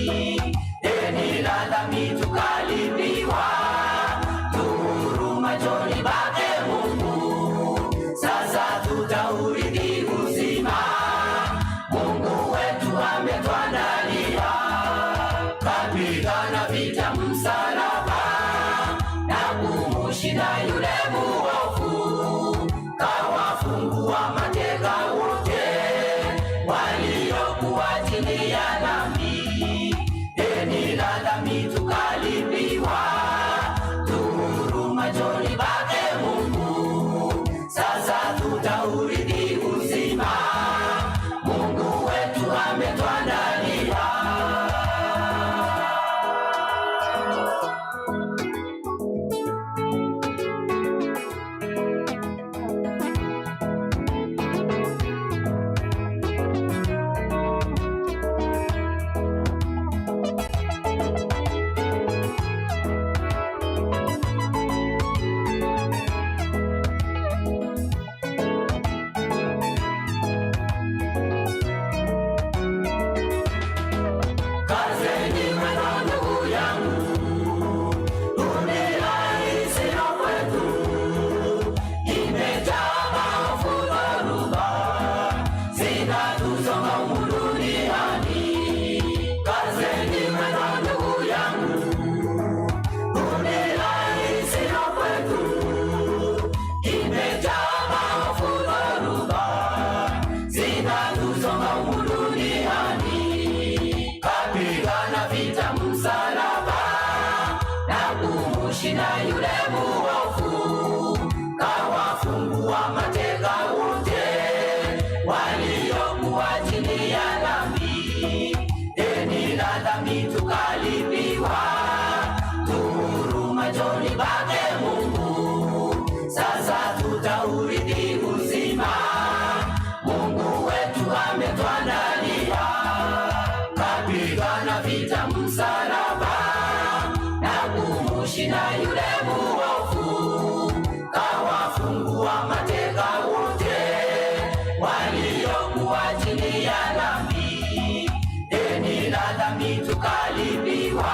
Deni la dhambi tukalipiwa, tuhuru machoni pake Mungu. Sasa tutaurithi uzima, Mungu wetu ametuandalia. Kapigana vita msalaba na kumushinda yule muovu, kawafungua mateka wote waliokuwa chini ya dhambi. Deni la dhambi tukalipiwa, tuhuru machoni pake Mungu. Sasa tutaurithi uzima, Mungu wetu ametuandalia. Kazeni mwendo ndugu yangu, dunia hii siyo kwetu, imejaa maovu, dhoruba zinatusonga humu duniani. Kazeni mwendo ndugu yangu, dunia hii siyo kwetu, imejaa maovu, dhoruba zinatusonga humu duniani. Kapigana vita msalaba na kumushinda yule muovu, kawafungua mateka wote waliokuwa chini ya dhambi. Deni la dhambi tukalipiwa, tuhuru machoni pake Mungu. Sasa tutaurithi uzima, Mungu wetu ametuandalia. Kapigana vita msalaba na kumushinda yule muovu, kawafungua mateka wote waliokuwa chini ya dhambi. Deni la dhambi tukalipiwa,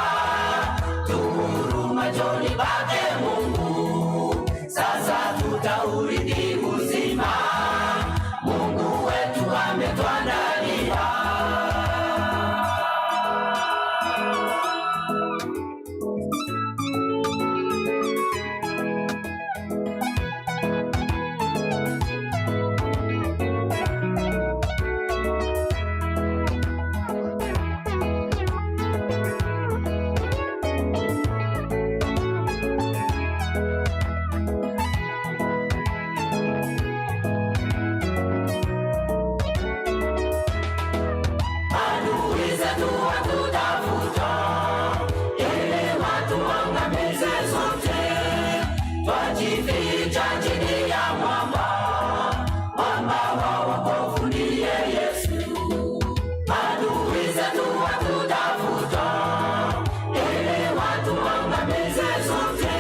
tuhuru machoni pake Mungu. Sasa tutaurithi uzima, Mungu wetu ametuandalia. Adui zetu watutafuta ili watuangamize sote, twajificha chini ya mwamba, mwamba wa wokovu ndiye Yesu. Adui zetu watutafuta ili watuangamize sote,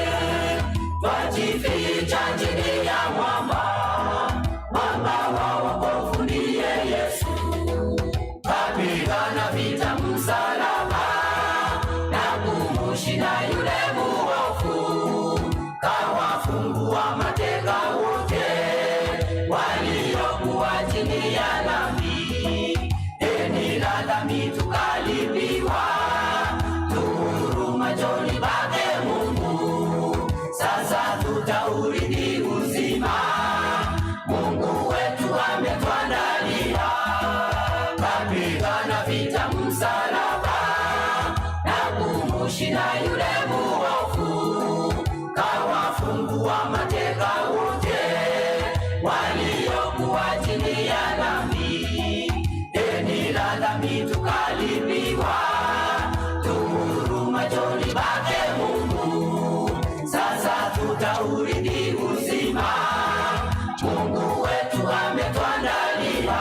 twajificha chini ya mwamba, mwamba wa wokovu ndiye Yesu. Kapigana vita msalaba na kumushinda yule muovu, kawafungua mateka wote waliokuwa chini ya dhambi. Deni la dhambi tukalipiwa, tuhuru machoni pake Mungu. Sasa tutaurithi uzima, Mungu wetu ametuandalia. Kapigana vita msalaba na kumushinda yule muovu, kawafungua mateka wote waliokuwa chini ya dhambi. Deni la dhambi tukalipiwa, tuhuru machoni pake Mungu. Sasa tutaurithi uzima, Mungu wetu ametuandalia.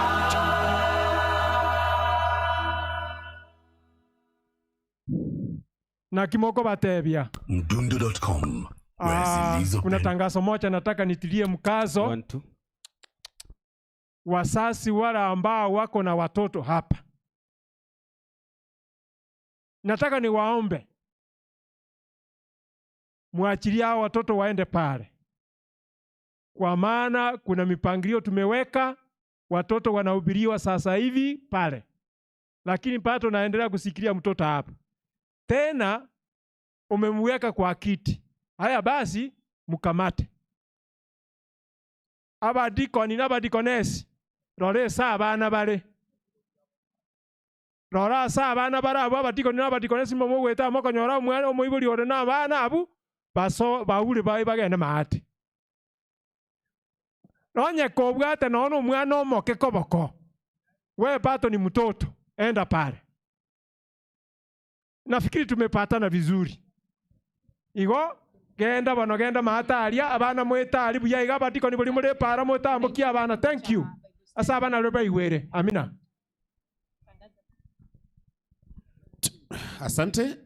Na kimoko batebia. Mdundo.com, where zilizo Kuna tangazo moja nataka nitilie mkazo. One, two. Wazazi wale ambao wako na watoto hapa, Nataka niwaombe mwachilie hao watoto waende pale, kwa maana kuna mipangilio tumeweka, watoto wanahubiriwa sasa hivi pale, lakini pato naendelea kusikilia mtoto hapa tena, umemweka kwa kiti. Haya basi, mkamate abadikoni n'abadikonesi, rora ase abana bare, rora ase abana bare abo abadikoni n'abadikonesi momogweta mokonyora omwana omoibori ore na abana abu baso baure bae bagende maate. Nonye kobwate nono omwana omoke koboko, we pato ni mtoto, enda pale. Nafikiri tumepatana vizuri. Igo genda bano genda maataria abana mwetari buya iga abadikoni bori more para mwetambokia abana. Thank you. Asa abana roba iwere. Amina. Asante.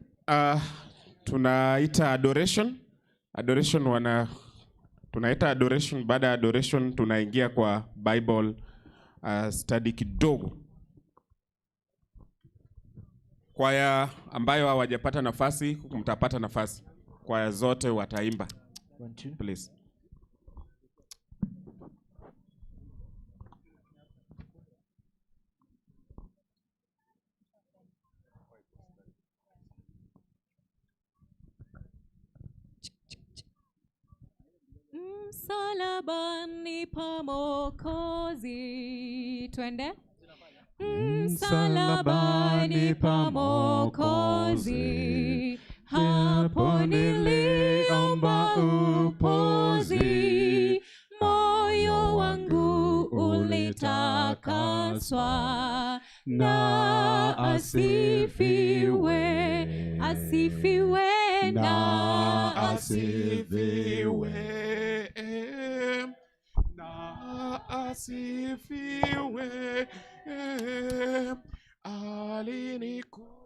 Tunaita adoration. Adoration wana tunaita adoration. Baada ya adoration tunaingia kwa Bible study kidogo. Kwaya ambayo hawajapata nafasi, mtapata nafasi. Kwaya zote wataimba. 1 2 Please. Msalabani pa Mwokozi, twende. Msalabani pa Mwokozi, hapo niliomba upozi, moyo wangu ulitakaswa, na asifiwe, asifiwe, na asifiwe, na asifiwe, alinikomboa.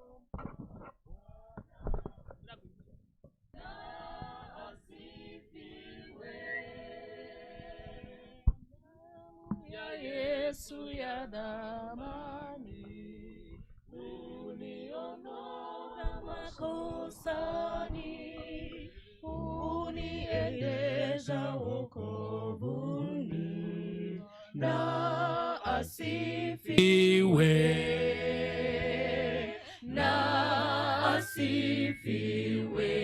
Ya Yesu ya damani, uniondoa makosani, uniendesha wokovuni, na asifiwe, na asifiwe,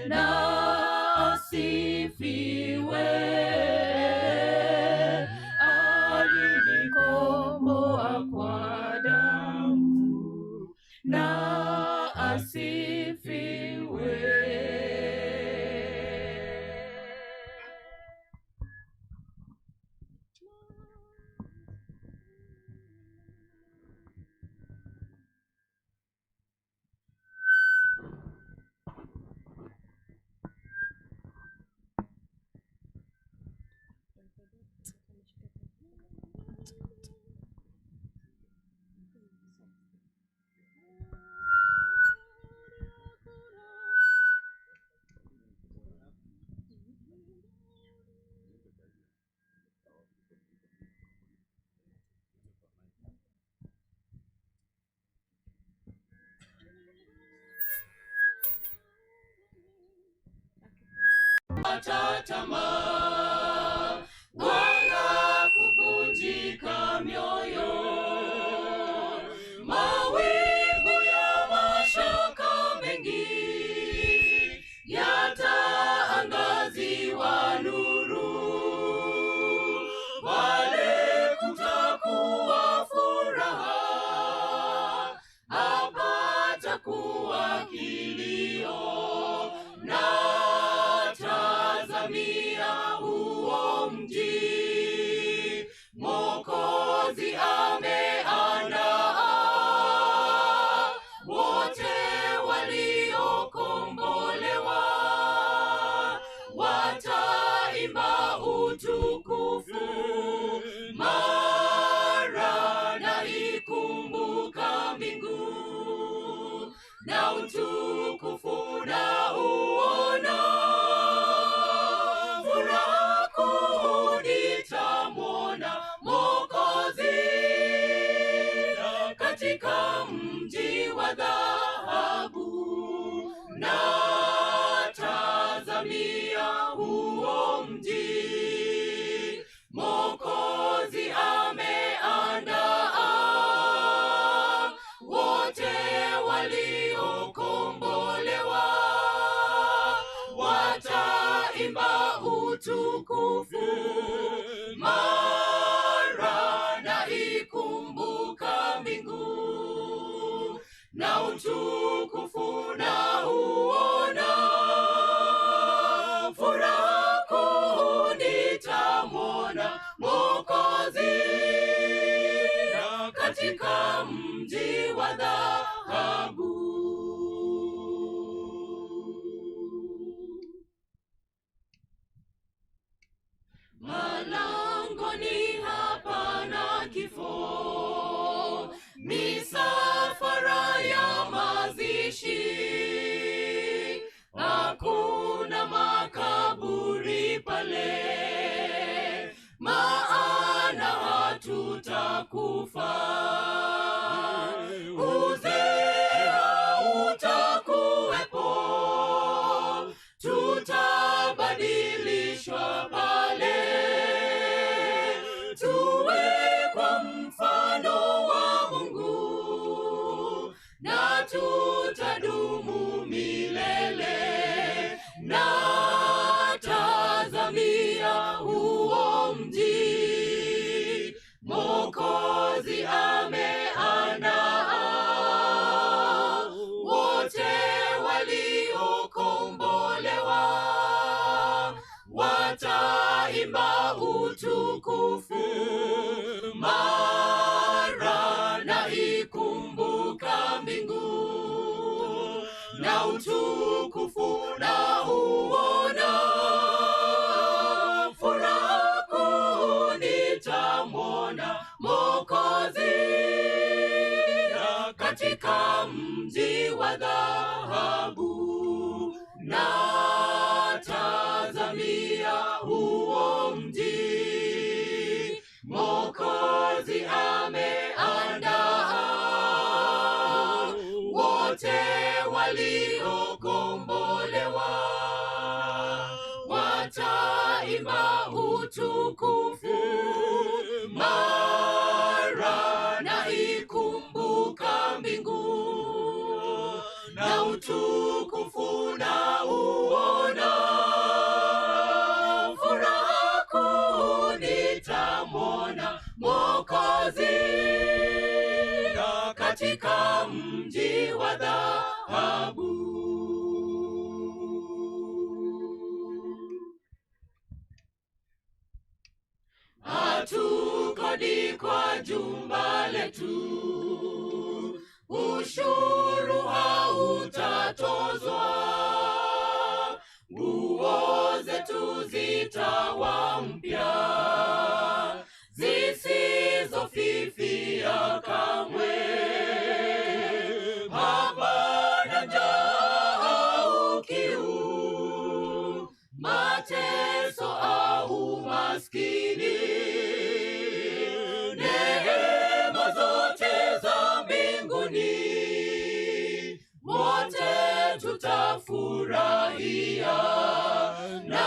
na asifiwe, alinikomboa kwa damu, na asifiwe. Tamaa wala kuvunjika mioyo, mawingu ya mashaka mengi yataangaziwa nuru, wale kutakuwa furaha, hapatakuwa kilio, na tazamia huo mji Mwokozi ameandaa, wote waliokombolewa wataimba utukufu, mara na ikumbuka mbingu, na utukufu na uona, furaha kuu nitamwona Mwokozi katika mji waliokombolewa wataimba utukufu. Mara na ikumbuka mbingu na utukufu na uona, furaha kuu nitamwona Mwokozi katika mji wa dhahabu. Malangoni hapana kifo, misafara ya mazishi, hakuna makaburi pale, maana hatutakufa. Uzee hautakuwepo, tutabadilishwa pale, tuwe kwa mfano wa Mungu na tutadumu milele. Na tazamia huo mji Mwokozi ameandaa, wote waliokombolewa wataimba utukufu. Mara na ikumbuka mbingu na utukufu na uona, furaha kuu nitamwona Mwokozi katika mji wa dhahabu. Na tazamia huo mji Mwokozi ameandaa, wote waliokombolewa wataimba utukufu. Mara na ikumbuka mbingu na utukufu na uona, furaha kuu nitamwona Mwokozi katika mji wa dhahabu. Hatukodi kwa jumba letu, ushuru hautatozwa, nguo zetu zitawa mpya zisizofifia kamwe. Hapana njaa au kiu, mateso au maskini, neema zote za mbinguni wote tutafurahia. Na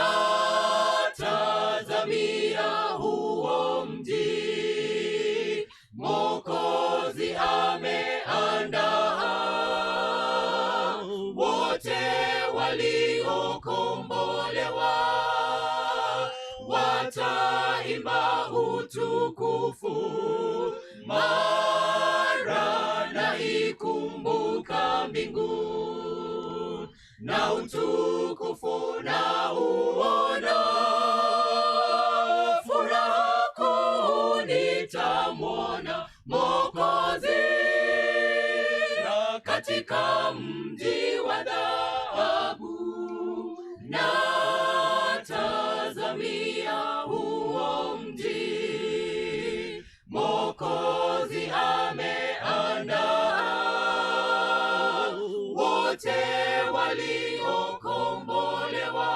tazamia huo mji Mwokozi ameandaa, wote waliokombolewa wataimba utukufu. Mara na ikumbuka mbingu na utukufu na uona, furaha kuu nitamwona Mwokozi katika mji wa dhahabu. Na tazamia huo mji Mwokozi ameandaa, wote waliokombolewa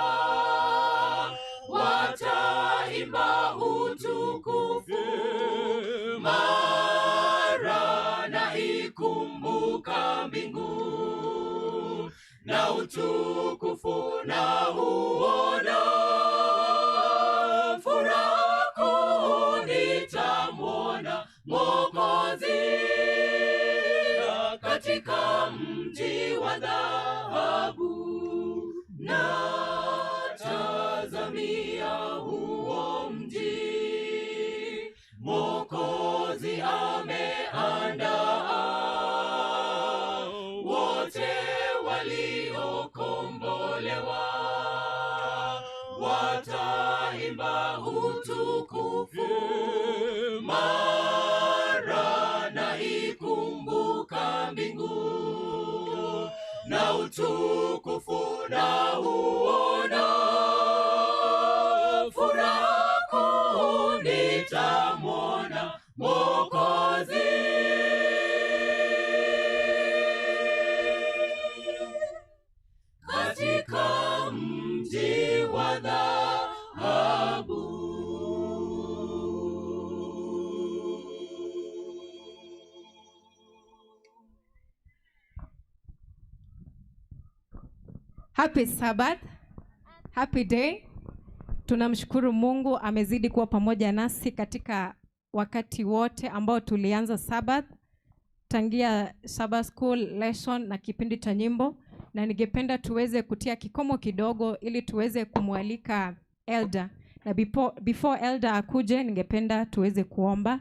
wataimba utukufu. Mara na ikumbuka mbingu na utukufu na uona, furaha kuu nitamwona Mwokozi katika mji wa dhahabu, natazamia huo mji Mwokozi ameandaa, wote waliokombolewa wataimba utukufu. Mara naikumbuka mbingu na utukufu na uona, furaha kuu nitamwona Mwokozi. Katika mji wa dhahabu. Happy Sabbath. Happy day. Tunamshukuru Mungu amezidi kuwa pamoja nasi katika wakati wote ambao tulianza Sabbath, tangia Sabbath school lesson na kipindi cha nyimbo, na ningependa tuweze kutia kikomo kidogo ili tuweze kumwalika elder, na before elder akuje, ningependa tuweze kuomba.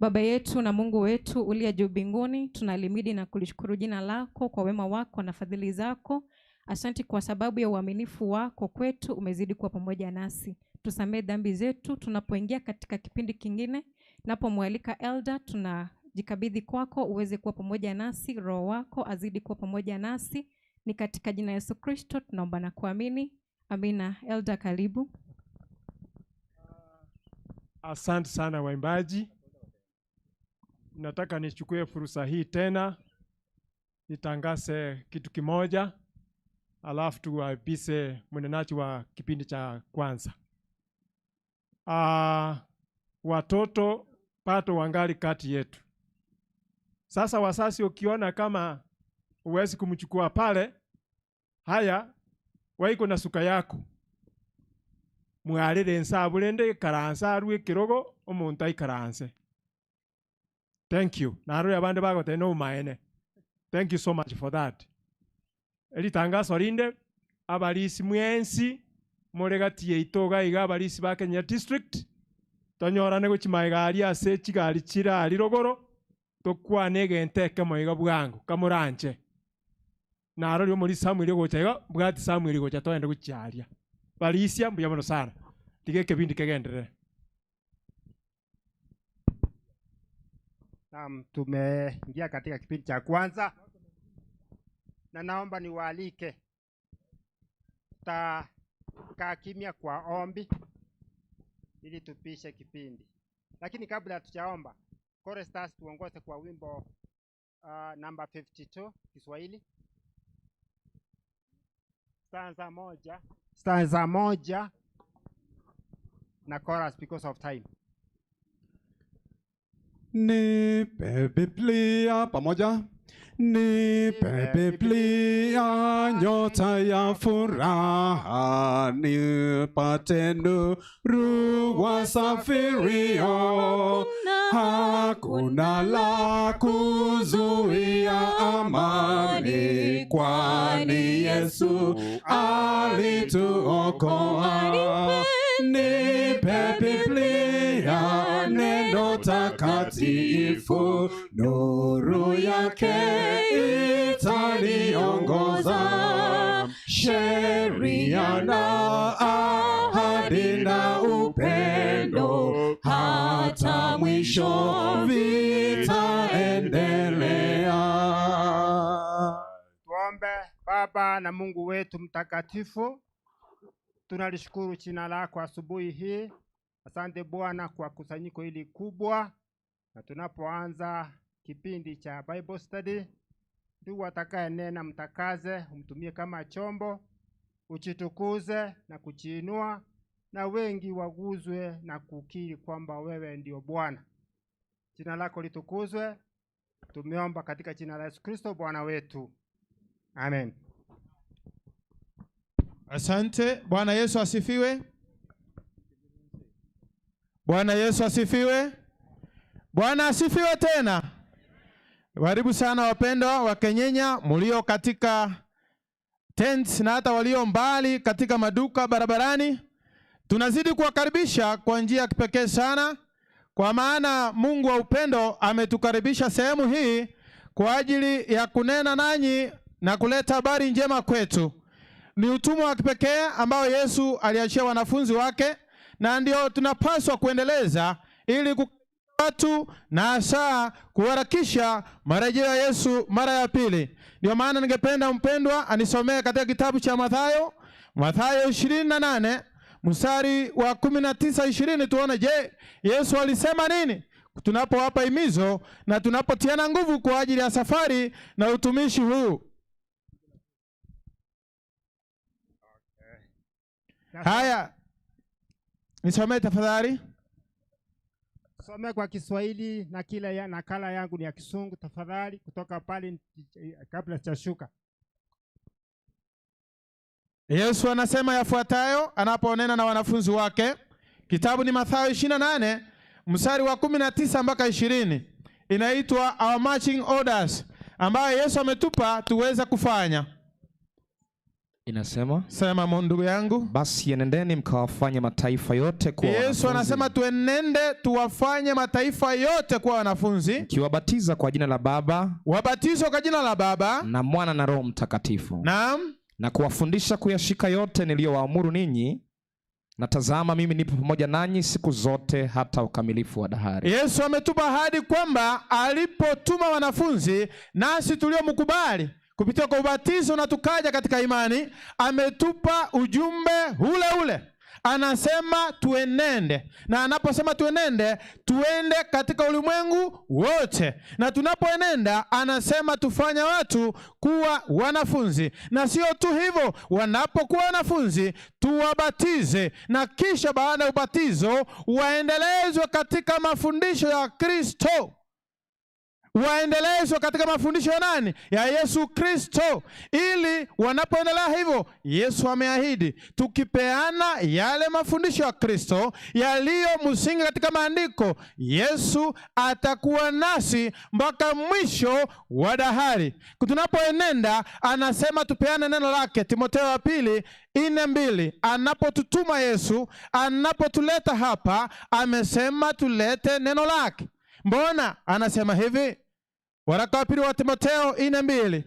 Baba yetu na Mungu wetu uliye juu mbinguni, tunalimidi na kulishukuru jina lako kwa wema wako na fadhili zako. Asante kwa sababu ya uaminifu wako kwetu, umezidi kuwa pamoja nasi. Tusamehe dhambi zetu tunapoingia katika kipindi kingine. Napomwalika elder, tunajikabidhi kwako uweze kuwa pamoja nasi, Roho wako azidi kuwa pamoja nasi. Ni katika jina Yesu Kristo tunaomba na kuamini, amina. Elder, karibu. Asante sana waimbaji. Nataka nichukue fursa hii tena nitangaze kitu kimoja, alafu tuwabise mnenaji wa kipindi cha kwanza. Watoto pato wangali kati yetu. Sasa wasasi, ukiona kama huwezi kumchukua pale, haya waiko na suka yako mwarire nsabulende ikaransa arwe kirogo omuntu aikaranse. Thank you. Narore abande bagote no maene. Thank you so much for that. Elitangazo rinde abalisi mwensi muregati yeito iga abalisi ba Kenya district tonyorane gochimaiga ase chigari chirari rogoro tokwane egente ekemo iga bwango kamoranche. Narore omori Samuel gocha iga bwati Samuel gocha toende gochiaria. Balisia mbuya mono sana. Tige kebindi kegenderere. Naam, tumeingia katika kipindi cha kwanza na naomba niwaalike, tutakaa kimya kwa ombi ili tupishe kipindi, lakini kabla hatujaomba, choristers tuongoze kwa wimbo namba 52 Kiswahili, stanza moja na chorus because of time. Nipe Biblia pamoja, nipe Biblia nyota ya furaha, nipate nuru wasafirio, hakuna la kuzuia amani, kwani Yesu alituokoa. Nipe Biblia neno takatifu, nuru yake itaniongoza, sheria na ahadi na upendo, hata mwisho vitaendelea. Tuombe. Baba na Mungu wetu mtakatifu, tunalishukuru jina lako asubuhi hii. Asante Bwana kwa kusanyiko hili kubwa, na tunapoanza kipindi cha Bible study, ndugu atakaye nena mtakaze, umtumie kama chombo, uchitukuze na kuchiinua, na wengi waguzwe na kukiri kwamba wewe ndio Bwana. Jina lako litukuzwe. Tumeomba katika jina la Yesu Kristo Bwana wetu, amen. Asante. Bwana Yesu asifiwe. Bwana Yesu asifiwe. Bwana asifiwe tena. Karibu sana wapendwa wa Kenyenya mulio katika tents na hata walio mbali katika maduka barabarani. Tunazidi kuwakaribisha kwa njia ya kipekee sana, kwa maana Mungu wa upendo ametukaribisha sehemu hii kwa ajili ya kunena nanyi na kuleta habari njema kwetu. Ni utumwa wa kipekee ambao Yesu aliachia wanafunzi wake, na ndio tunapaswa kuendeleza ili watu na hasa kuharakisha marejeo ya Yesu mara ya pili. Ndio maana ningependa mpendwa anisomee katika kitabu cha Mathayo, Mathayo 28 mstari wa 19 20, tuone je, Yesu alisema nini tunapowapa himizo na tunapotiana nguvu kwa ajili ya safari na utumishi huu. Haya, nisomee tafadhali. Some kwa Kiswahili na kila nakala yangu ni ya Kisungu tafadhali, kutoka pale kabla sijashuka. Yesu anasema yafuatayo anaponena na wanafunzi wake. Kitabu ni Mathayo 28 mstari wa 19 mpaka 20. Inaitwa Our Marching Orders, ambayo Yesu ametupa tuweze kufanya. Inasema, Sema ndugu yangu. Basi enendeni mkawafanye mataifa yote kuwa Yesu wanafunzi, anasema tuenende tuwafanye mataifa yote kuwa wanafunzi, mkiwabatiza kwa jina la Baba wabatizwe kwa jina la Baba na Mwana na Roho Mtakatifu, naam, na kuwafundisha kuyashika yote niliyowaamuru ninyi, na tazama, mimi nipo pamoja nanyi siku zote hata ukamilifu wa dahari. Yesu ametupa ahadi kwamba alipotuma wanafunzi nasi tuliomkubali kupitia kwa ubatizo na tukaja katika imani, ametupa ujumbe ule ule. Anasema tuenende, na anaposema tuenende, tuende katika ulimwengu wote, na tunapoenenda anasema tufanye watu kuwa wanafunzi, na sio tu hivyo, wanapokuwa wanafunzi tuwabatize, na kisha baada ya ubatizo waendelezwe katika mafundisho ya Kristo, waendelezwe katika mafundisho ya nani? Ya Yesu Kristo, ili wanapoendelea hivyo, Yesu ameahidi tukipeana yale mafundisho ya Kristo yaliyo msingi katika maandiko, Yesu atakuwa nasi mpaka mwisho wa dahari. Tunapoenenda anasema tupeane neno lake. Timotheo wa pili 4:2, anapotutuma Yesu, anapotuleta hapa, amesema tulete neno lake. Mbona anasema hivi? Waraka wa pili wa Timotheo 4:2.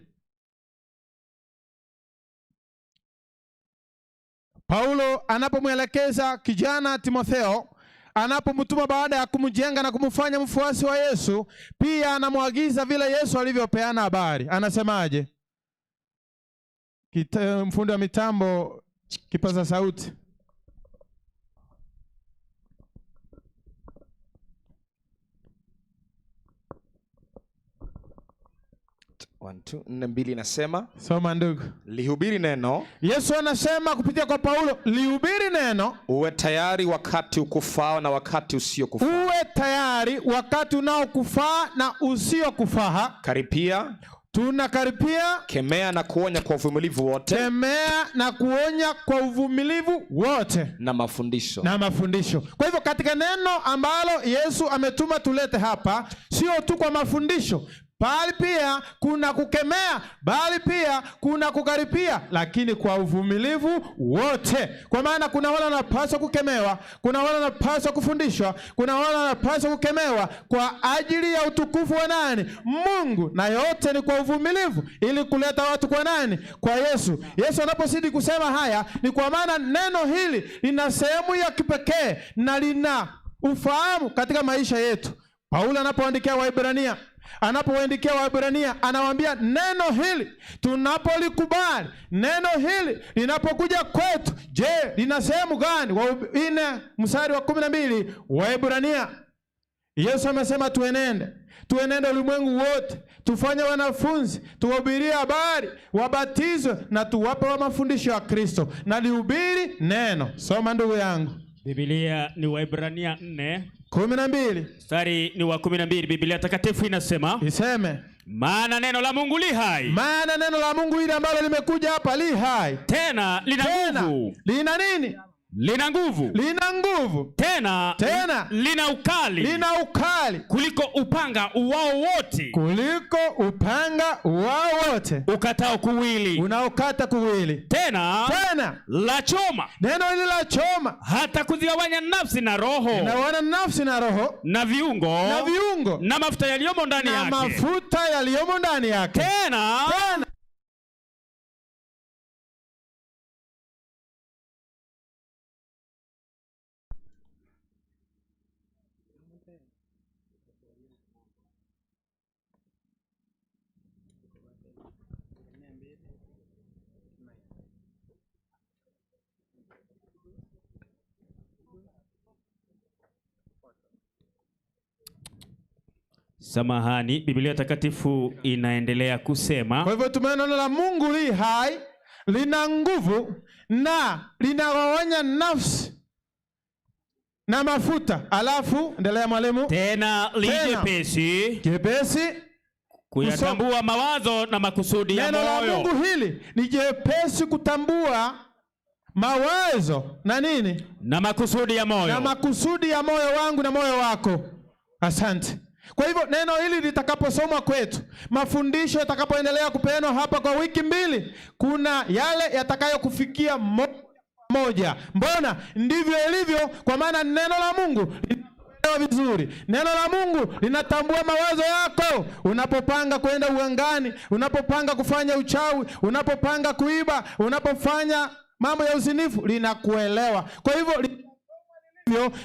Paulo anapomwelekeza kijana Timotheo, anapomtuma baada ya kumjenga na kumfanya mfuasi wa Yesu, pia anamwagiza vile Yesu alivyopeana habari. Anasemaje? Mfundi wa mitambo, kipaza sauti. One, two, 4:2 inasema, Soma ndugu. Lihubiri neno. Yesu anasema kupitia kwa Paulo, lihubiri neno, uwe tayari wakati ukufao na wakati usiokufaa. Uwe tayari wakati unaokufaa na usiokufaa. Karipia. Tunakaripia. Kemea na kuonya kwa uvumilivu wote. Kemea na kuonya kwa uvumilivu wote. Na mafundisho. Na mafundisho. Kwa hivyo katika neno ambalo Yesu ametuma tulete hapa, sio tu kwa mafundisho, bali pia kuna kukemea, bali pia kuna kukaripia, lakini kwa uvumilivu wote. Kwa maana kuna wale wanapaswa kukemewa, kuna wale wanapaswa kufundishwa, kuna wale wanapaswa kukemewa kwa ajili ya utukufu wa nani? Mungu. Na yote ni kwa uvumilivu, ili kuleta watu kwa nani? Kwa Yesu. Yesu anapozidi kusema haya ni kwa maana neno hili lina sehemu ya kipekee na lina ufahamu katika maisha yetu. Paulo anapoandikia Waebrania, anapowaandikia Waebrania anawaambia neno hili tunapolikubali, neno hili linapokuja kwetu, je, lina sehemu gani? 4 mstari wa 12 Waebrania. Yesu amesema tuenende, tuenende ulimwengu wote, tufanye wanafunzi, tuwahubirie habari, wabatizwe na tuwape wa mafundisho ya Kristo, na lihubiri neno. Soma ndugu yangu. Biblia ni Waebrania 4 12 mstari ni wa 12. Biblia takatifu inasema, iseme, maana neno la Mungu li hai. Maana neno la Mungu hili ambalo limekuja hapa li hai. Tena lina nguvu. Lina nini? Lina nguvu. Lina nguvu. Tena, Tena. lina ukali. Lina ukali. Kuliko upanga uwao wote. Kuliko upanga uwao wote. Ukatao kuwili. Unaokata kuwili. Tena, Tena. la choma. Neno hili la choma. Hata kuzigawanya nafsi na roho. Inawana nafsi na roho. Na viungo. Na viungo. Na mafuta yaliyomo ndani Na yake. mafuta yaliyomo ndani yake. Tena, Tena. Samahani, Biblia takatifu inaendelea kusema. Kwa hivyo tumeona neno la Mungu li hai, lina nguvu na linagawanya nafsi na mafuta. Alafu endelea mwalimu. Tena li jepesi. Jepesi kuyatambua mawazo na makusudi ya Neno la moyo. Mungu hili ni jepesi kutambua mawazo na nini? Na makusudi ya moyo. Na makusudi ya moyo wangu na moyo wako. Asante. Kwa hivyo neno hili litakaposomwa kwetu, mafundisho yatakapoendelea kupeanwa hapa kwa wiki mbili, kuna yale yatakayokufikia moja. Mbona ndivyo ilivyo? Kwa maana neno la Mungu linaelewa vizuri. Neno la Mungu linatambua mawazo yako. Unapopanga kwenda uangani, unapopanga kufanya uchawi, unapopanga kuiba, unapofanya mambo ya uzinifu, linakuelewa. Kwa hivyo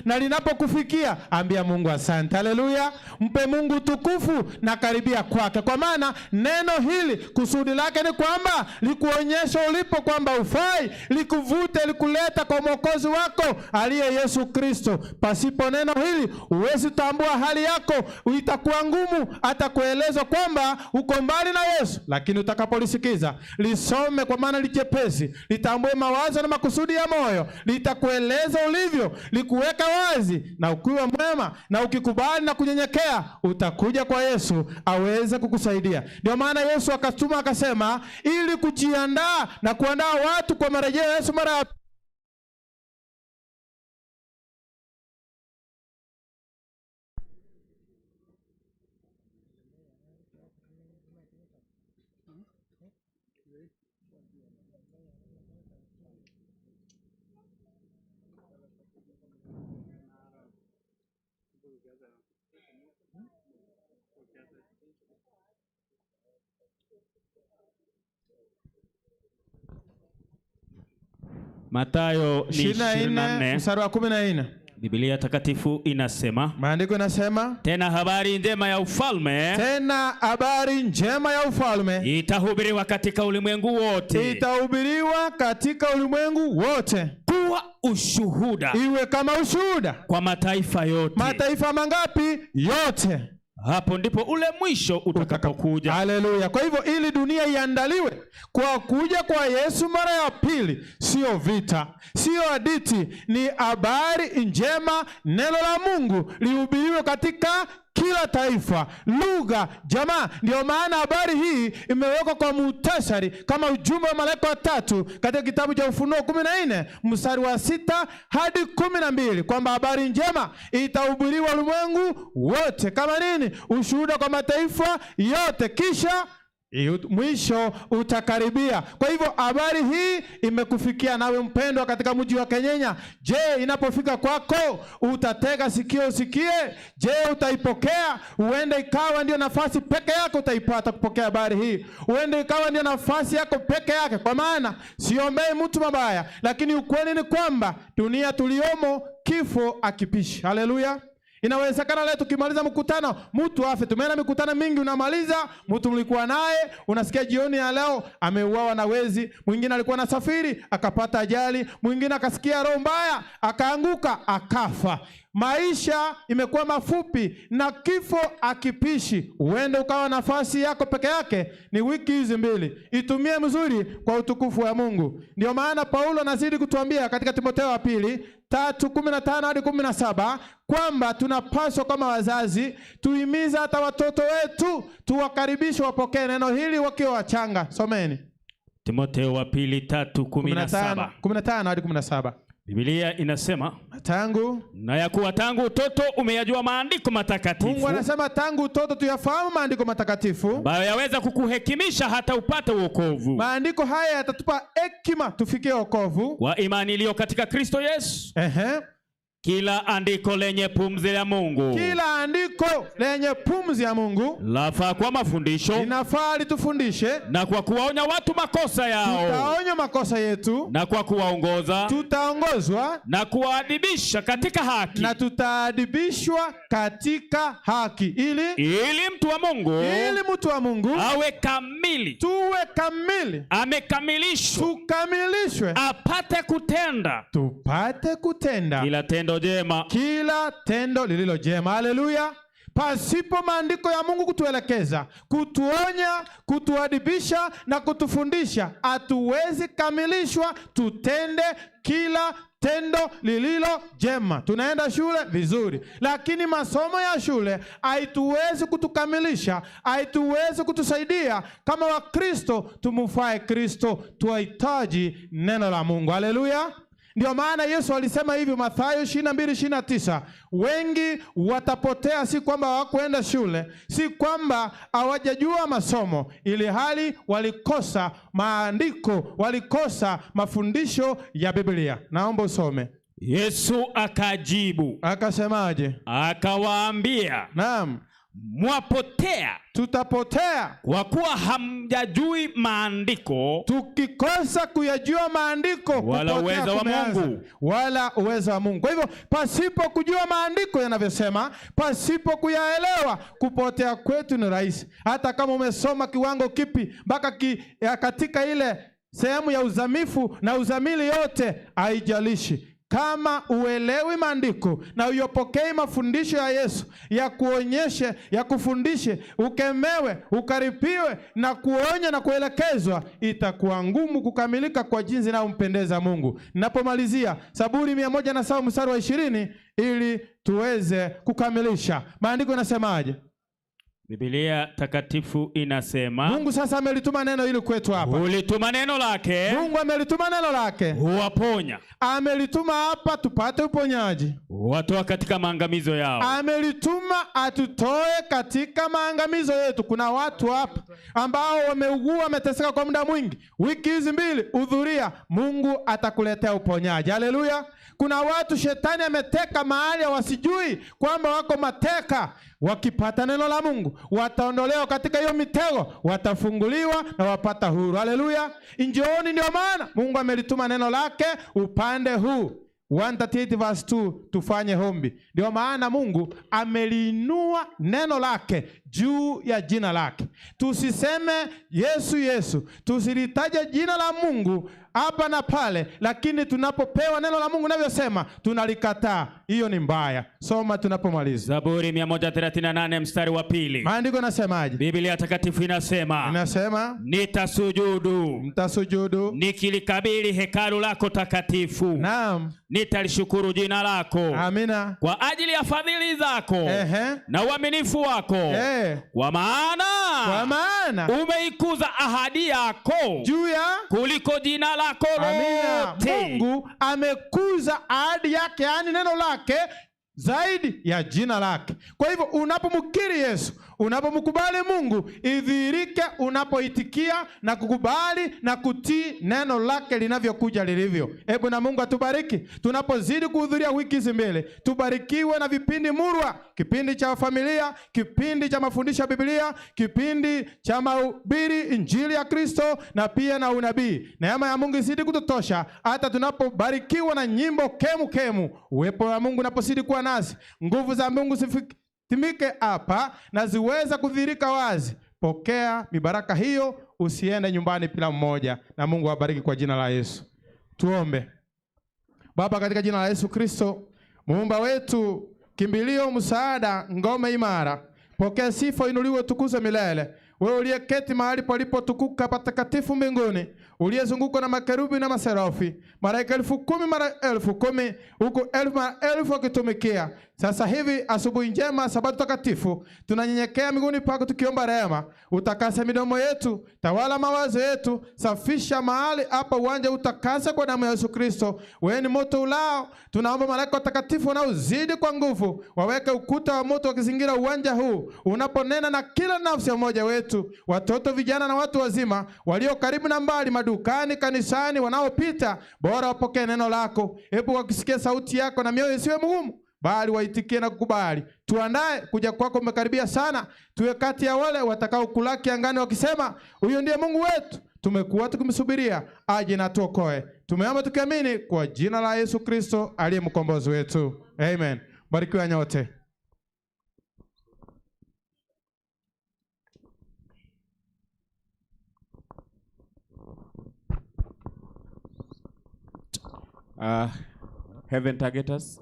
na linapokufikia, ambia Mungu asante. Haleluya. Mpe Mungu tukufu na karibia kwake. Kwa maana neno hili kusudi lake ni kwamba likuonyesha ulipo kwamba ufai, likuvute, likuleta kwa Mwokozi wako aliye Yesu Kristo. Pasipo neno hili huwezi tambua hali yako, itakuwa ngumu hata kuelezwa kwamba uko mbali na Yesu. Lakini utakapolisikiza, lisome, kwa maana li jepesi, litambue mawazo na makusudi ya moyo, litakueleza ulivyo, likuweka wazi, na ukiwa mwema na ukikubali na kunyenyekea, utakuja kwa Yesu aweze kukusaidia. Ndio maana Yesu akatuma akasema, ili kujiandaa na kuandaa watu kwa marejeo ya Yesu mara ya Mathayo ni 24 mstari wa 14. Biblia takatifu inasema, maandiko inasema, tena habari njema ya ufalme, tena habari njema ya ufalme itahubiriwa katika ulimwengu wote, itahubiriwa katika ulimwengu wote, kuwa ushuhuda, iwe kama ushuhuda kwa mataifa yote. Mataifa mangapi? Yote. Hapo ndipo ule mwisho utakapokuja. Haleluya. Kwa hivyo ili dunia iandaliwe kwa kuja kwa Yesu mara ya pili, sio vita, sio hadithi, ni habari njema. Neno la Mungu lihubiriwe katika kila taifa, lugha, jamaa. Ndio maana habari hii imewekwa kwa muhtasari kama ujumbe wa malaika watatu katika kitabu cha Ufunuo 14 mstari wa 6 hadi 12, kwamba habari njema itahubiriwa ulimwengu wote kama nini? Ushuhuda kwa mataifa yote, kisha mwisho utakaribia. Kwa hivyo habari hii imekufikia nawe mpendwa katika mji wa Kenyenya. Je, inapofika kwako utatega sikio usikie? Je, utaipokea? Huenda ikawa ndio nafasi peke yako utaipata kupokea habari hii. Huenda ikawa ndio nafasi yako peke yake. Kwa maana siombei mtu mabaya, lakini ukweli ni kwamba dunia tuliomo kifo akipishi. Haleluya. Inawezekana leo tukimaliza mkutano mtu afe. Tumeenda mikutano mingi, unamaliza mtu mlikuwa naye, unasikia jioni ya leo ameuawa na wezi. Mwingine alikuwa anasafiri akapata ajali, mwingine akasikia roho mbaya akaanguka akafa. Maisha imekuwa mafupi na kifo akipishi. Uende ukawa nafasi yako peke yake ni wiki hizi mbili, itumie mzuri kwa utukufu wa Mungu. Ndio maana Paulo anazidi kutuambia katika Timotheo wa pili 3:15 hadi 17 kwamba tunapaswa kama wazazi tuimize hata watoto wetu, tuwakaribishe wapokee neno hili wakiwa wachanga. Someni Timotheo wa pili 3:17. 15 hadi 17. Biblia inasema tangu na ya kuwa tangu utoto umeyajua maandiko matakatifu. Mungu anasema tangu utoto tuyafahamu maandiko matakatifu ambayo yaweza kukuhekimisha hata upate wokovu. Maandiko haya yatatupa hekima tufikie wokovu kwa imani iliyo katika Kristo Yesu. Ehe. Kila andiko lenye pumzi ya Mungu, Kila andiko lenye pumzi ya Mungu lafaa kwa mafundisho, linafaa litufundishe, na kwa kuwaonya watu makosa yao, tutaonya makosa yetu, na kwa kuwaongoza, tutaongozwa, na kuwaadibisha katika haki, na tutaadibishwa katika haki, ili mtu wa Mungu, ili mtu wa Mungu awe kamili, tuwe kamili, amekamilishwa, tukamilishwe, apate kutenda, tupate kutenda kila tendo jema, kila tendo lililo jema. Haleluya! Pasipo maandiko ya Mungu kutuelekeza, kutuonya, kutuadibisha na kutufundisha, hatuwezi kamilishwa tutende kila tendo lililo jema. Tunaenda shule vizuri, lakini masomo ya shule haituwezi kutukamilisha, haituwezi kutusaidia kama Wakristo tumfae Kristo. Twahitaji neno la Mungu. Haleluya! Ndio maana Yesu alisema hivi Mathayo 22:29, wengi watapotea, si kwamba hawakuenda shule, si kwamba hawajajua masomo, ili hali walikosa maandiko, walikosa mafundisho ya Biblia. Naomba usome. Yesu akajibu akasemaje? Akawaambia, naam, mwapotea, tutapotea kwa kuwa hamjajui maandiko, tukikosa kuyajua maandiko, wala kupotea uweza wa kumeanza. Mungu, wala uwezo wa Mungu. Kwa hivyo pasipo kujua maandiko yanavyosema, pasipo kuyaelewa, kupotea kwetu ni rahisi. Hata kama umesoma kiwango kipi mpaka katika ile sehemu ya uzamifu na uzamili yote, haijalishi kama uelewi maandiko na uyopokei mafundisho ya Yesu ya kuonyeshe, ya kufundishe, ukemewe, ukaripiwe na kuonya na kuelekezwa, itakuwa ngumu kukamilika kwa jinsi inayompendeza Mungu. Ninapomalizia Zaburi 107 mstari wa 20 ili tuweze kukamilisha. Maandiko yanasemaje? Biblia takatifu inasema, Mungu sasa amelituma neno hili kwetu hapa. Ulituma neno lake. Mungu amelituma neno lake. Huwaponya. Amelituma hapa tupate uponyaji. Huwatoa katika maangamizo yao. Amelituma atutoe katika maangamizo yetu. Kuna watu hapa ambao wameugua, wameteseka kwa muda mwingi. Wiki hizi mbili hudhuria, Mungu atakuletea uponyaji. Haleluya. Kuna watu shetani ameteka mahali wasijui kwamba wako mateka. Wakipata neno la Mungu wataondolewa katika hiyo mitego, watafunguliwa na wapata huru. Haleluya. Njooni, ndio maana Mungu amelituma neno lake upande huu. 138 verse 2, tufanye hombi. Ndio maana Mungu ameliinua neno lake juu ya jina lake. Tusiseme Yesu Yesu, tusilitaje jina la Mungu hapa na pale, lakini tunapopewa neno la Mungu navyosema tunalikataa. Hiyo ni mbaya. Soma tunapomaliza. Zaburi 138 mstari wa 2. Maandiko yanasemaje? Biblia takatifu inasema, inasema nitasujudu, mtasujudu nikilikabili hekalu lako takatifu. Naam. Nitalishukuru jina lako. Amina. Kwa ajili ya fadhili zako. Ehe. Na uaminifu wako. Kwa maana umeikuza ahadi yako juu ya kuliko jina lako lote. Mungu amekuza ahadi yake, yaani neno lake zaidi ya jina lake. Kwa hivyo unapomkiri Yesu, unapomkubali Mungu, idhihirike unapoitikia na kukubali na kutii neno lake linavyokuja lilivyo. Hebu na Mungu atubariki tunapozidi kuhudhuria wiki hizi mbili. Tubarikiwe na vipindi murwa, kipindi cha familia, kipindi cha mafundisho ya Biblia, kipindi cha mahubiri Injili ya Kristo na pia na unabii. Neema ya Mungu izidi kututosha hata tunapobarikiwa na nyimbo kemu kemu. Uwepo wa Mungu unapozidi kuwa nasi, nguvu za Mungu zitimike hapa na ziweza kudhihirika wazi. Pokea mibaraka hiyo, usiende nyumbani bila mmoja, na Mungu awabariki kwa jina la Yesu. Tuombe. Baba, katika jina la Yesu Kristo, muumba wetu, kimbilio, msaada, ngome imara, pokea sifa, inuliwe, tukuzwe milele. Wewe uliyeketi mahali palipotukuka patakatifu mbinguni, uliyezungukwa na makerubi na maserofi, malaika 10,000 mara 10,000, huku elfu mara elfu wakitumikia. Sasa hivi asubuhi njema, Sabato takatifu, tunanyenyekea miguuni pako tukiomba rehema. Utakase midomo yetu, tawala mawazo yetu, safisha mahali hapa uwanja, utakase kwa damu ya Yesu Kristo. Wewe ni moto ulao. Tunaomba malaika watakatifu wanaozidi kwa nguvu waweke ukuta wa moto wakizingira uwanja huu, unaponena na kila nafsi ya mmoja wetu, watoto, vijana na watu wazima, walio karibu na mbali, madukani, kanisani, wanaopita, bora wapokee neno lako. Hebu wakisikia sauti yako na mioyo isiwe mgumu, bali waitikie na kukubali. Tuandae kuja kwako umekaribia sana. Tuwe kati ya wale watakaokulaki angani wakisema, huyu ndiye Mungu wetu, tumekuwa tukimsubiria aje na tuokoe. Tumeomba tukiamini kwa jina la Yesu Kristo aliye mkombozi wetu, amen. Barikiwa nyote. Heaven Targeters.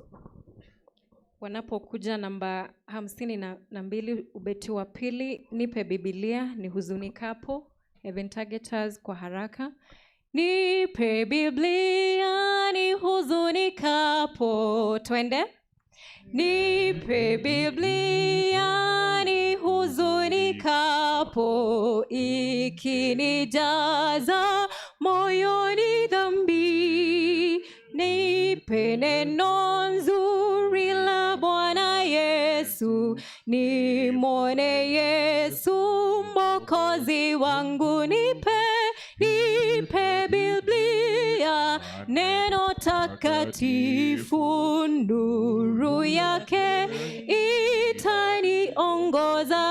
Wanapokuja namba 52 ubeti wa pili, nipe Biblia ni huzunikapo. Heaven Targeters kwa haraka. Nipe Biblia ni huzunikapo. Twende. Nipe Biblia ni huzunikapo, ikinijaza moyoni dhambi. Nipe neno nzuri la Bwana Yesu, nimwone Yesu Mwokozi wangu. Nipe, nipe Biblia, neno takatifu, nuru yake itaniongoza,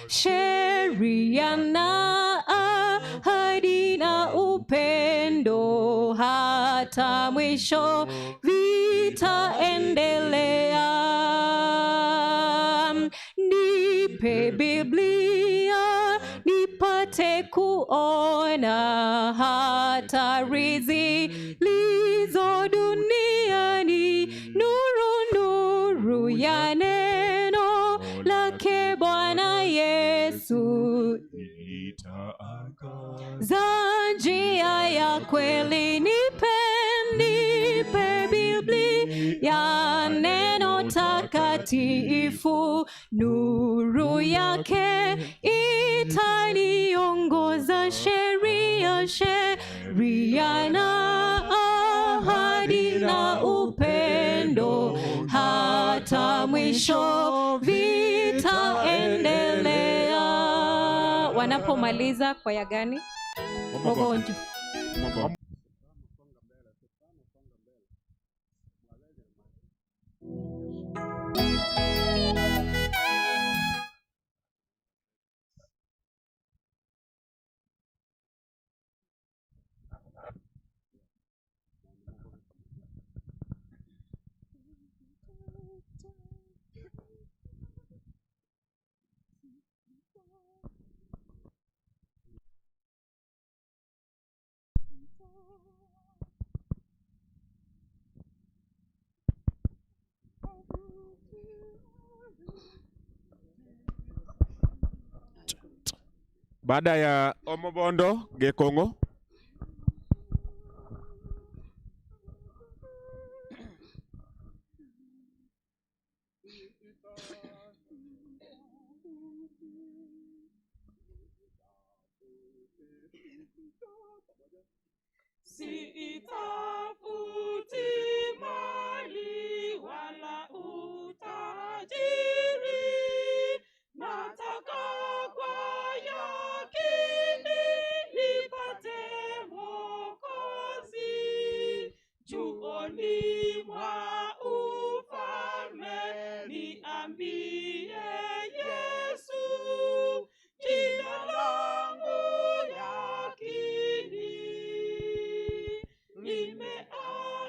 sheria na ahadi na upendo, hata mwisho vitaendelea. Nipe Biblia nipate kuona hatari zilizo duniani, nuru nuru ya neno lake Bwana Yesu za njia ya kweli. Nipe, nipe Biblia, neno takatifu, nuru yake itaniongoza, sheria sheria na ahadi na upendo, hata mwisho vitaendelea. Wanapomaliza kwaya gani? Mogonjo. Baada ya Omobondo Gekongo. Siitafuti mali wala utajiri, nataka kwa yakini nipate Mwokozi. Juoni mwa ufalme niambie Yesu, jina langu yakini limeandikwa.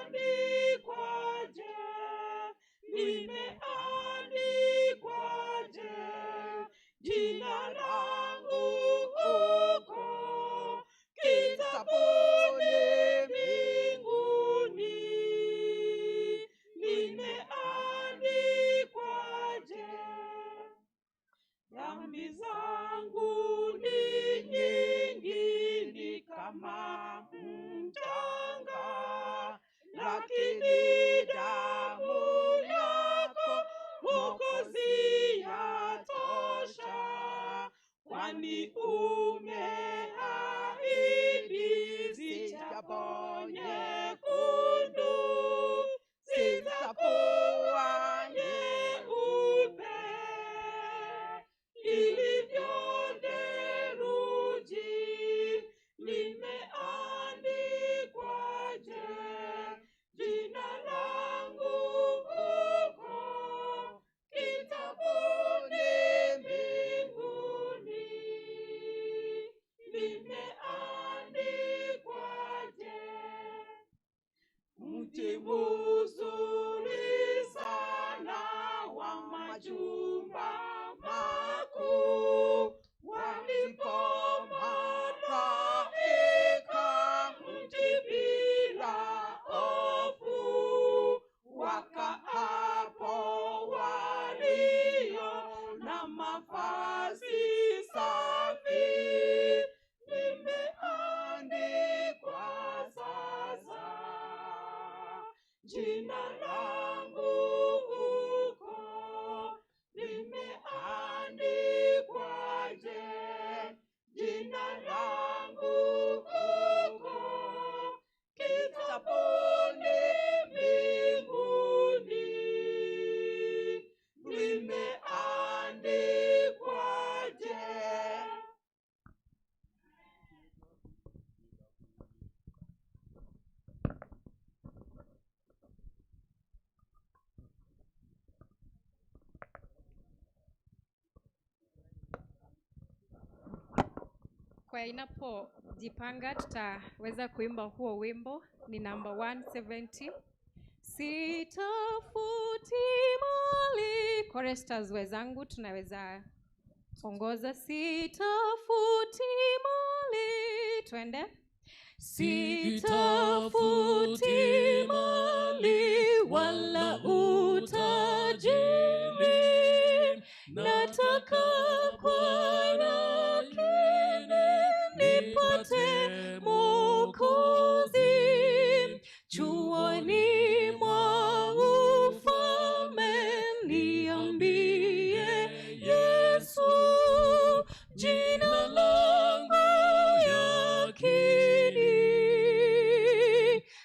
Limeandikwaje? Mti mzuri sana wa majumba makuu, walipo malaika mti bila hofu, wakaapo walio na mavazi safi. Limeandikwa sasa jina langu huko, limeandikwaje? Jina langu huko kitabuni mbinguni, limeandikwaje? Kwaya inapojipanga tutaweza kuimba huo wimbo, ni namba 170. Sitafuti mali. Choristers wenzangu tunaweza ongoza. Sitafuti mali, twende. Sitafuti mali wala utajiri, nataka kwa nakini nipate Mwokozi. Chuoni mwa ufalme niambie Yesu, jina langu yakini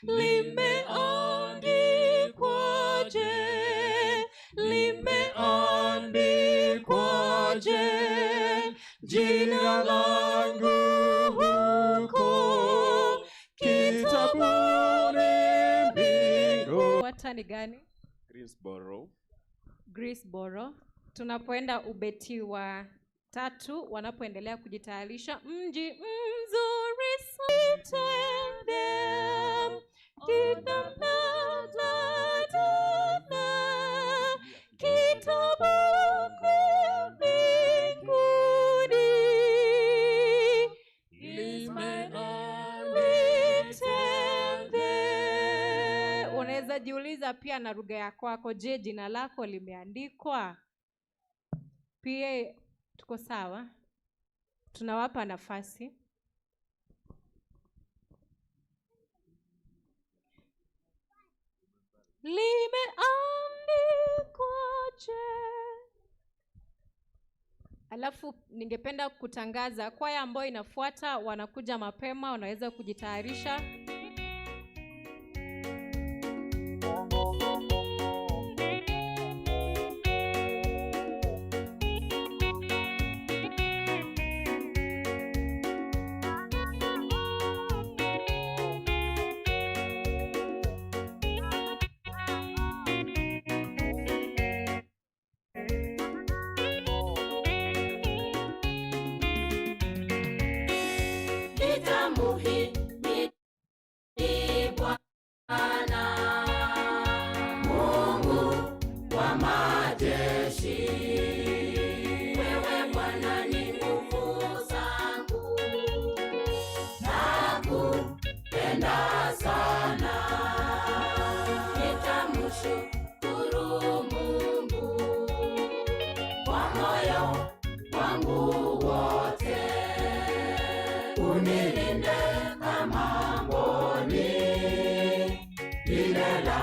limeandikwaje? Limeandikwaje jina langu huko kitabuni mbinguni? Wata ni gani? Greensboro. Greensboro. Tunapoenda ubeti wa tatu, wanapoendelea kujitayarisha, mji mzuri sitende kitabu mbinguni litende. Unaweza jiuliza pia na lugha ya kwako, je, jina lako limeandikwa? Pia tuko sawa, tunawapa nafasi. Limeandikwaje? Alafu ningependa kutangaza kwaya ambayo inafuata wanakuja mapema, wanaweza kujitayarisha. Nitamuhimidi Bwana, Mungu wa majeshi. Wewe Bwana ni nguvu zangu, nakupenda sana. Nitamshukuru Mungu kwa moyo wangu wote. Unilinde kama mboni lile la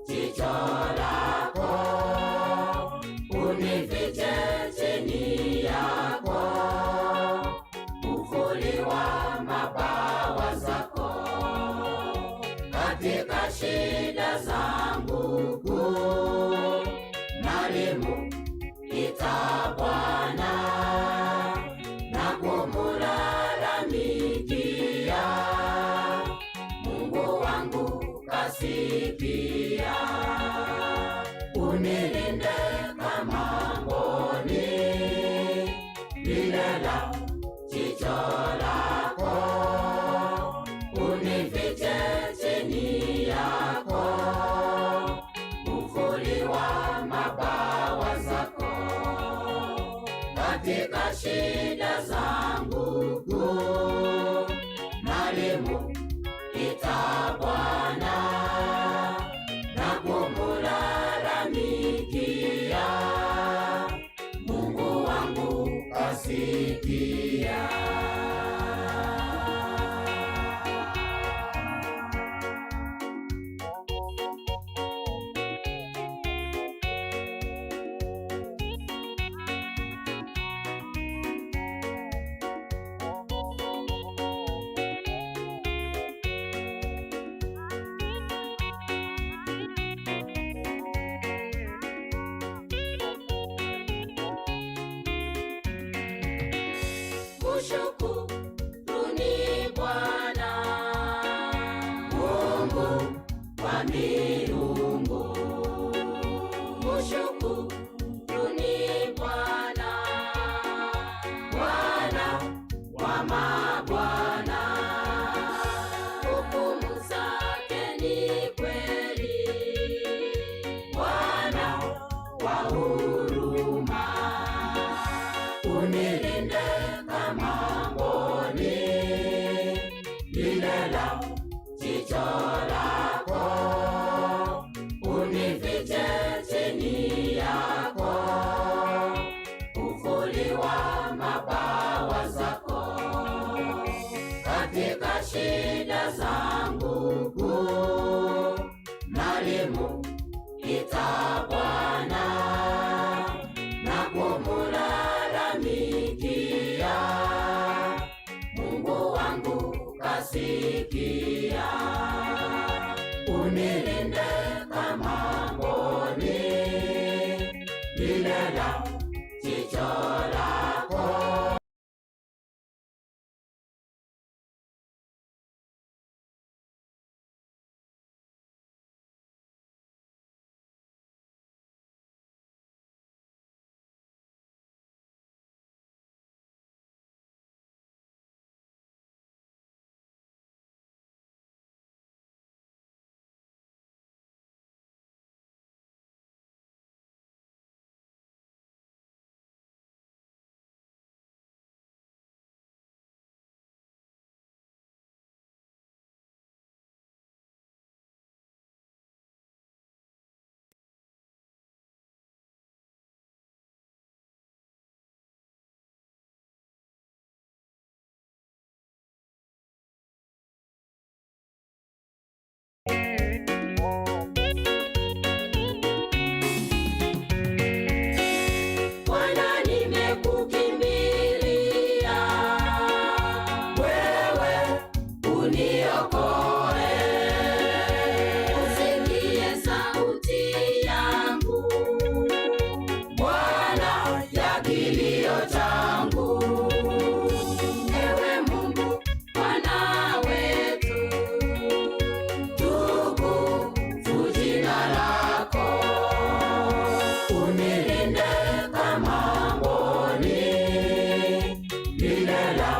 jicho lako, unifiche chini yako, uvuli wa mabawa zako. Katika shida zangu kuu, nalimuita Bwana na kumulalamikia, Mungu wangu kasikia. Bwana, hukumu zake ni kweli. Bwana wa huruma, unilinde kama mboni lile la jicho lako, unifiche chini yako, uvuli wa mabawa zako. Katika shida zangu kuu, nalimuita Bwana na kumulalamikia, Mungu wangu kasikia. Unilinde kama mboni lile la jicho lako. Bwana, nimekukimbilia wewe, uniokoe. Usikie sauti yangu Bwana, ya kilio changu. Ewe Mungu Bwana wetu, tukufu jina lako. Unilinde kama mboni lile la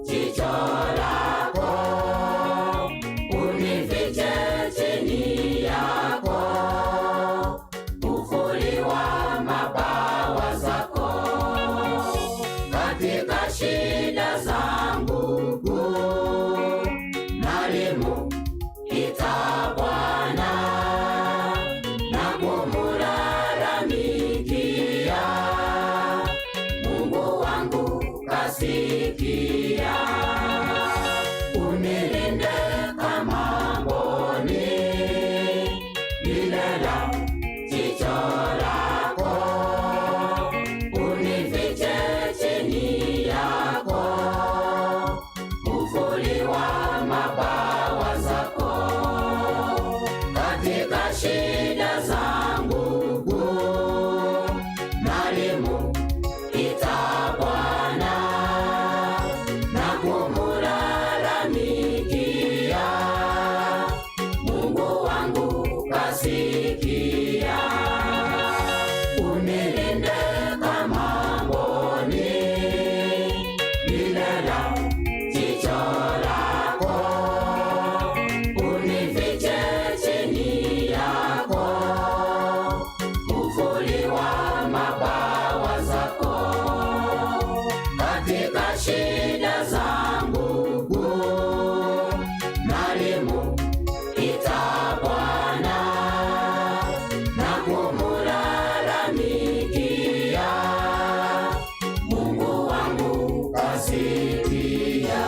jicho lako, unifiche chini yako, uvuli wa mabawa zako. Katika shida zangu kuu, nalimuita Bwana na kumulalamikia, Mungu wangu kasikia. Unilinde kama mboni lile la jicho lako, unifiche chini yako, uvuli wa mabawa zako. Katika shida zangu kuu, nalimuita Bwana na kumulalamikia, Mungu wangu kasikia. Unilinde kama mboni lile la jicho lako, unifiche chini yako, uvuli wa mabawa zako. Katika shida zangu kuu, nalimuita Bwana na kumulalamikia, Mungu wangu kasikia.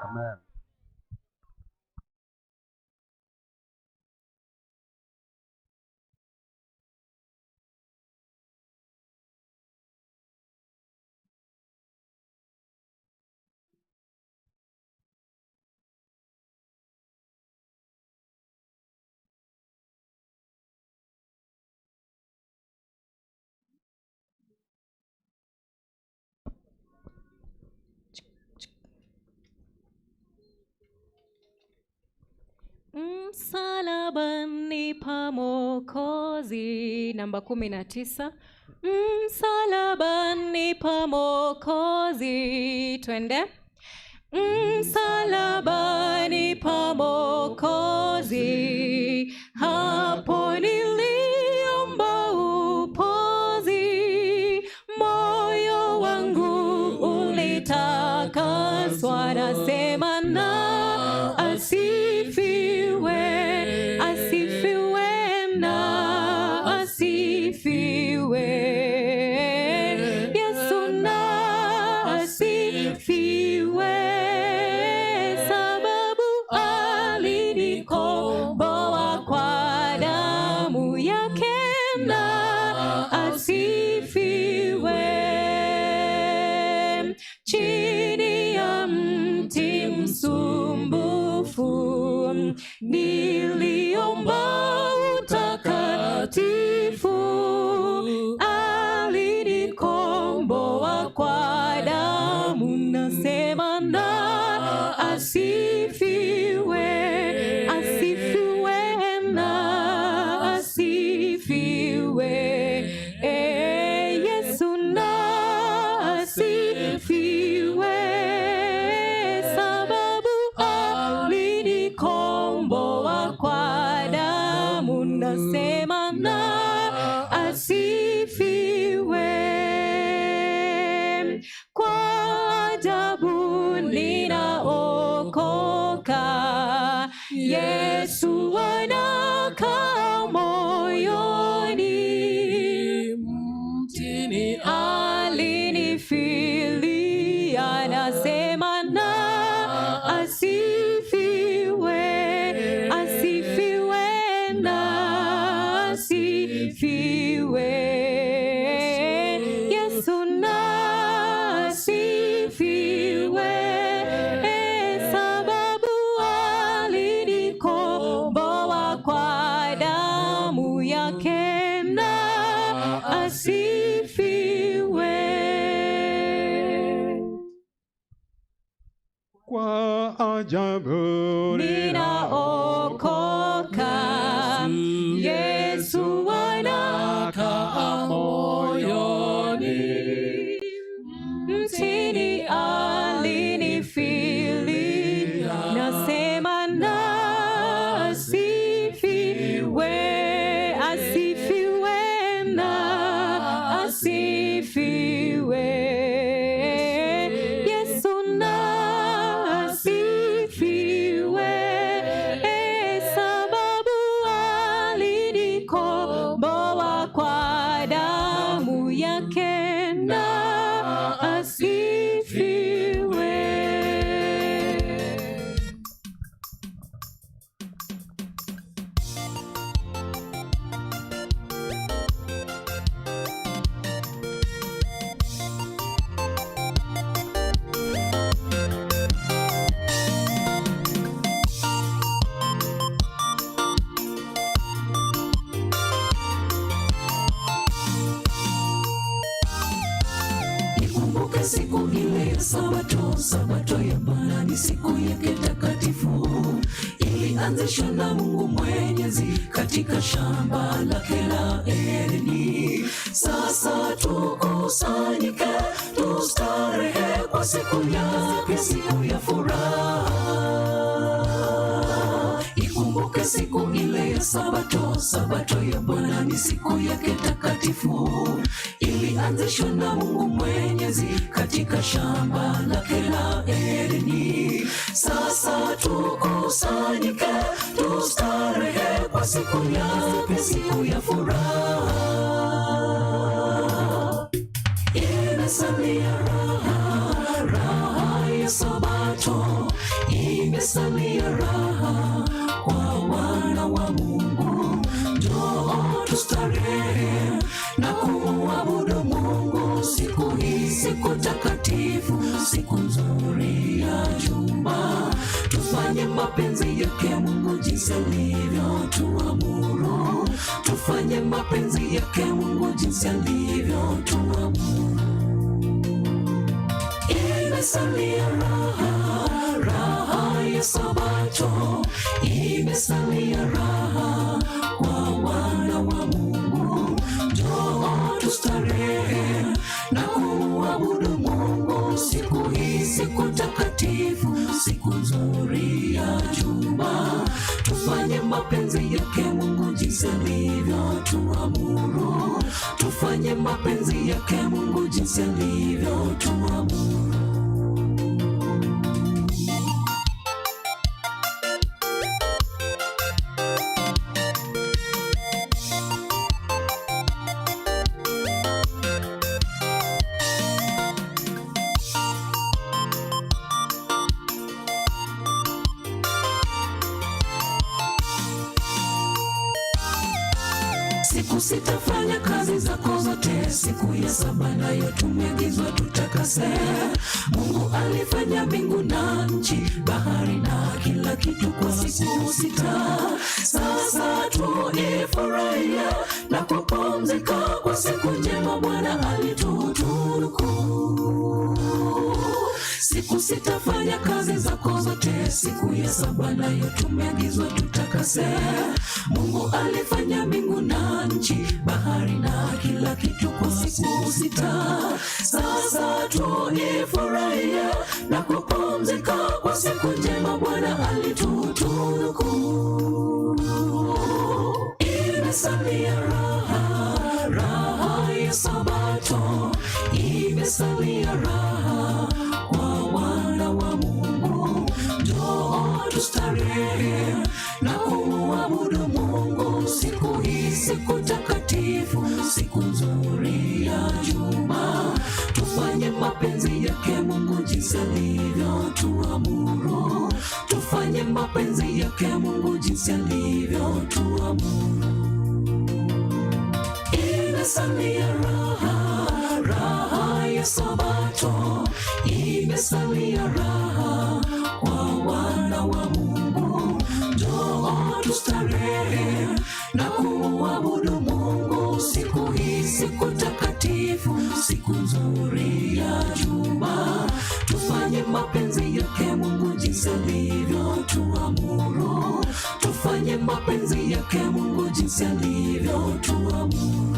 Amen. Msalabani pa Mwokozi, namba 19. Msalabani pa Mwokozi, twende. Msalabani pa Mwokozi, hapo niliomba upozi, moyo wangu ulitakaswa, nasema na asifiwe, asifiwe na asifiwe, Yesu na asifiwe, sababu alinikomboa kwa damu yake na asifiwe. Chini ya mti msumbufu niliomba utakatifu, alinikomboa kwa damu, nasema na asifiwe, asifiwe na asifiwe, Yesu na asifiwe, sababu alinikomboa kwa damu, nasema na asifiwe. Kwa ajabu ninaokoka, Yesu anakaa moyoni, mtini alinifilia, nasema na asifiwe, asifiwe na asifiwe, Yesu na asifiwe, sababu alinikomboa kwa damu yake na asifiwe. Kwa ajabu Ninaokoka, Yesu anakaa moyoni, mtini alinifilia, nasema na asifiwe, asifiwe na asifiwe, Yesu na asifiwe, sababu alinikomboa kwa damu yake na asifiwe. Ikumbuke siku ile ya Sabato, Sabato ya Bwana ni siku yake takatifu, ilianzishwa na Mungu Mwenyezi katika shamba lake la Edeni. Sasa tukusanyike, tustarehe kwa siku yake, siku ya furaha. Ikumbuke siku ile ya Sabato, Sabato ya Bwana ni siku yake takatifu, ilianzishwa na Mungu Mwenyezi katika shamba lake la Edeni. Sasa tukusanyike, tustarehe kwa siku yake, siku ya furaha. Imesalia raha, raha ya Sabato, imesalia raha kwa wana wa Mungu. Njoo tustarehe na kumwabudu Mungu siku hii, siku takatifu, siku nzuri ya juma. Tufanye mapenzi yake Mungu jinsi alivyotuamuru, tufanye mapenzi yake Mungu jinsi alivyotuamuru. Imesalia raha, raha ya Sabato, imesalia raha kwa wana wa Mungu. Njoo tustarehe. jinsi alivyotuamuru. Siku sitafanya kazi zako zote, siku ya saba nayo tumeagizwa tutakase. Mungu alifanya mbingu na nchi, bahari na kila kitu kwa siku sita. Sasa tuifurahie na kupumzika kwa siku njema Bwana alitutunuku. Siku sitafanya kazi zako zote, siku ya saba nayo tumeagizwa tutakase. Mungu alifanya mbingu na nchi, bahari na kila kitu kwa siku sita. Sasa tuifurahie na kupumzika kwa siku njema Bwana alitutunuku. Imesalia raha, raha ya Sabato, imesalia raha kwa wana wa Mungu. Njoo tustarehe na kumwabudu Mungu siku hii, siku takatifu, siku nzuri ya juma. Tufanye mapenzi yake Mungu jinsi alivyotuamuru, tufanye mapenzi yake Mungu jinsi alivyotuamuru. Imesalia raha, raha ya Sabato, imesalia raha kwa wana wa Mungu. Njoo tustarehe na kumwabudu Mungu siku hii, siku takatifu, siku nzuri ya juma. Tufanye mapenzi yake Mungu jinsi alivyotuamuru, tufanye mapenzi yake Mungu jinsi alivyotuamuru.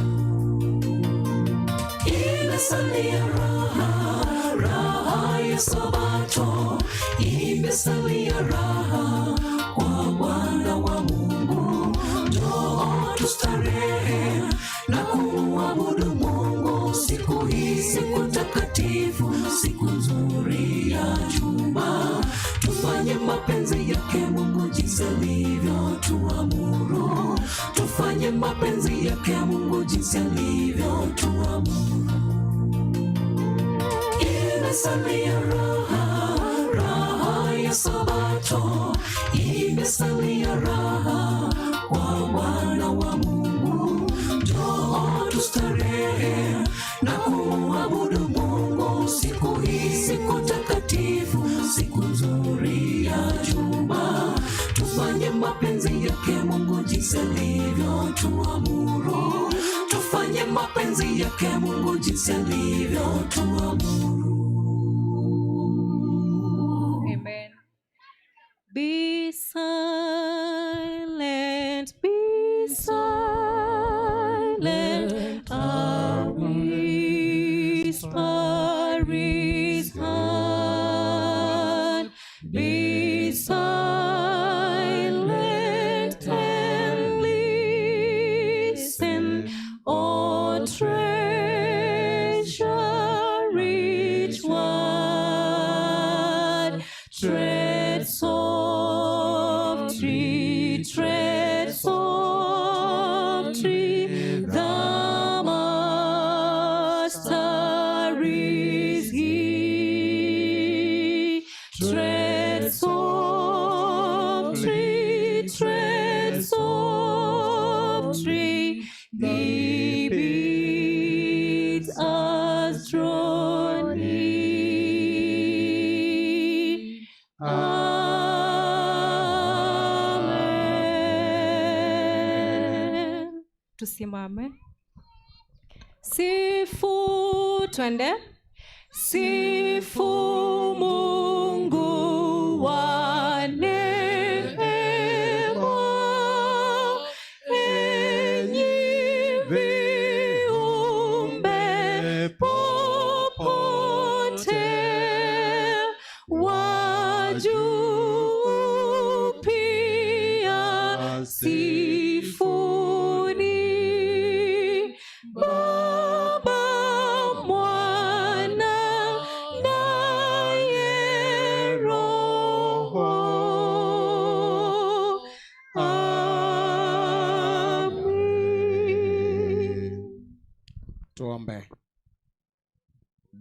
Imesalia raha, raha ya Sabato, imesalia raha kwa wana wa Mungu. Njoo tustarehe na kumwabudu Mungu siku hii, siku takatifu, siku nzuri ya juma. Tufanye mapenzi yake Mungu jinsi alivyotuamuru, tufanye mapenzi yake Mungu jinsi alivyotuamuru. Imesalia raha, raha ya Sabato, imesalia raha kwa wana wa Mungu. Njoo tustarehe na kumwabudu Mungu siku hii, siku takatifu, siku nzuri ya juma. Tufanye mapenzi yake Mungu jinsi alivyotuamuru, tufanye mapenzi yake Mungu jinsi alivyotuamuru. Amen. Be silent, be silent, a whisper is heard. Be silent and listen, O treasure rich word. Tread softly, tread softly, the Master is here. Tread softly, tread softly, he bids us draw near. Amen. Tusimame. Sifu, twende. Sifu Mungu wa neema, enyi viumbe popote, wa juu pia sifuni. Baba, Mwana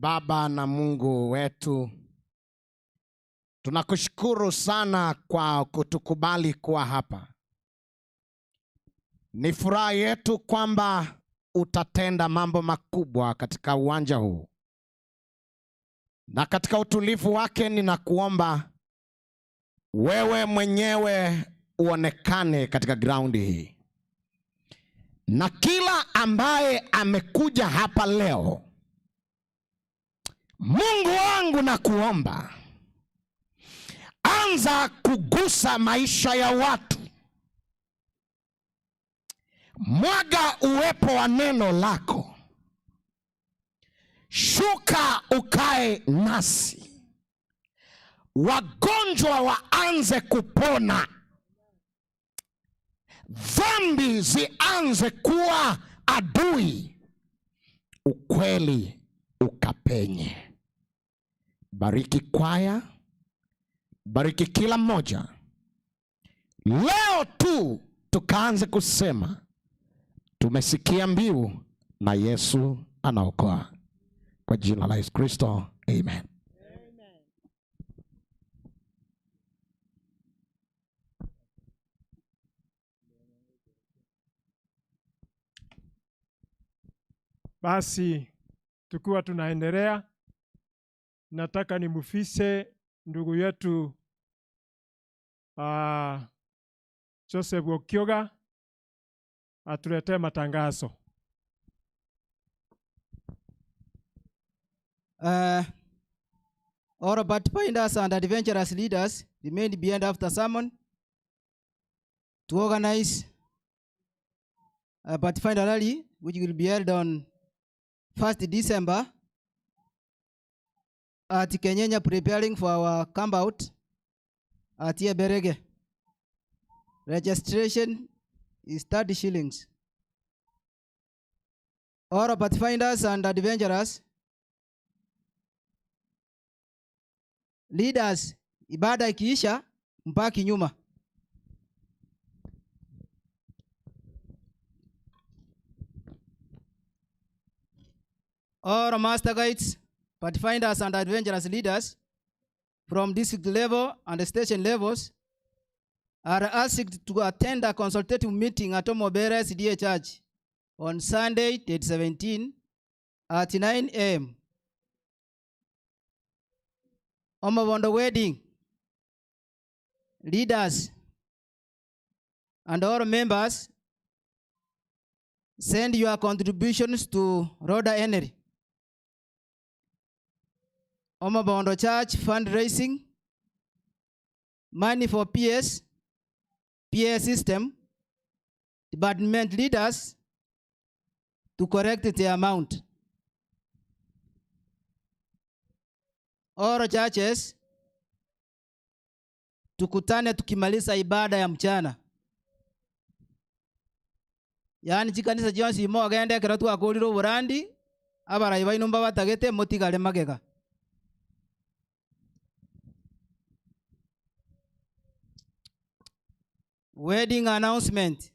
Baba na Mungu wetu, tunakushukuru sana kwa kutukubali kuwa hapa. Ni furaha yetu kwamba utatenda mambo makubwa katika uwanja huu, na katika utulivu wake ninakuomba wewe mwenyewe uonekane katika graundi hii, na kila ambaye amekuja hapa leo, Mungu wangu, nakuomba anza kugusa maisha ya watu, mwaga uwepo wa neno lako, shuka ukae nasi, wagonjwa waanze kupona, dhambi zianze kuwa adui, ukweli ukapenye. Bariki kwaya, bariki kila mmoja. Leo tu tukaanze kusema tumesikia mbiu na Yesu anaokoa. Kwa jina la Yesu Kristo, amen. Basi tukiwa tunaendelea, nataka nimufise ndugu yetu Joseph Okioga atuletee matangazo. All pathfinders and adventurous leaders remained behind after sermon to organize a Pathfinder rally, which will be held on 1st December at Kenyenya, preparing for our camp out at Yeberege. Registration is 30 shillings. All pathfinders and adventurers leaders, ibada ikiisha mpaki nyuma. All master guides, pathfinders and adventurous leaders from district level and station levels are asked to attend a consultative meeting at Omobere CDA Church on Sunday, date 17 at 9 a.m. Omobondo wedding leaders and all members, send your contributions to Rhoda Henry. Omobondo Church fundraising, money for PS, PA system, department leaders to correct the amount. All churches, tukutane tukimaliza ibada ya mchana. Yaani chikanisa chionsi imo ogende ekero twakorire oborandi, abarai baino mbabatagete motigare magega. Wedding announcement.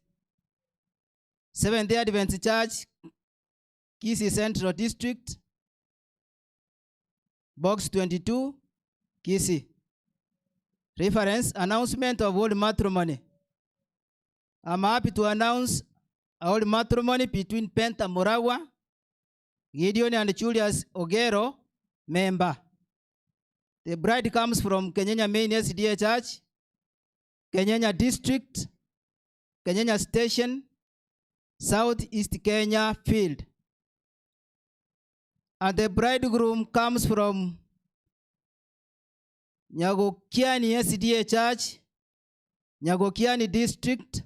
Seventh-day Adventist Church, Kisii Central District, Box 22, Kisii. Reference, announcement of holy matrimony. I'm happy to announce a holy matrimony between Penta Morawa, Gideon and Julius Ogero, member. The bride comes from Kenyenya Main SDA Church, Kenyenya District, Kenyenya Station, South East Kenya Field. And the bridegroom comes from Nyagokiani SDA Church, Nyagokiani District,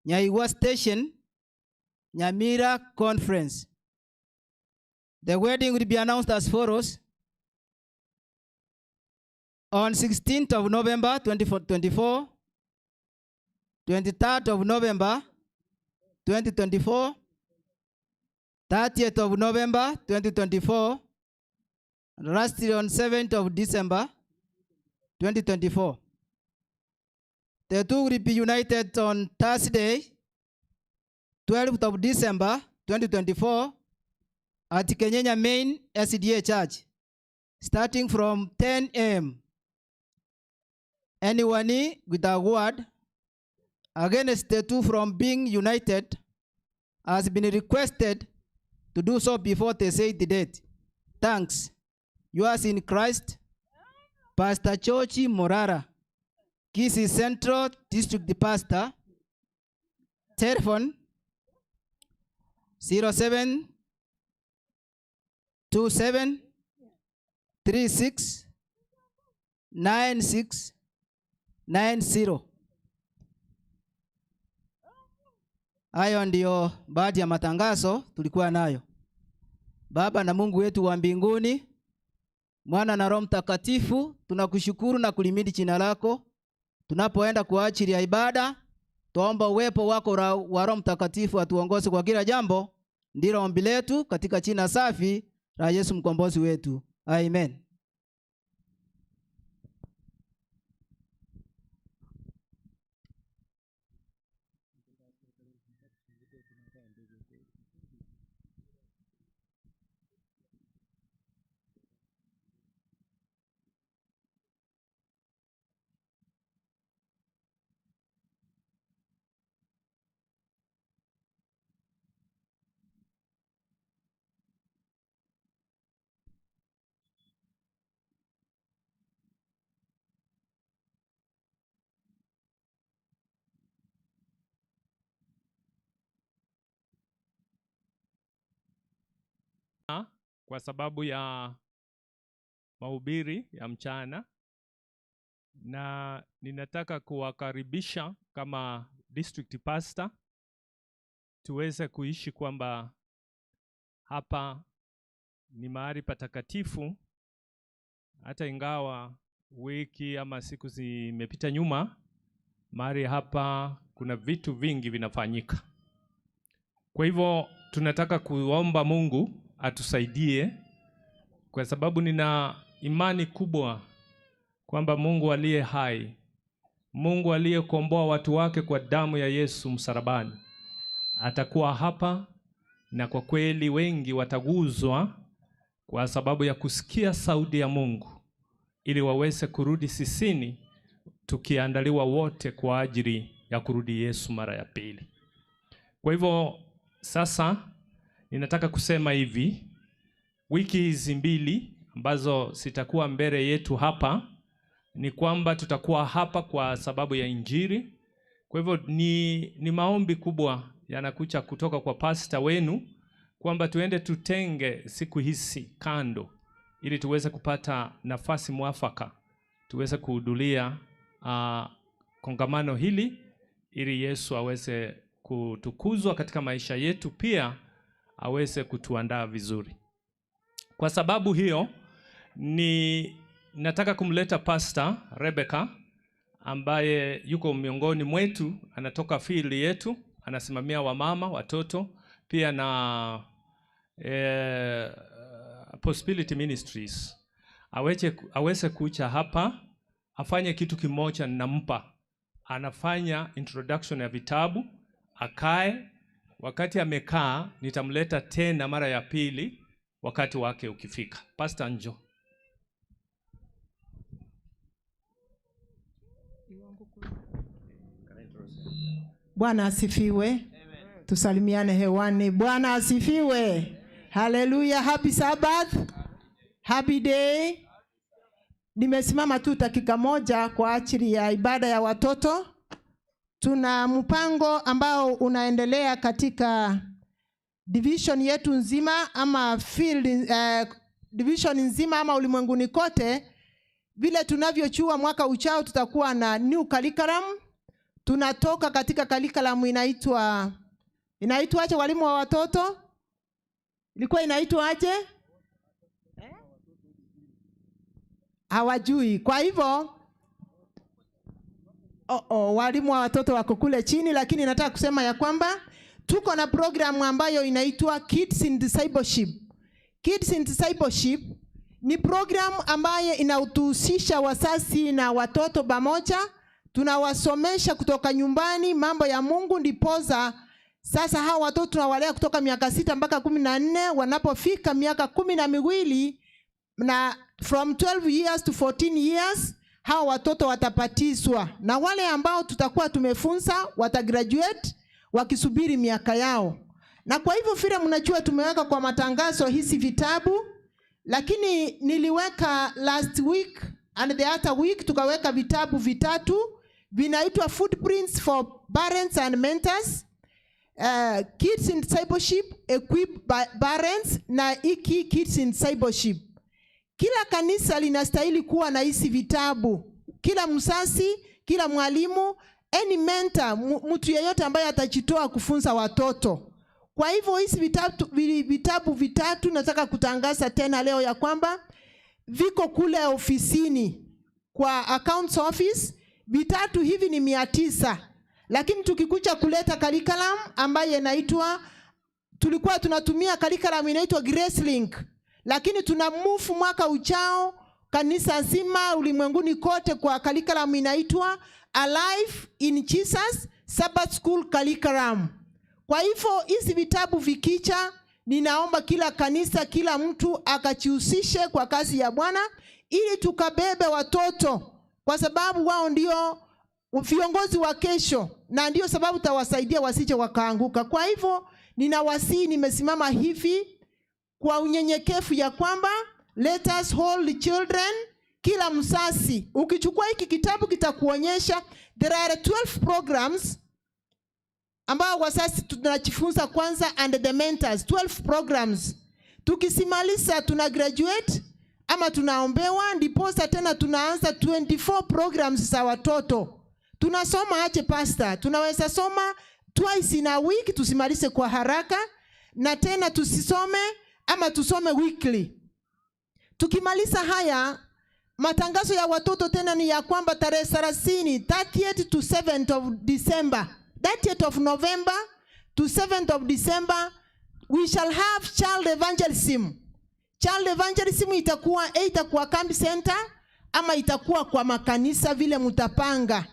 Nyaiwa Station, Nyamira Conference. The wedding will be announced as follows. On 16th of November 2024, 23rd of November 2024, 30th of November 2024, and lastly on 7th of December 2024. The two will be united on Thursday, 12th of December 2024 at Kenyenya Main SDA Church, starting from 10 a.m. Anyone with a word against the two from being united has been requested to do so before they say the date. Thanks. Yours in Christ, Pastor Chochi Morara, Kisii Central District Pastor. Telephone 0727 36 96 90. Hayo ndiyo baadhi ya matangazo tulikuwa nayo. Baba na Mungu wetu wa mbinguni, Mwana na Roho Mtakatifu, tunakushukuru na kulimidi jina lako. Tunapoenda kwa ajili ya ibada, tuomba uwepo wako wa Roho Mtakatifu atuongoze kwa kila jambo. Ndilo ombi letu katika jina safi la Yesu mkombozi wetu. Amen. Kwa sababu ya mahubiri ya mchana, na ninataka kuwakaribisha kama district pastor tuweze kuishi kwamba hapa ni mahali patakatifu. Hata ingawa wiki ama siku zimepita nyuma, mahali hapa kuna vitu vingi vinafanyika. Kwa hivyo tunataka kuomba Mungu atusaidie, kwa sababu nina imani kubwa kwamba Mungu aliye hai, Mungu aliyekomboa watu wake kwa damu ya Yesu msalabani, atakuwa hapa, na kwa kweli wengi wataguzwa kwa sababu ya kusikia sauti ya Mungu, ili waweze kurudi sisini, tukiandaliwa wote kwa ajili ya kurudi Yesu mara ya pili. Kwa hivyo sasa ninataka kusema hivi, wiki hizi mbili ambazo sitakuwa mbele yetu hapa, ni kwamba tutakuwa hapa kwa sababu ya Injili. Kwa hivyo ni maombi kubwa yanakuja kutoka kwa pastor wenu kwamba tuende tutenge siku hizi kando, ili tuweze kupata nafasi mwafaka, tuweze kuhudhuria kongamano hili, ili Yesu aweze kutukuzwa katika maisha yetu, pia aweze kutuandaa vizuri. Kwa sababu hiyo ni nataka kumleta Pastor Rebecca ambaye yuko miongoni mwetu, anatoka field yetu, anasimamia wamama, watoto, pia na Possibility Ministries. Aweze kuja hapa afanye kitu kimoja ninampa. Anafanya introduction ya vitabu, akae. Wakati amekaa nitamleta tena mara ya pili wakati wake ukifika. Pastor njo. Bwana asifiwe. Amen. Tusalimiane hewani. Bwana asifiwe. Haleluya. Happy Sabbath. Happy day. Nimesimama tu dakika moja kwa ajili ya ibada ya watoto. Tuna mpango ambao unaendelea katika division yetu nzima ama field, division nzima ama ulimwenguni kote. Vile tunavyochua mwaka uchao tutakuwa na new curriculum. Tunatoka katika curriculum inaitwa aje walimu wa watoto? Ilikuwa inaitwa aje? Hawajui. Kwa hivyo walimu wa watoto wako kule chini, lakini nataka kusema ya kwamba tuko na programu ambayo inaitwa Kids in Discipleship. Kids in Discipleship ni programu ambayo inatuhusisha wazazi na watoto pamoja. Tunawasomesha kutoka nyumbani mambo ya Mungu, ndiposa Sasa hawa watoto tunawalea kutoka miaka 6 mpaka 14. Wanapofika miaka 12 na from 12 years to 14 years, hawa watoto watapatizwa, na wale ambao tutakuwa tumefunza watagraduate wakisubiri miaka yao. Na kwa hivyo vile mnajua tumeweka kwa matangazo hizi vitabu, lakini niliweka last week and the other week tukaweka vitabu vitatu vinaitwa Footprints for Parents and Mentors, Kids in Discipleship, Equip by Parents na iki Kids in Discipleship. Kila kanisa linastahili kuwa na hizi vitabu. Kila mzazi, kila mwalimu, any mentor, mtu yeyote ambaye atajitoa kufunza watoto. Kwa hivyo hizi vitabu vitatu nataka kutangaza tena leo ya kwamba viko kule ofisini kwa accounts office. Vitatu hivi ni 900. Lakini tukikuja kuleta curriculum ambaye inaitwa, tulikuwa tunatumia curriculum inaitwa Grace Link, lakini tuna move mwaka ujao kanisa nzima ulimwenguni kote kwa curriculum inaitwa Alive in Jesus Sabbath School Curriculum. Kwa hivyo hizi vitabu vikicha, ninaomba kila kanisa, kila mtu akajihusishe kwa kazi ya Bwana ili tukabebe watoto, kwa sababu wao ndio viongozi wa kesho, na ndio sababu tawasaidia wasije wakaanguka. Kwa hivyo ninawasihi, nimesimama hivi kwa unyenyekevu ya kwamba let us hold children. Kila mzazi ukichukua hiki kitabu kitakuonyesha there are 12 programs ambao wazazi tunajifunza kwanza, and the mentors, 12 programs. Tukisimaliza tuna graduate ama tunaombewa, ndiposa tena tunaanza 24 programs za watoto. Tunasoma aje pastor? Tunaweza soma twice in a week, tusimalize kwa haraka, na tena tusisome ama tusome weekly. Tukimaliza haya matangazo ya watoto tena ni ya kwamba tarehe 30, 30th to 7th of December, 30th of November to 7th of December, we shall have child evangelism. Child evangelism itakuwa either kwa camp center ama itakuwa kwa makanisa vile mtapanga.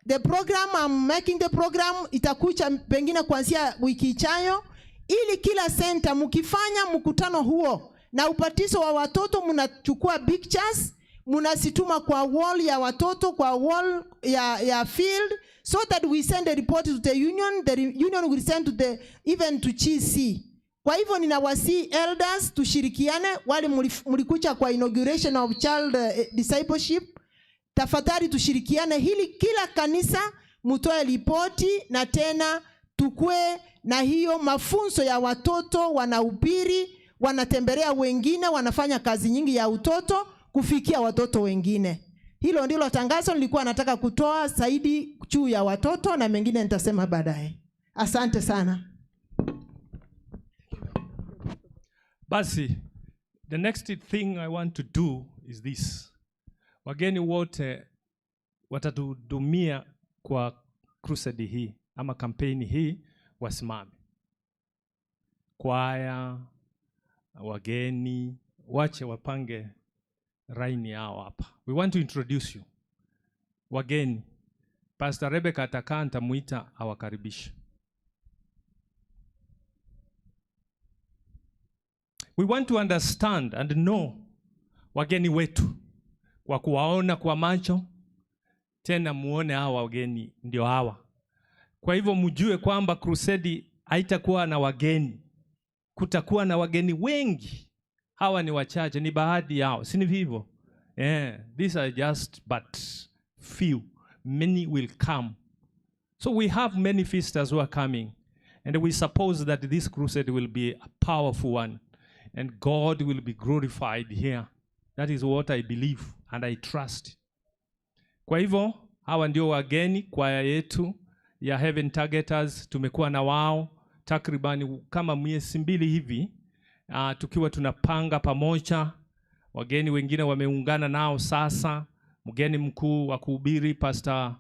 The program, I'm making the program itakucha pengine kuanzia wiki ijayo, ili kila center mkifanya mkutano huo na ubatizo wa watoto, mnachukua pictures, mnazituma kwa wall ya watoto, kwa wall ya field, so that we send a report to the union, the union will send to the, even to GC. Kwa hivyo ninawasihi elders tushirikiane, wale mlikuja kwa inauguration of child discipleship, tafadhali tushirikiane hili kila kanisa mtoe ripoti, na tena tukue na hiyo mafunzo ya watoto, wanahubiri, wanatembelea wengine, wanafanya kazi nyingi ya utoto kufikia watoto wengine. Hilo ndilo tangazo nilikuwa nataka kutoa zaidi juu ya watoto, na mengine nitasema baadaye. Asante sana. Basi, the next thing I want to do is this. Wageni wote watatuhudumia kwa crusade hii ama kampeni hii wasimame. Kwaya, wageni, wache wapange raini yao hapa. We want to introduce you. Wageni, Pastor Rebecca atakaa, nitamuita awakaribishe. We want to understand and know wageni wetu kwa kuwaona kwa macho, tena muone hawa wageni ndio hawa. Kwa hivyo mjue kwamba crusade haitakuwa na wageni, kutakuwa na wageni wengi. Hawa ni wachache, ni baadhi yao, si ni hivyo? Yeah, these are just but few. Many will come. So we have many visitors who are coming, and we suppose that this crusade will be a powerful one, and God will be glorified here. That is what I believe and I trust. Kwa hivyo hawa ndio wageni, kwaya yetu ya Heaven Targeters tumekuwa na wao takribani kama miezi 2 hivi, tukiwa tunapanga pamoja. Wageni wengine wameungana nao sasa. Mgeni mkuu wa kuhubiri Pastor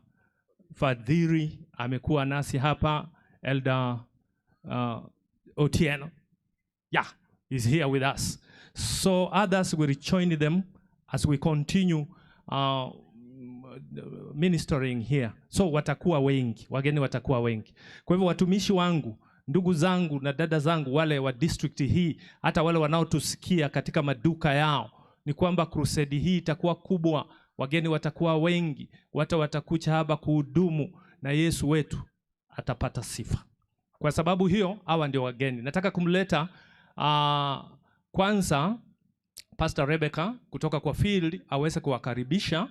Fadhiri amekuwa nasi hapa, Elder Otieno. Yeah, he's here with us. So others will join them as we continue ministering here. So watakuwa wengi, wageni watakuwa wengi. Kwa hivyo watumishi wangu, ndugu zangu na dada zangu wale wa district hii, hata wale wanaotusikia katika maduka yao, ni kwamba crusade hii itakuwa kubwa, wageni watakuwa wengi, watu watakuja hapa kuhudumu na Yesu wetu atapata sifa. Kwa sababu hiyo, hawa ndio wageni. Nataka kumleta kwanza Pastor Rebecca kutoka kwa field aweze kuwakaribisha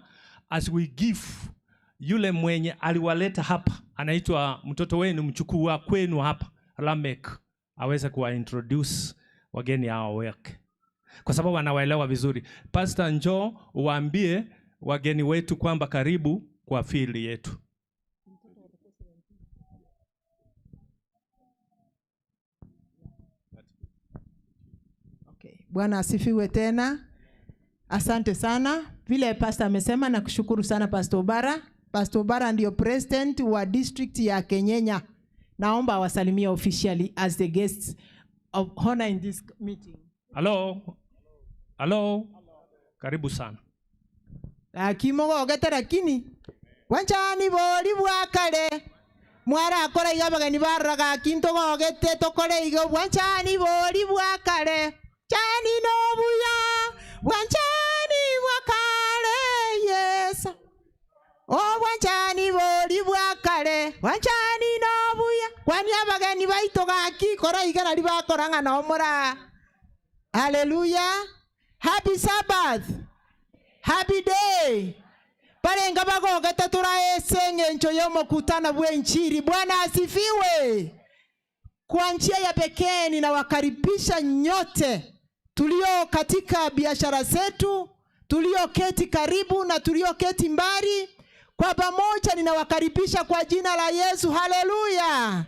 as we give yule mwenye aliwaleta hapa, anaitwa mtoto wenu, mchukuu wa kwenu hapa, Lamek, aweze kuwa introduce wageni hao wake, kwa sababu anawaelewa vizuri. Pastor, njoo uwaambie wageni wetu kwamba karibu kwa field yetu. Bwana asifiwe tena. Asante sana. Vile pastor amesema, nakushukuru sana Pastor Obara. Pastor Obara ndio president wa district ya Kenyenya. Naomba awasalimie officially as the guests of honor in this meeting. Hello. Hello. Karibu sana. Akimogogete lakini wanchani bori bwakare mwarakora iga abageni barraga kintogogete tokore iga bwanchani bori bwakare chani nobuya bwanchani bwakare yes o bwanchani bori bwakare bwanchani nobuya kwani abageni baito gaki kora iga nari bakora ng'a omora. Hallelujah. Happy Sabbath. Happy day. Barenga bagogete turaese ng'encho y'omokutano bw'enchiri. Bwana asifiwe. Kwa njia ya pekee ninawakaribisha nyote tulio katika biashara zetu, tulioketi karibu na tulioketi mbali. Kwa pamoja ninawakaribisha kwa jina la Yesu. Haleluya.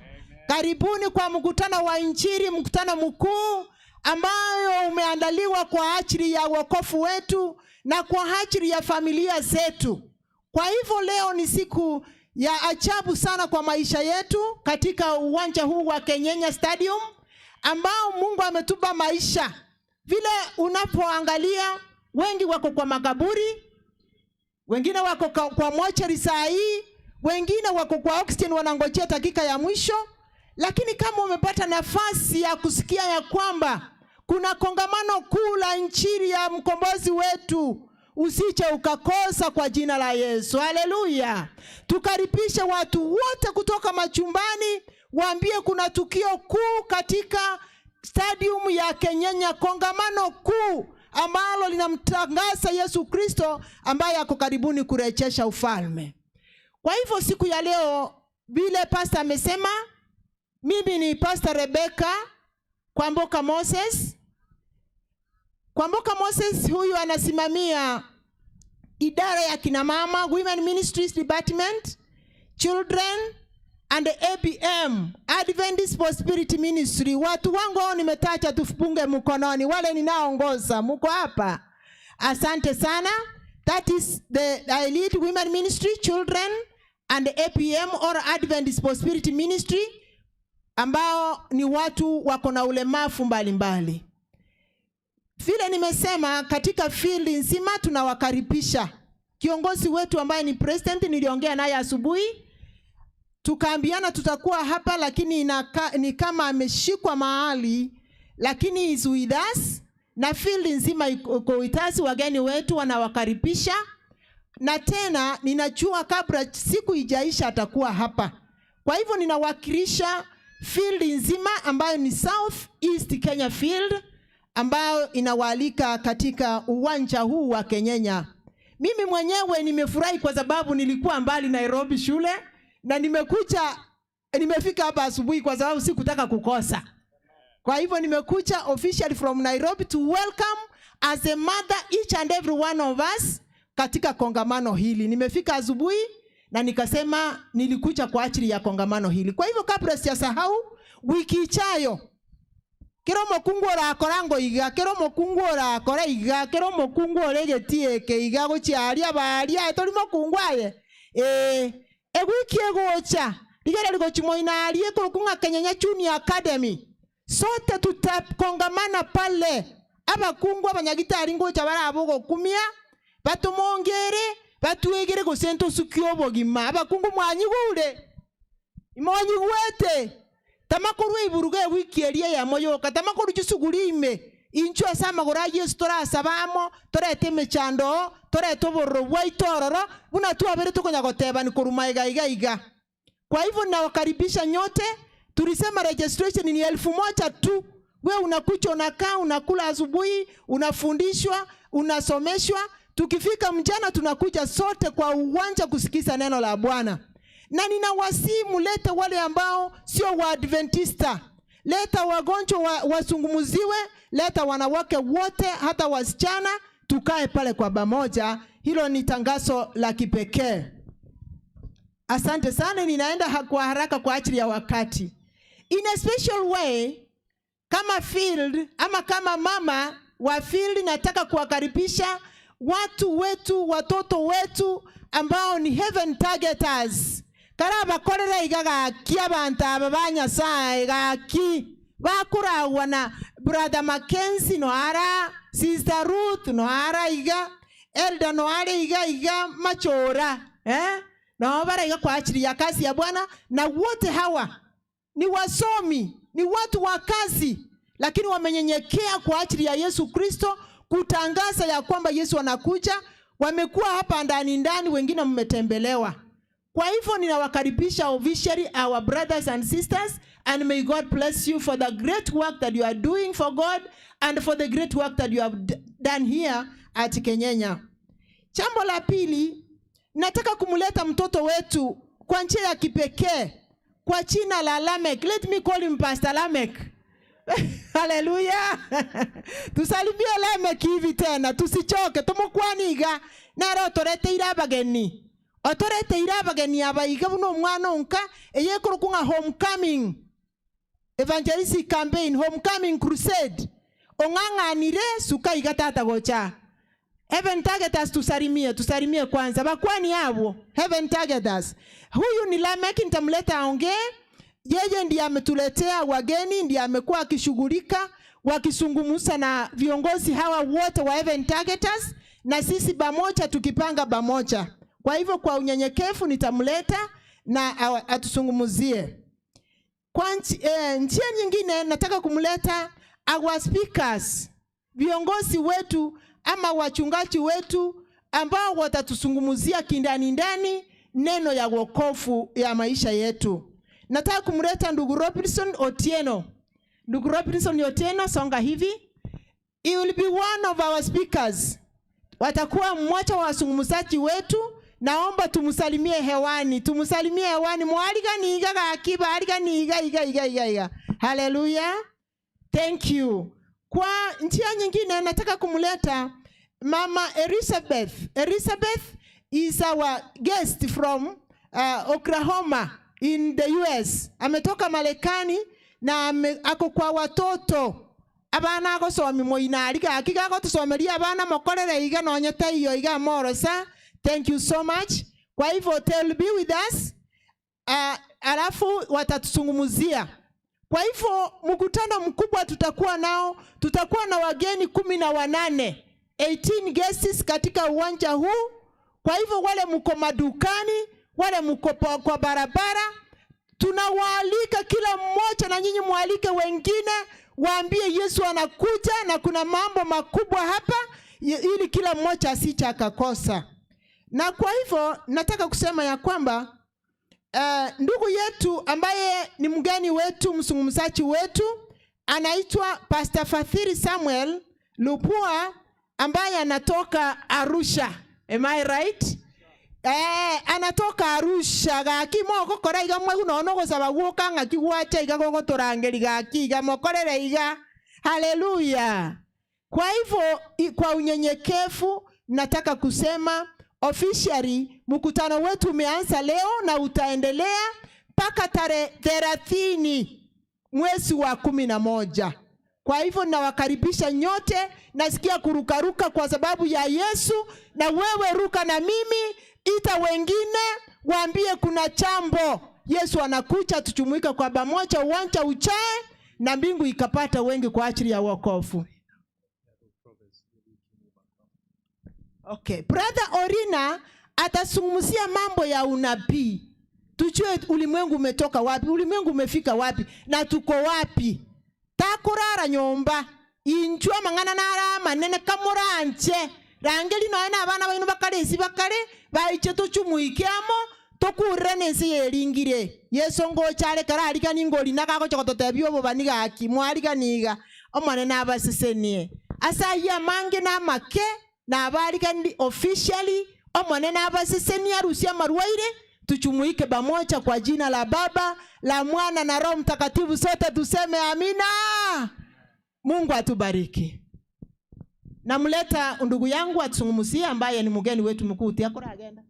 Karibuni kwa mkutano wa Injili, mkutano mkuu ambayo umeandaliwa kwa ajili ya wokovu wetu na kwa ajili ya familia zetu. Kwa hivyo leo ni siku ya ajabu sana kwa maisha yetu katika uwanja huu wa Kenyenya Stadium ambao Mungu ametupa maisha. Vile unapoangalia, wengi wako kwa makaburi, wengine wako kwa mochari saa hii, wengine wako kwa oxygen wanangojea dakika ya mwisho. Lakini kama umepata nafasi ya kusikia ya kwamba kuna kongamano kuu la Injili ya mkombozi wetu, usije ukakosa kwa jina la Yesu. Haleluya. Tukaribishe watu wote kutoka machumbani, waambie kuna tukio kuu katika stadium ya Kenyenya, kongamano kuu ambalo linamtangaza Yesu Kristo ambaye ako karibuni kurejesha ufalme. Kwa hivyo siku ya leo, vile pastor amesema, mimi ni Pastor Rebecca Kwamboka Moses. Kwamboka Moses huyu anasimamia idara ya kina mama, Women Ministries Department, Children and ABM, Adventist Prosperity Ministry. Watu wangu hao nimetaja, tufunge mkononi, wale ninaongoza mko hapa. Asante sana. That is the I lead Women Ministry, Children and APM or Adventist Prosperity Ministry, ambao ni watu wako na ulemavu mbalimbali. Vile nimesema, katika field nzima tunawakaribisha. Kiongozi wetu ambaye ni president, niliongea naye asubuhi, tukaambiana tutakuwa hapa, lakini ni kama ameshikwa mahali, lakini is with us na field nzima iko with us. Wageni wetu wanawakaribisha, na tena ninajua kabla siku ijaisha atakuwa hapa. Kwa hivyo ninawakilisha field nzima ambayo ni South East Kenya Field, ambayo inawaalika katika uwanja huu wa Kenyenya. Mimi mwenyewe nimefurahi kwa sababu nilikuwa mbali Nairobi shule na nimefika hapa asubuhi kwa sababu sikutaka kukosa. Kwa hivyo nimekuja officially from Nairobi to welcome as a mother each and every one of us katika kongamano hili. Nimefika asubuhi na nikasema nilikuja kwa ajili ya kongamano hili. Kwa hivyo kabla sijasahau, wiki ijayo kero mokungu orakora ngo iga, kero mokungu orakora iga, kero mokungu oregetie eke iga gochiaria baria tori mokungu aye. Ewiki egocha ligera ligochimoina arie kurukunga Kenyenya Junior Academy. Sote tutakongamana pale. Abakungu abanyagitari ngocha barabugo kumia batumongere. Batwegere gose ntosukie obogima. Abakungu mwanyigure. Imonyigwete. Tamakorwa iburuga ewiki eria ya moyoka. Tamakoru chisuguri ime. Inchu ase amagoro a Yesu torasabamo, torete emechando, torete obororo bwaito ororo, buna twabere tokonya gotebani koruma iga iga iga. Kwa hivyo nawakaribisha nyote. Tulisema registration ni 1000 tu. We unakuja unakaa, unakula asubuhi, unafundishwa, unasomeshwa. Tukifika mchana tunakuja sote kwa uwanja kusikiza neno la Bwana. Na ninawasihi mulete wale ambao sio Waadventista. Leta wagonjwa wasungumuziwe, leta wanawake wote hata wasichana, tukae pale kwa pamoja. Hilo ni tangazo la kipekee. Asante sana, ninaenda kwa haraka kwa ajili ya wakati. In a special way, kama field ama kama mama wa field, nataka kuwakaribisha watu wetu, watoto wetu ambao ni heaven targeters. Karaba korera iga gaki abantu aba ba Nyasaye gaki bakuragwa na Brother Mackenzie no ara, Sister Ruth no ara iga, Elder no ara iga iga machora, No bara iga kwa ajili ya kazi ya Bwana. Na wote hawa ni wasomi, ni watu wa kazi, lakini wamenyenyekea kwa ajili ya Yesu Kristo kutangaza ya kwamba Yesu anakuja. Wamekuwa hapa ndani ndani, wengine mmetembelewa. Kwa hivyo ninawakaribisha officially, our brothers and sisters, and may God bless you for the great work that you are doing for God and for the great work that you have done here at Kenyenya. Jambo la pili, nataka kumleta mtoto wetu kwa njia ya kipekee kwa jina la Lamek. Let me call him Pastor Lamek. Hallelujah. Tusalimie Lamek hivi tena, tusichoke, tumukwaniga nero toreteire abageni. Otoreteire abageni abaiga buno omwana onka eyekuru kunga homecoming evangelistic campaign, homecoming crusade. Ong'ang'anire suka iga tata gocha. Heaven Targeters, tusalimie, tusalimie kwanza. Bakwani hapo, Heaven Targeters. Huyu ni Lamek, nitamleta aongee. Yeye ndiye ametuletea wageni, ndiye amekuwa akishughulika wakisungumuza na viongozi hawa wote wa Heaven Targeters, na sisi pamoja tukipanga pamoja. Kwa hivyo kwa unyenyekevu nitamleta na atusungumuzie. Kwa njia nyingine nataka kumleta our speakers, viongozi wetu ama wachungaji wetu ambao watatusungumuzia kindani ndani neno ya wokovu ya maisha yetu. Nataka kumleta ndugu Robinson Otieno. Ndugu Robinson Otieno, songa hivi. He will be one of our speakers. Watakuwa mmoja wa wazungumzaji wetu. Naomba tumsalimie hewani, tumsalimie hewani. Mwalika niiga gakiba, alika niiga iga iga iga iga. Hallelujah. Thank you. Kwa njia nyingine nataka kumleta Mama Elizabeth. Elizabeth is our guest from Oklahoma in the US. Ametoka Marekani na ako kwa watoto. Abana agosomi moina alika akika agotusomeria abana mokorere iga nonyete iyo iga morosa. Thank you so much. Kwa hivyo they'll be with us. Alafu watatusungumuzia. Kwa hivyo mkutano mkubwa tutakuwa nao, tutakuwa na wageni 18, 18 guests katika uwanja huu. Kwa hivyo wale mko madukani, wale mko kwa barabara, tunawaalika kila mmoja, na nyinyi mwalike wengine, waambie Yesu anakuja na kuna mambo makubwa hapa, ili kila mmoja asije akakosa. Na kwa hivyo nataka kusema ya kwamba ndugu yetu ambaye ni mgeni wetu, mzungumzaji wetu, anaitwa Pastor Fathiri Samuel Lupua ambaye anatoka Arusha. Am I right? Anatoka Arusha. Gaki moko kora iga mwe unono gosaba guoka ng'aki gwacha iga gogotorangeri gaki iga mokorere iga. Haleluya. Kwa hivyo kwa unyenyekevu nataka kusema officially mkutano wetu umeanza leo na utaendelea mpaka tarehe 30 mwezi wa 11. Kwa hivyo nawakaribisha nyote. Nasikia kurukaruka kwa sababu ya Yesu, na wewe ruka na mimi, ita wengine, waambie kuna chambo. Yesu anakuja, tujumuike kwa pamoja, uwanja uchae na mbingu ikapata wengi kwa ajili ya wokovu. Okay, Brother Orina Atazungumzia mambo ya unabii, tujue ulimwengu umetoka wapi, ulimwengu umefika wapi na tuko wapi. Takurara nyomba inchwa mang'ana nara manene kamuranche rangeli noe na abana baino bakaresi bakare baiche tochumuike amo tokurre nense yeringire. Yesu ngochare kararigani ngori nakagocha gototebia obobani gaki mwariganiga omonene abasesenie ase ayio amange na amake na abarigani officially omonene abasesenie arusie amarwaire tuchumuike pamoja kwa jina la Baba la Mwana na Roho Mtakatifu, sote tuseme amina. Mungu atubariki. Namleta ndugu yangu atuzungumzie ambaye ni mgeni wetu mkuu. Tiakora agenda.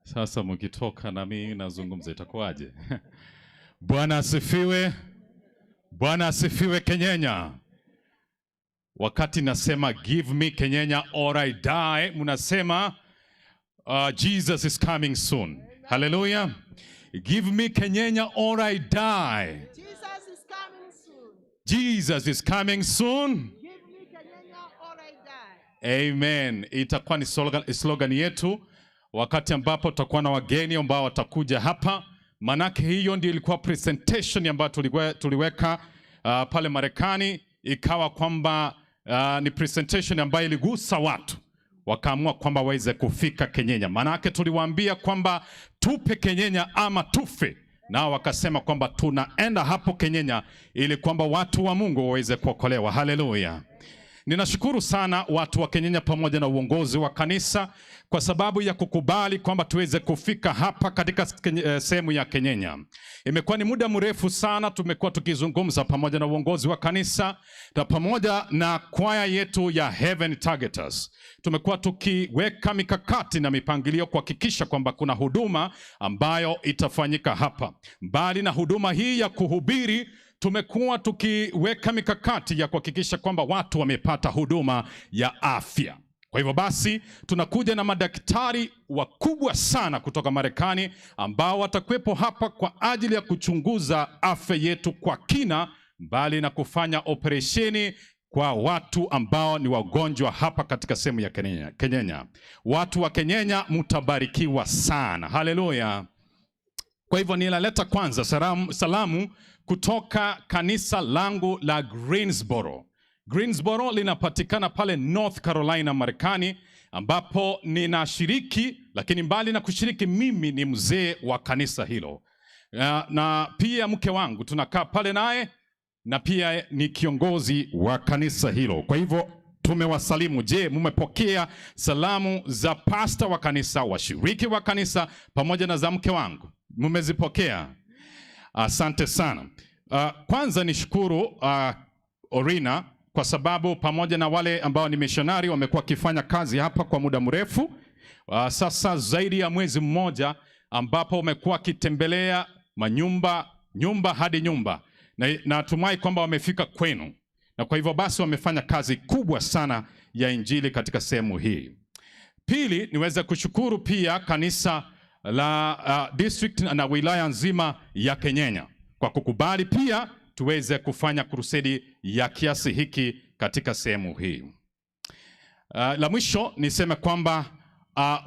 Sasa mkitoka na mimi nazungumza itakuwaje? Bwana asifiwe. Bwana asifiwe Kenyenya. Wakati nasema "Give me Kenyenya or I die", mnasema "Jesus is coming soon." Hallelujah. Give me Kenyenya or I die. Jesus is coming soon. Jesus is coming soon. Give me Kenyenya or I die. Amen. Itakuwa ni slogan yetu wakati ambapo tutakuwa na wageni ambao watakuja hapa. Manake hiyo ndio ilikuwa presentation ambayo tuliweka pale Marekani, ikawa kwamba ni presentation ambayo iligusa watu wakaamua kwamba waweze kufika Kenyenya. Manake tuliwaambia kwamba tupe Kenyenya ama tufe, nao wakasema kwamba tunaenda hapo Kenyenya ili kwamba watu wa Mungu waweze kuokolewa. Haleluya. Ninashukuru sana watu wa Kenyenya pamoja na uongozi wa kanisa kwa sababu ya kukubali kwamba tuweze kufika hapa katika sehemu ya Kenyenya. Imekuwa ni muda mrefu sana tumekuwa tukizungumza pamoja na uongozi wa kanisa na pamoja na kwaya yetu ya Heaven Targeters. Tumekuwa tukiweka mikakati na mipangilio kuhakikisha kwamba kuna huduma ambayo itafanyika hapa. Mbali na huduma hii ya kuhubiri, tumekuwa tukiweka mikakati ya kuhakikisha kwamba watu wamepata huduma ya afya. Kwa hivyo basi tunakuja na madaktari wakubwa sana kutoka Marekani ambao watakuwepo hapa kwa ajili ya kuchunguza afya yetu kwa kina, mbali na kufanya operesheni kwa watu ambao ni wagonjwa hapa katika sehemu ya Kenyenya. Kenyenya. Watu wa Kenyenya mtabarikiwa sana. Haleluya. Kwa hivyo ninaleta kwanza salamu kutoka kanisa langu la Greensboro. Greensboro linapatikana pale North Carolina, Marekani, ambapo ninashiriki, lakini mbali na kushiriki, mimi ni mzee wa kanisa hilo. Na pia mke wangu tunakaa pale naye na pia ni kiongozi wa kanisa hilo. Kwa hivyo tumewasalimu. Je, mumepokea salamu za pasta wa kanisa, washiriki wa kanisa pamoja na za mke wangu? Mumezipokea? Asante sana. Kwanza nishukuru Orina kwa sababu pamoja na wale ambao ni missionary wamekuwa wakifanya kazi hapa kwa muda mrefu. Sasa zaidi ya mwezi mmoja ambapo wamekuwa wakitembelea manyumba nyumba hadi nyumba, na natumai kwamba wamefika kwenu, na kwa hivyo basi wamefanya kazi kubwa sana ya injili katika sehemu hii. Pili, niweze kushukuru pia kanisa la district na wilaya nzima ya Kenyenya kwa kukubali pia tuweze kufanya crusade ya kiasi hiki katika sehemu hii. La mwisho niseme kwamba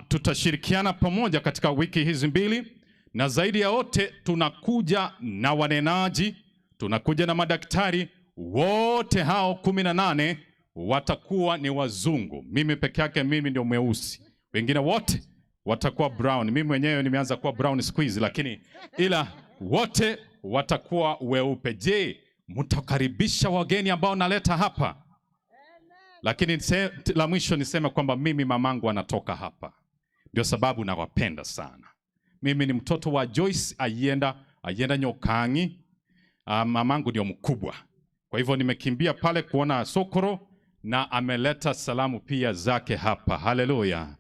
tutashirikiana pamoja katika wiki hizi mbili, na zaidi ya wote tunakuja na wanenaji, tunakuja na madaktari wote hao 18 watakuwa ni wazungu. Mimi peke yake, mimi ndio mweusi, wengine wote watakuwa brown. Mimi mwenyewe nimeanza kuwa brown siku hizi, lakini ila wote watakuwa weupe. Je, mtakaribisha wageni ambao naleta hapa? Lakini la mwisho niseme kwamba mimi mamangu anatoka hapa, ndio sababu nawapenda sana. Mimi ni mtoto wa Joyce Ayenda Nyokangi. Mamangu ndio mkubwa, kwa hivyo nimekimbia pale kuona Sokoro na ameleta salamu pia zake hapa. Haleluya!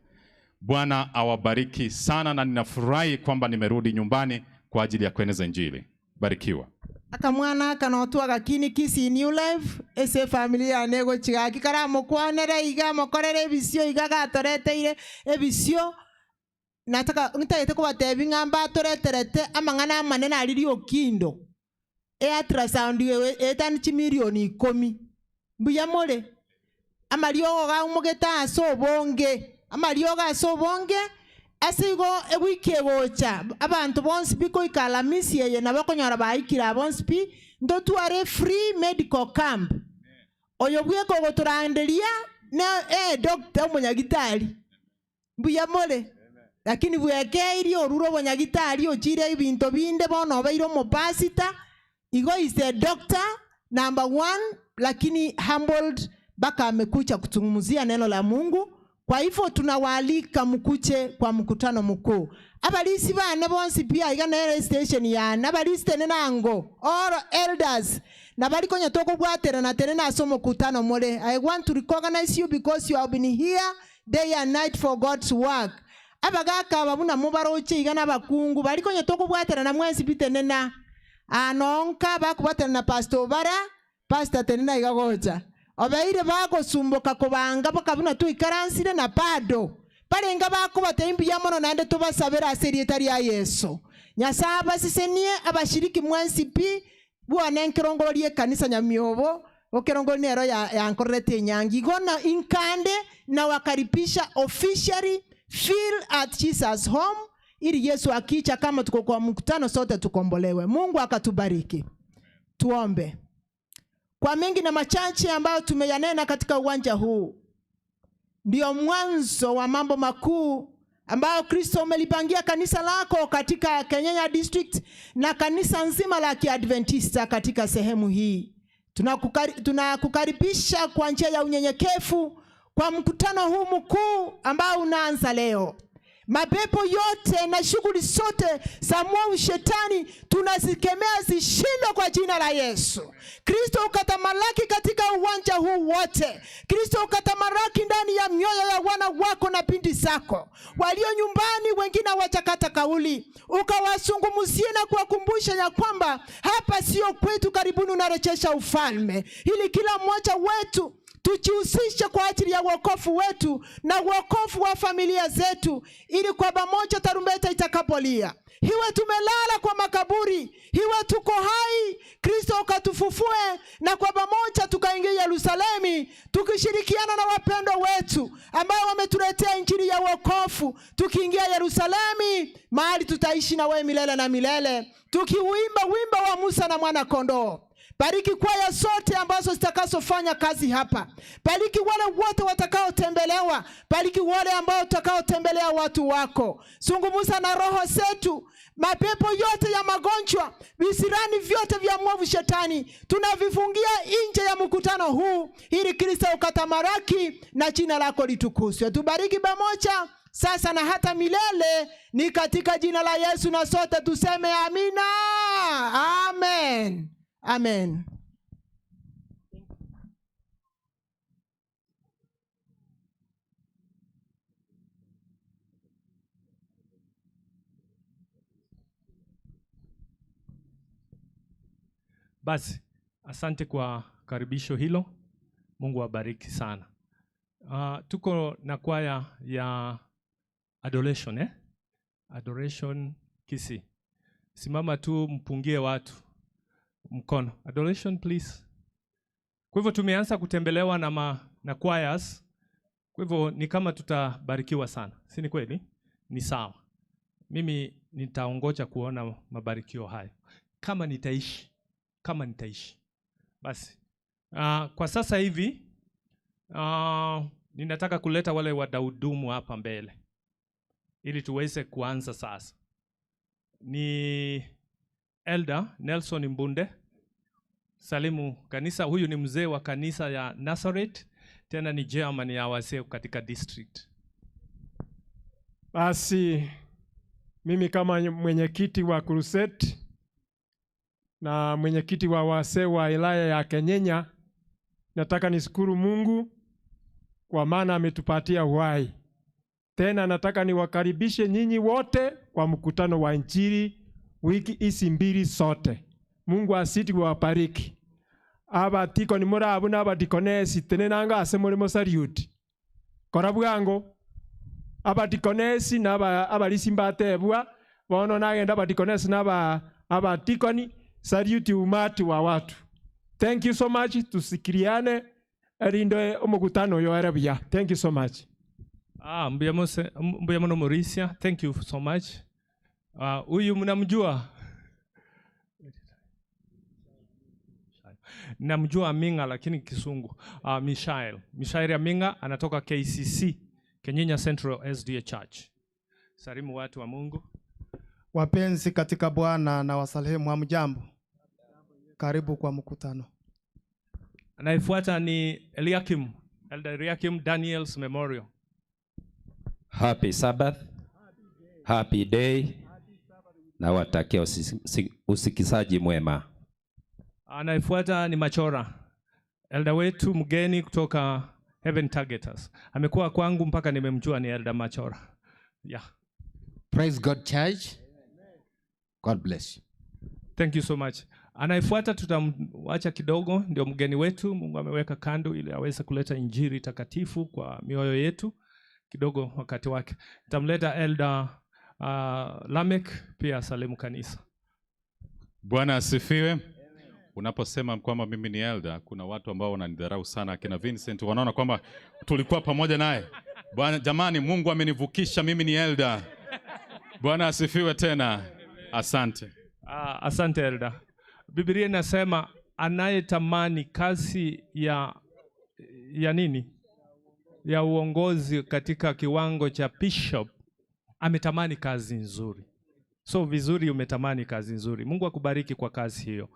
Bwana awabariki sana, na ninafurahi kwamba nimerudi nyumbani kwa ajili ya kueneza Injili. Barikiwa. Akamwana aka gakini Kisii New Life ase family yane gochigaki karamokwanere iga mokorere ebisio iga gatoreteire ebisio nataka ntagete kobatebi ng'a mbatoreterete amang'ana amanene ariri okindo e ultrasound etani chimilioni 10 mbuya more amariogo gaumogete ase obonge. Amariogo ase obonge ase igo ewiki egocha abantu bonsi bikoika Alamisi eye nabo okonyora baikire bonsi pi ntotware free medical camp. Oyo bweko ogotoranderia na doctor omonyagitari mbuya more, lakini bwekeirie orure obonyagitari ochire ebinto binde bono obeire omopasita. Igo is a doctor number one, lakini humbled baka amekuja kutungumzia neno la Mungu. Kwa hivyo tunawaalika mkuche kwa mkutano mkuu. Abalisi bane bonsi pia iga na station ya nabalisi tenenango all elders nabali konya toko bwatera na tenena so mkutano mole. I want to recognize you because you have been here day and night for God's work. Abagaka babuna mubaroche iga nabakungu bali konya toko bwatera na mwensi bitenena anonka bakubatana na pastor bara pastor tenena iga gocha obeire bagosumboka kobanga bakabuna tuikaransire na pado barenga bakubate imbiya mono nande tubasabera ase rieta lya Yesu. Nyasaye abasesenie abashiriki mwensi pi bwana enkerongori kanisa nyamiobo okerongori nero ya yankorete enyangi gona inkande na wakaripisha officially feel at Jesus home ili Yesu akicha kama tuko kwa mkutano sote tukombolewe. Mungu akatubariki. Tuombe. Kwa mengi na machache ambayo tumeyanena katika uwanja huu, ndio mwanzo wa mambo makuu ambayo Kristo umelipangia kanisa lako katika Kenyenya District na kanisa nzima la Kiadventista katika sehemu hii. Tunakukaribisha kwa njia ya unyenyekevu kwa mkutano huu mkuu ambao unaanza leo. Mapepo yote na shughuli zote za mwovu shetani tunazikemea zishindwe kwa jina la Yesu. Kristo ukatamalaki katika uwanja huu wote. Kristo ukatamalaki ndani ya mioyo ya wana wako na binti zako. Walio nyumbani wengine hawachakata kauli. Ukawazungumzie na kuwakumbusha ya kwamba hapa sio kwetu, karibuni unarejesha ufalme. Ili kila mmoja wetu tujihusishe kwa ajili ya wokovu wetu na wokovu wa familia zetu, ili kwa pamoja tarumbeta itakapolia, iwe tumelala kwa makaburi, iwe tuko hai, Kristo ukatufufue na kwa pamoja tukaingia Yerusalemu tukishirikiana na wapendwa wetu ambao wametuletea injili ya wokovu. Tukiingia Yerusalemu, mahali tutaishi na wewe milele na milele, tukiuimba wimbo wa Musa na mwana kondoo. Bariki kwaya zote ambazo zitakazofanya kazi hapa. Bariki wale wote watakaotembelewa. Bariki wale ambao watakaotembelea watu wako. Zungumza na roho zetu. Mapepo yote ya magonjwa, visirani vyote vya mwovu shetani, tunavifungia nje ya mkutano huu, ili Kristo ukatamalaki na jina lako litukuzwe. Tubariki pamoja sasa na hata milele, ni katika jina la Yesu na sote tuseme amina. Amen. Amen. Basi, asante kwa karibisho hilo. Mungu awabariki sana. Tuko na kwaya ya Adoration, eh? Adoration Kisii. Simama tu mpungie watu mkono. Adoration please. Kwa hivyo tumeanza kutembelewa na choirs. Kwa hivyo ni kama tutabarikiwa sana. Si ni kweli? Ni sawa. Mimi nitaongoja kuona mabarikio hayo. Kama nitaishi. Kama nitaishi. Basi. Kwa sasa hivi ninataka kuleta wale wadahudumu hapa mbele ili tuweze kuanza sasa. Ni Elder Nelson Mbunde. Salimu kanisa. Huyu ni mzee wa kanisa ya Nazareth, tena ni chairman ya wazee katika district. Basi mimi kama mwenyekiti wa crusade na mwenyekiti wa wazee wa wilaya ya Kenyenya, nataka nishukuru Mungu kwa maana ametupatia uhai. Tena nataka niwakaribishe nyinyi wote kwa mkutano wa injili wiki hizi mbili sote. Mungu asiti kuwabariki. Abatikoni murabu n'abadikonesi tenenanga ase mulimo salute. Kora bwango abadikonesi n'aba abalisi mbatebwa bono nagenda abadikonesi n'aba abatikoni salute umati wa watu. Thank you so much. Tusikiliane erinde omukutano yo arabia. Thank you so much. Ah, mbuya muno Morisia, thank you so much. Huyu mnamjua? Namjua Aminga lakini Kisungu. Mishael. Mishael Aminga anatoka KCC, Kenyenya Central SDA Church. Salimu watu wa Mungu. Wapenzi katika Bwana na wasalimu, hamjambo. Karibu kwa mkutano. Anayefuata ni Eliakim, Elder Eliakim Daniels Memorial. Happy Sabbath, happy day, na watakia usikizaji mwema. Anayefuata ni Machora, elder wetu mgeni kutoka Heaven Targeters. Amekuwa kwangu mpaka nimemjua ni Elder Machora. Yeah. Praise God Church. God bless you. Thank you so much. Anayefuata tutamwacha kidogo, ndio mgeni wetu Mungu ameweka kando ili aweze kuleta injili takatifu kwa mioyo yetu kidogo wakati wake. Nitamleta Elder Lamek pia salimu kanisa. Bwana asifiwe. Unaposema kwamba mimi ni elder, kuna watu ambao wananidharau sana, akina Vincent wanaona kwamba tulikuwa pamoja naye. Bwana jamani, Mungu amenivukisha, mimi ni elder. Bwana asifiwe tena. Asante. Asante elder. Biblia inasema anayetamani kazi ya nini? Ya uongozi katika kiwango cha bishop ametamani kazi nzuri. So vizuri umetamani kazi nzuri. Mungu akubariki kwa kazi hiyo.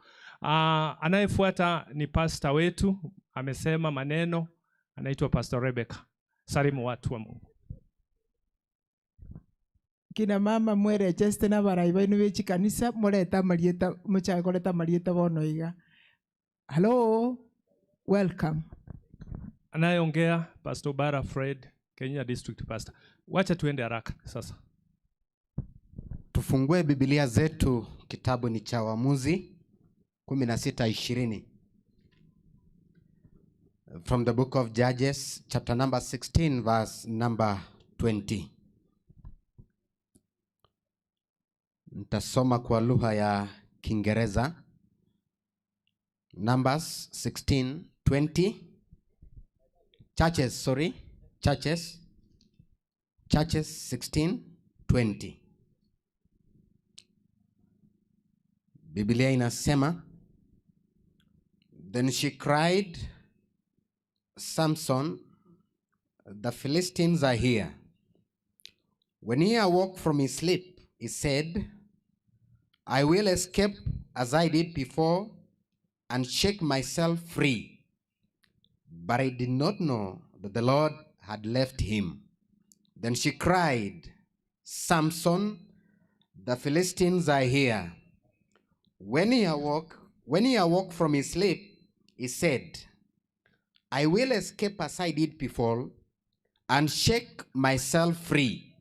Anayefuata ni pastor wetu, amesema maneno, anaitwa Pastor Rebecca. Salimu watu wa Mungu. Kina mama mwere cheste na barai bainu bechi kanisa mureta marieta muchakoreta marieta bono iga. Hello, welcome. Anayeongea Pastor Bara Fred, Kenya District Pastor. Wacha tuende haraka sasa. Tufungue Biblia zetu, kitabu ni cha Waamuzi 16:20. From the book of Judges, chapter number 16, verse number 20. Nitasoma kwa lugha ya Kiingereza. Numbers 16:20. Churches 16:20. Biblia inasema, Then she cried, Samson, the Philistines are here. When he awoke from his sleep, he said, I will escape as I did before and shake myself free. But I did not know that the Lord had left him. Then she cried, Samson, the Philistines are here. When he awoke from his sleep, he said, I will escape as I did before and shake myself free.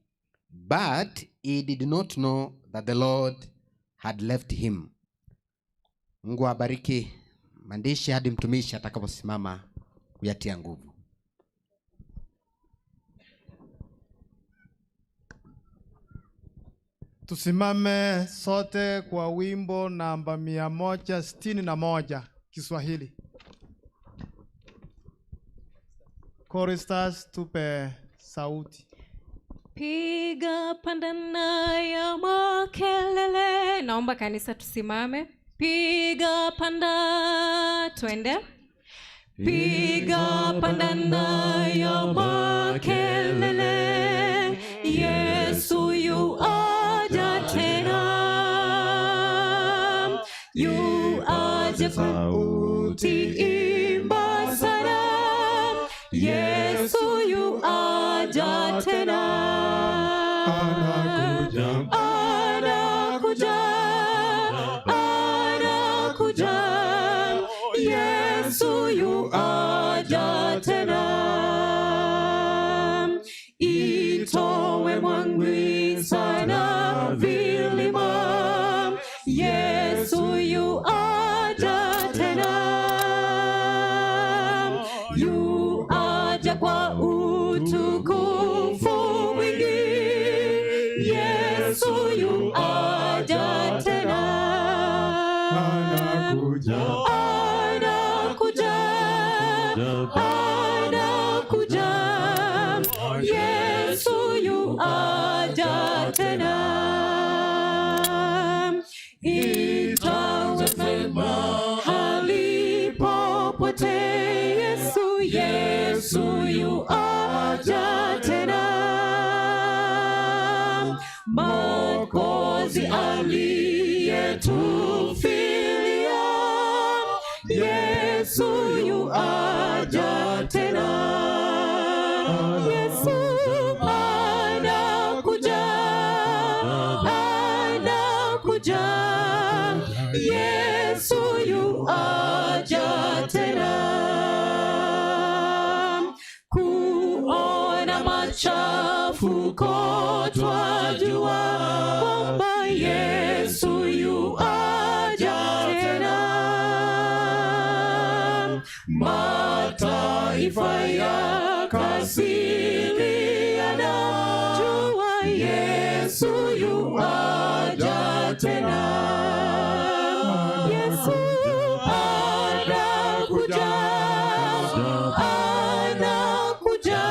But he did not know that the Lord had left him. Mungu abariki maandishi hadi mtumishi atakaposimama kuyatia nguvu. Tusimame sote kwa wimbo namba 161 Kiswahili. Choristers, tupe sauti. Piga pandana ya makelele. Naomba kanisa tusimame. Piga panda, twende. Piga pandana ya makelele. Yesu yu aja tena. Yu aja sauti imba sana. Yesu yu aja tena. Anakuja, anakuja, anakuja. Yesu yu aja tena. Itowe mwangwi sana vilima. Yesu yu aja tena. Yu aja kwa utukufu mwingi. Yesu yu aja tena. Anakuja, anakuja, anakuja. Yesu aja tena. Itawe mahali popote, Yesu, Yesu yu aja tena. Mwokozi aliyetufilia, Yesu yu aja tena. Yesu anakuja, anakuja, Yesu yu aja tena. Kuona machafuko twajua kwamba Yesu yu aja tena. Mataifa yakasiliana, jua Yesu yu aja tena. Yesu anakuja, anakuja,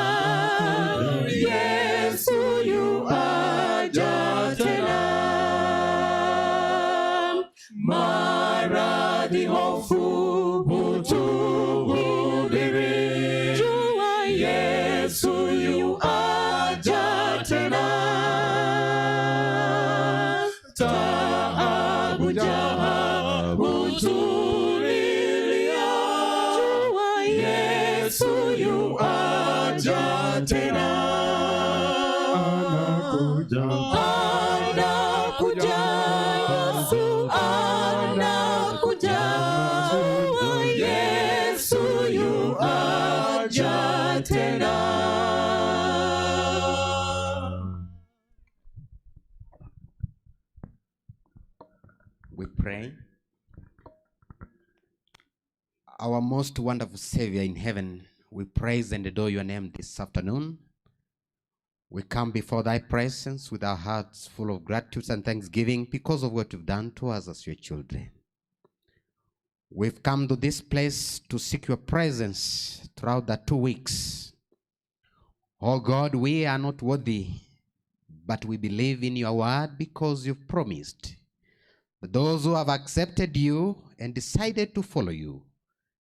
Yesu yu aja tena. Maradhi, hofu hutuhubiri, jua Yesu yu aja tena. Taabu, jaha hutulilia, jua Yesu yu aja tena. Anakuja, Yesu anakuja, Yesu yu aja tena. We pray. Our most wonderful Savior in heaven, we praise and adore your name this afternoon. We come before thy presence with our hearts full of gratitude and thanksgiving because of what you've done to us as your children. We've come to this place to seek your presence throughout the 2 weeks. Oh God, we are not worthy, but we believe in your word because you've promised that those who have accepted you and decided to follow you,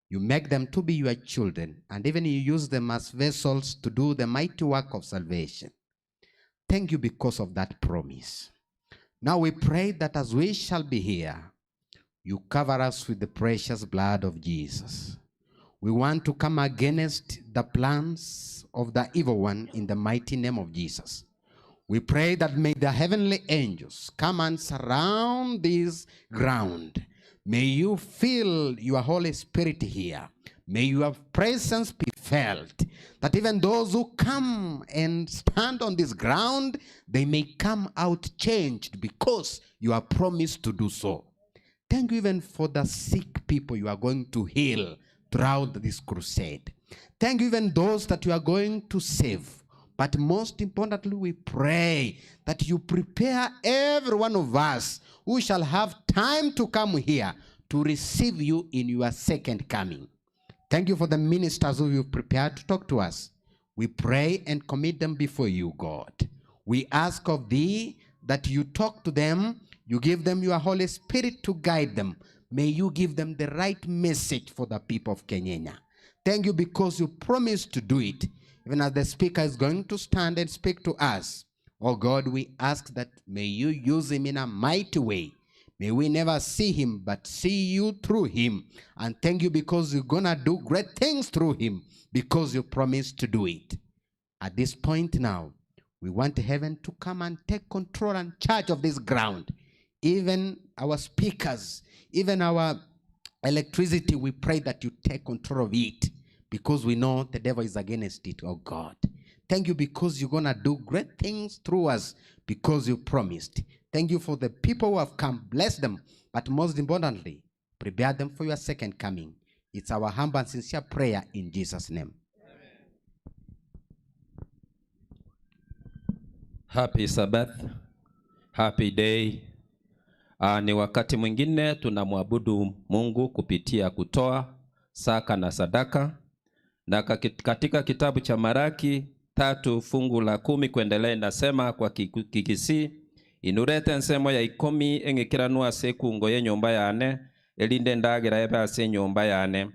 you make them to be your children, and even you use them as vessels to do the mighty work of salvation. Thank you because of that promise. Now we pray that as we shall be here, you cover us with the precious blood of Jesus. We want to come against the plans of the evil one in the mighty name of Jesus. We pray that may the heavenly angels come and surround this ground. May you feel your Holy Spirit here. May your presence be felt, that even those who come and stand on this ground, they may come out changed because you are promised to do so. Thank you even for the sick people you are going to heal throughout this crusade. Thank you even those that you are going to save. But most importantly, we pray that you prepare every one of us who shall have time to come here to receive you in your second coming. Thank you for the ministers who you've prepared to talk to us. We pray and commit them before you, God. We ask of thee that you talk to them, you give them your Holy Spirit to guide them. May you give them the right message for the people of Kenyenya. Thank you because you promised to do it. Even as the speaker is going to stand and speak to us, oh God, we ask that may you use him in a mighty way. May we never see him, but see you through him. And thank you because you're going to do great things through him, because you promised to do it. At this point now, we want heaven to come and take control and charge of this ground. Even our speakers, even our electricity, we pray that you take control of it, because we know the devil is against it, oh God. Thank you because you're going to do great things through us, because you promised. Thank you for the people who have come. Bless them. But most importantly, prepare them for your second coming. It's our humble and sincere prayer in Jesus' name. Amen. Happy Sabbath. Happy day. Ni wakati mwingine tunamwabudu Mungu kupitia kutoa saka na sadaka. Na katika kitabu cha Maraki 3 fungu la 10 kuendelea inasema kwa Kikisii, inurete nsemo ya 10 eng'ekeranwa ase ekungo y'enyomba yane erinde ndagira ebe ase enyomba yane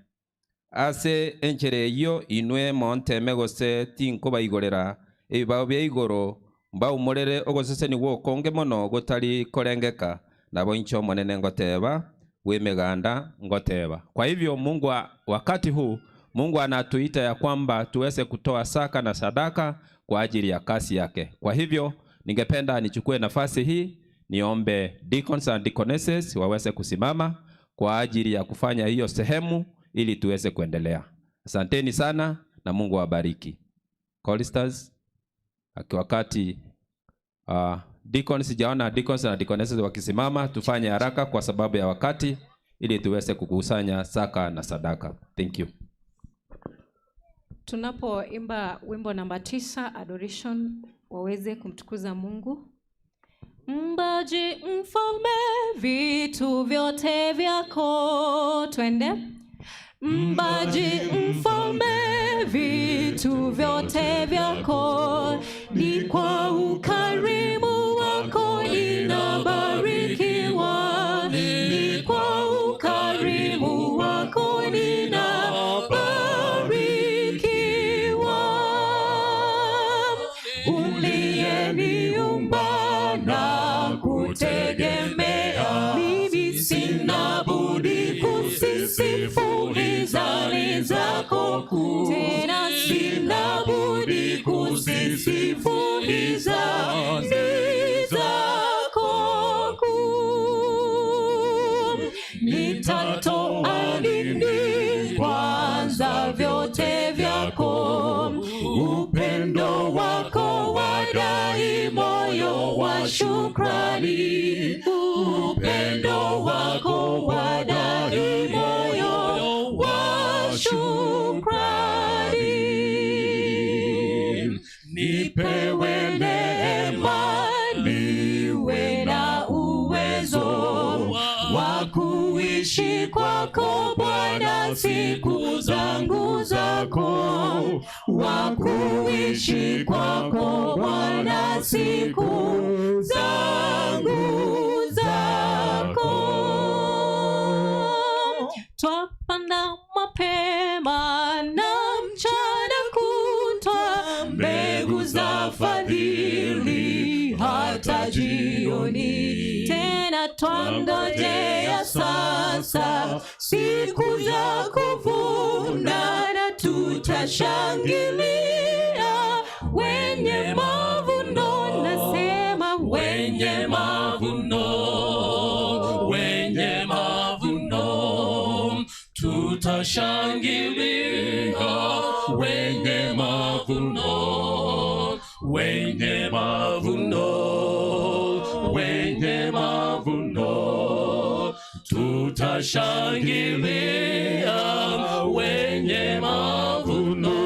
ase enchera eyio inwe monteme gose tinkobaigorera ebibao bia igoro mbaumorere ogoseseniwa okonge mono gotari korengeka nabo inche omonene ngoteba wemeganda ngoteba. Kwa hivyo Mungu wakati huu Mungu anatuita ya kwamba tuweze kutoa saka na sadaka kwa ajili ya kasi yake. Kwa hivyo ningependa nichukue nafasi hii niombe deacons and deaconesses waweze kusimama kwa ajili ya kufanya hiyo sehemu ili tuweze kuendelea. Asanteni sana na Mungu awabariki. Choristers, wakati deacons, sijaona deacons na deaconesses wakisimama, tufanye haraka kwa sababu ya wakati ili tuweze kukusanya saka na sadaka. Thank you. Tunapoimba wimbo namba 9 Adoration, waweze kumtukuza Mungu. Mbaji mfalme vitu vyote vyako, twende. Mbaji mfalme vitu vyote vyako, ni kwa ukarimu wako ninabarikiwa, ni kwa ukarimu wako ninabarikiwa. Uliyeniumba na kutegemea, mimi sina budi kusisifu izani zako kuu, tena sina budi kusisifu izani zako kuu. Nitatoa nini kwanza vyote vyako, upendo wako wadai moyo wa shukrani, upendo wako wadai moyo wa shukrani. Nipewe neema niwe na uwezo wa kuishi kwako Bwana siku zangu zako, wa kuishi kwako Bwana siku zangu zako. Twapanda mapema na mchana kutwa mbegu za fadhili hata jioni, tena twangojea sasa siku za kuvuna, na tutashangilia wenye mavuno. Nasema wenye mavuno, wenye mavuno, tutashangilia wenye mavuno, wenye mavuno, wenye mavuno, tutashangilia wenye mavuno.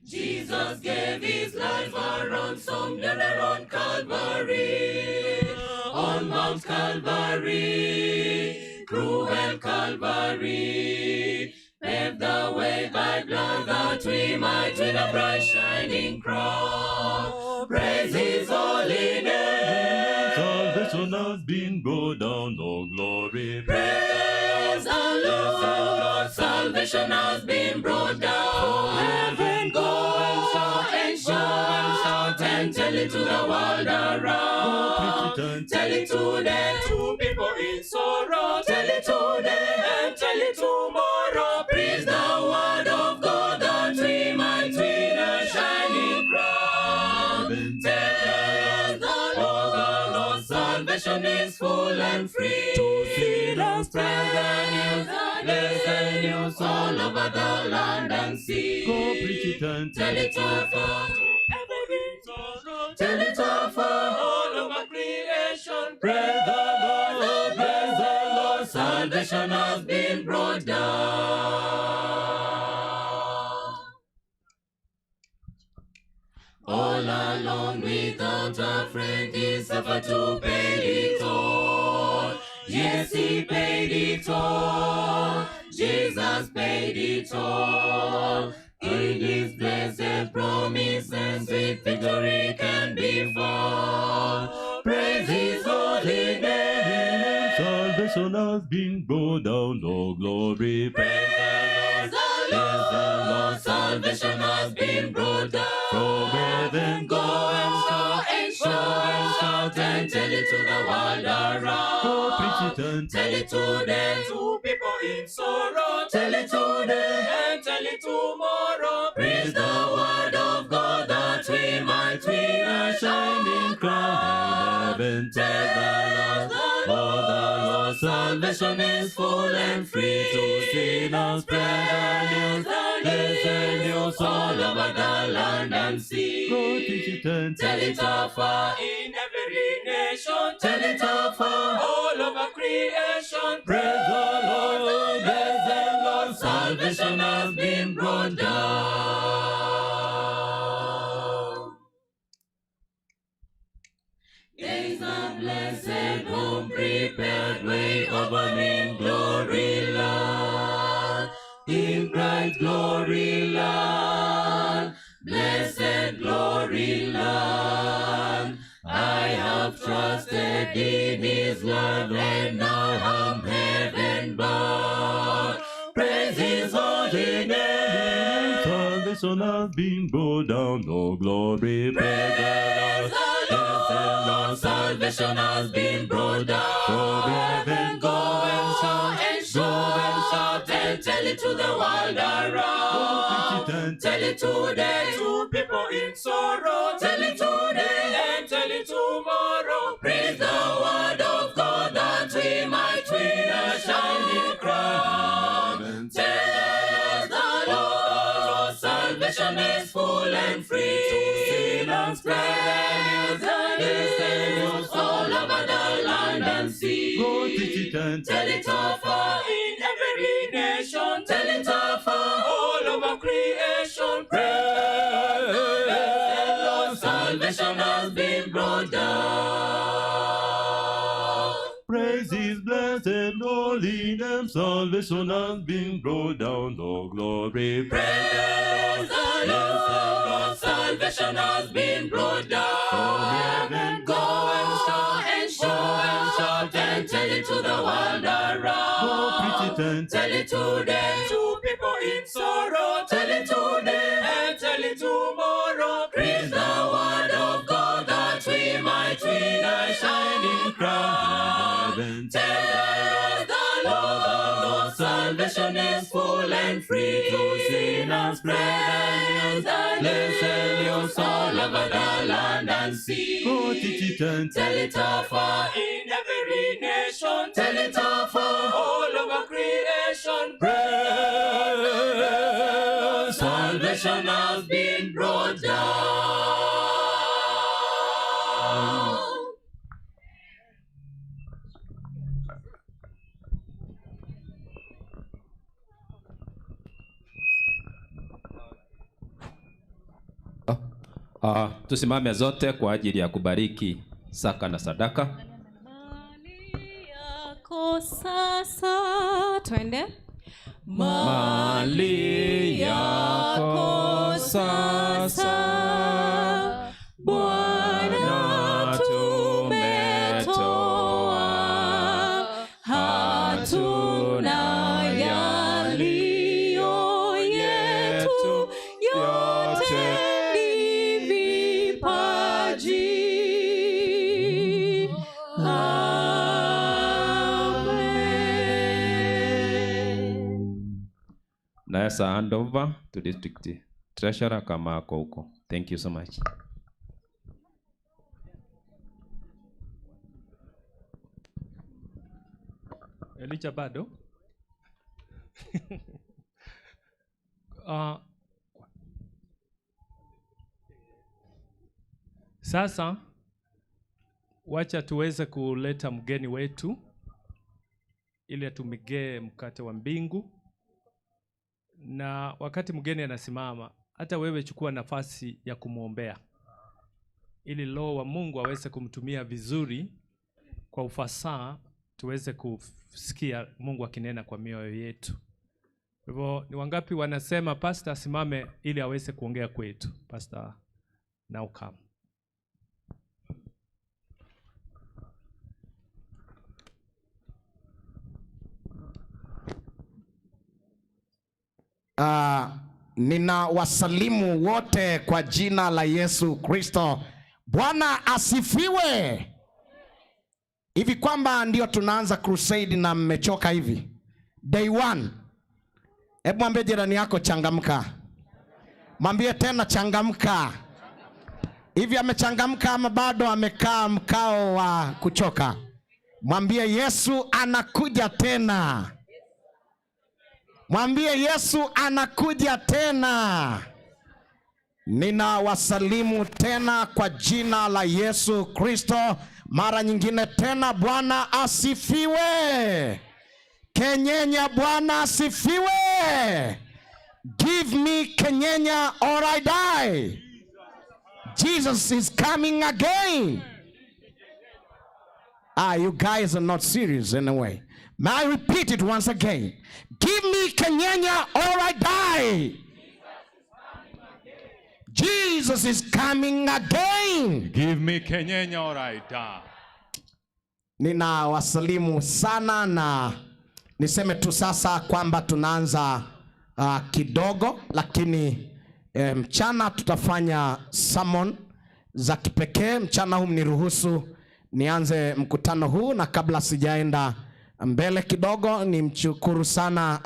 Jesus gave his life a ransom there on Calvary, on Mount Calvary, cruel Calvary, paved the way by blood that we might win a bright shining crown. Praise his holy name. Salvation has been brought down, oh glory. Praise the Lord. salvation has been brought down. From heaven, go and shout and shout and shout and tell it to the world around. Tell it today to people in sorrow. Tell it today and tell it tomorrow. Preach the word of God that we might win a shining crown. Tell the Lord, salvation is full and free. To sinners spread the news, bless the news all over the land and sea. Go preach it and tell it all far. Tell it all for all over creation. Praise the Lord, praise the Lord. Salvation has been brought down. All alone without a friend, he suffered to pay it all. Yes, he paid it all. Jesus paid it all. In his blessed promises, sweet victory can be found. Praise his holy name. Salvation has been brought down, oh glory. Praise the Lord. Salvation has been brought down. From heaven, Go and shout and shout and shout and tell it to the world around. Go preach it and Tell it today to people in sorrow. Tell it today and tell it tomorrow. Preach the word of God that we might win a shining crown. Heaven, Tell the Lord, the Lord, salvation is full and free to sinners. Spread the news, bless the news all over the land and sea. Go teach it and Tell it afar in every nation. Tell it afar all over creation. Praise the Lord, praise the Lord. Salvation has been brought down. There's a blessed home prepared way over in glory land, in bright glory land, blessed glory land. I have trusted in his love and now I'm heaven bound. Praise his holy name. Salvation has been brought down, oh glory. Praise the Lord, salvation has been brought down. From heaven, Go and shout and shout and shout and tell it to the world around. Go preach it and Tell it today to people in sorrow. Tell it today and tell it tomorrow. Praise the word of God that we might win a shining crown. Tell the Lord, salvation is full and free to sinners. Spread the news, bless the news all over the land and sea. Go teach it and Tell it afar in every nation. Tell it afar all over creation. Praise the Lord, salvation has been brought down. Praise his blessed holy name. Salvation has been brought down, oh glory. Praise the Lord, salvation has been brought down. From heaven, Go and shout and shout and shout and tell it to the world around. Go preach it and Tell it today to people in sorrow. Tell it today and tell it tomorrow. Preach the word of God that we might win a shining crown. Heaven, Tell the Lord, salvation is full and free to sinners. Spread the news, bless the news all over the land and sea. Go teach it and Tell it afar in every nation. Tell it afar all over creation. Praise Salvation has been brought down. Tusimame zote kwa ajili ya kubariki saka na sadaka. Yako sasa, twende. Mali yako sasa, Bwana tumetoa, hatuna yaliyo Naweza hand over to district treasurer kama ako huko. Thank you so much. Elijah bado. Sasa wacha tuweze kuleta mgeni wetu ili atumigee mkate wa mbingu. Na wakati mgeni anasimama, hata wewe chukua nafasi ya kumwombea ili Roho wa Mungu aweze kumtumia vizuri kwa ufasaha, tuweze kusikia Mungu akinena kwa mioyo yetu. Kwa hivyo ni wangapi wanasema pastor asimame ili aweze kuongea kwetu? Pastor, now come. Ninawasalimu wote kwa jina la Yesu Kristo. Bwana asifiwe. Hivi kwamba ndio tunaanza crusade na mmechoka hivi? Day one. Hebu mwambie jirani yako changamka. Mwambie tena changamka. Hivi amechangamka ama bado amekaa mkao wa kuchoka? Mwambie Yesu anakuja tena. Mwambie Yesu anakuja tena. Ninawasalimu tena kwa jina la Yesu Kristo. Mara nyingine tena, Bwana asifiwe. Kenyenya, Bwana asifiwe. Give me Kenyenya or I die. Jesus is coming again. You guys are not serious anyway. May I repeat it once again? Give me Kenyenya or I die. Jesus is coming again. Give me Kenyenya or I die. Ninawasalimu sana na niseme tu sasa kwamba tunaanza kidogo, lakini mchana tutafanya sermon za kipekee. Mchana huu mniruhusu nianze mkutano huu, na kabla sijaenda mbele kidogo nimshukuru sana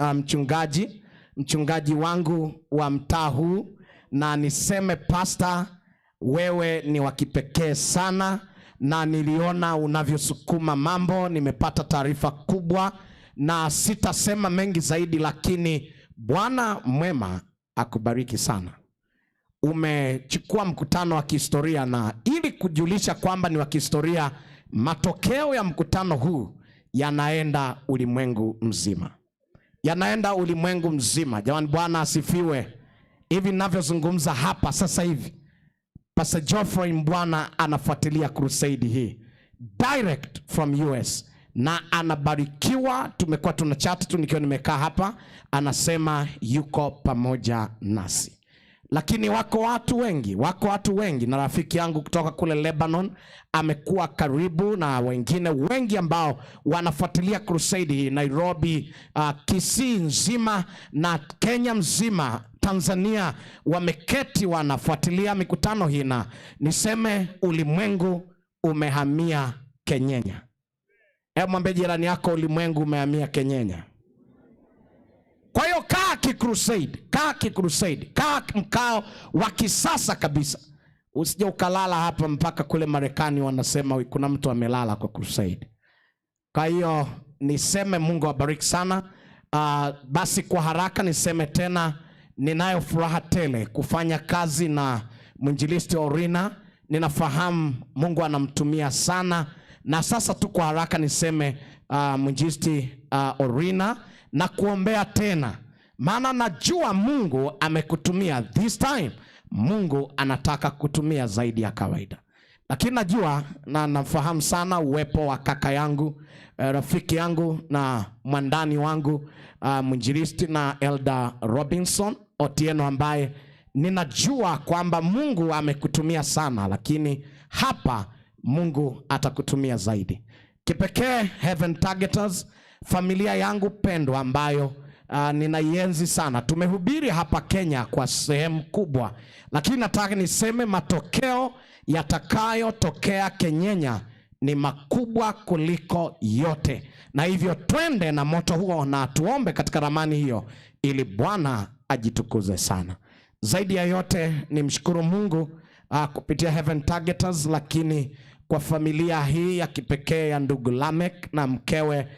mchungaji wangu wa mtaa huu, na niseme pastor, wewe ni wa kipekee sana, na niliona unavyosukuma mambo. Nimepata taarifa kubwa na sitasema mengi zaidi, lakini Bwana mwema akubariki sana. Umechukua mkutano wa kihistoria, na ili kujulisha kwamba ni wa kihistoria, matokeo ya mkutano huu yanaenda ulimwengu mzima. Yanaenda ulimwengu mzima. Jamani, Bwana asifiwe. Hivi ninavyozungumza hapa sasa hivi, Pastor Geoffrey Mbwana anafuatilia crusade hii direct from US na anabarikiwa. Tumekuwa tuna chat tu nikiwa nimekaa hapa, anasema yuko pamoja nasi. Lakini wako watu wengi, wako watu wengi, na rafiki yangu kutoka kule Lebanon amekuwa karibu, na wengine wengi ambao wanafuatilia crusade hii Nairobi, Kisii nzima na Kenya mzima, Tanzania, wameketi wanafuatilia mikutano hii, na niseme ulimwengu umehamia Kenyenya. Hebu mwambie jirani yako, ulimwengu umehamia Kenyenya. Kwa hiyo kaa ki-crusade, kaa ki-crusade, kaa mkao wa kisasa kabisa. Usije ukalala hapa mpaka kule Marekani wanasema kuna mtu amelala kwa crusade. Kwa hiyo niseme Mungu awabariki sana. Basi kwa haraka niseme tena, ninayo furaha tele kufanya kazi na mwinjilisti Orina. Ninafahamu Mungu anamtumia sana. Na sasa tu kwa haraka niseme mwinjilisti Orina, na kuombea tena, maana najua Mungu amekutumia this time. Mungu anataka kutumia zaidi ya kawaida. Lakini najua na nafahamu sana uwepo wa kaka yangu, rafiki yangu na mwandani wangu, mwinjilisti na Elder Robinson Otieno, ambaye ninajua kwamba Mungu amekutumia sana, lakini hapa Mungu atakutumia zaidi. Kipekee Heaven Targeters, familia yangu pendwa ambayo ninaienzi sana. Tumehubiri hapa Kenya kwa sehemu kubwa, lakini nataka niseme matokeo yatakayotokea Kenyenya ni makubwa kuliko yote, na hivyo twende na moto huo na tuombe katika ramani hiyo, ili Bwana ajitukuze sana. Zaidi ya yote ni mshukuru Mungu kupitia Heaven Targeters, lakini kwa familia hii ya kipekee ya ndugu Lamek na mkewe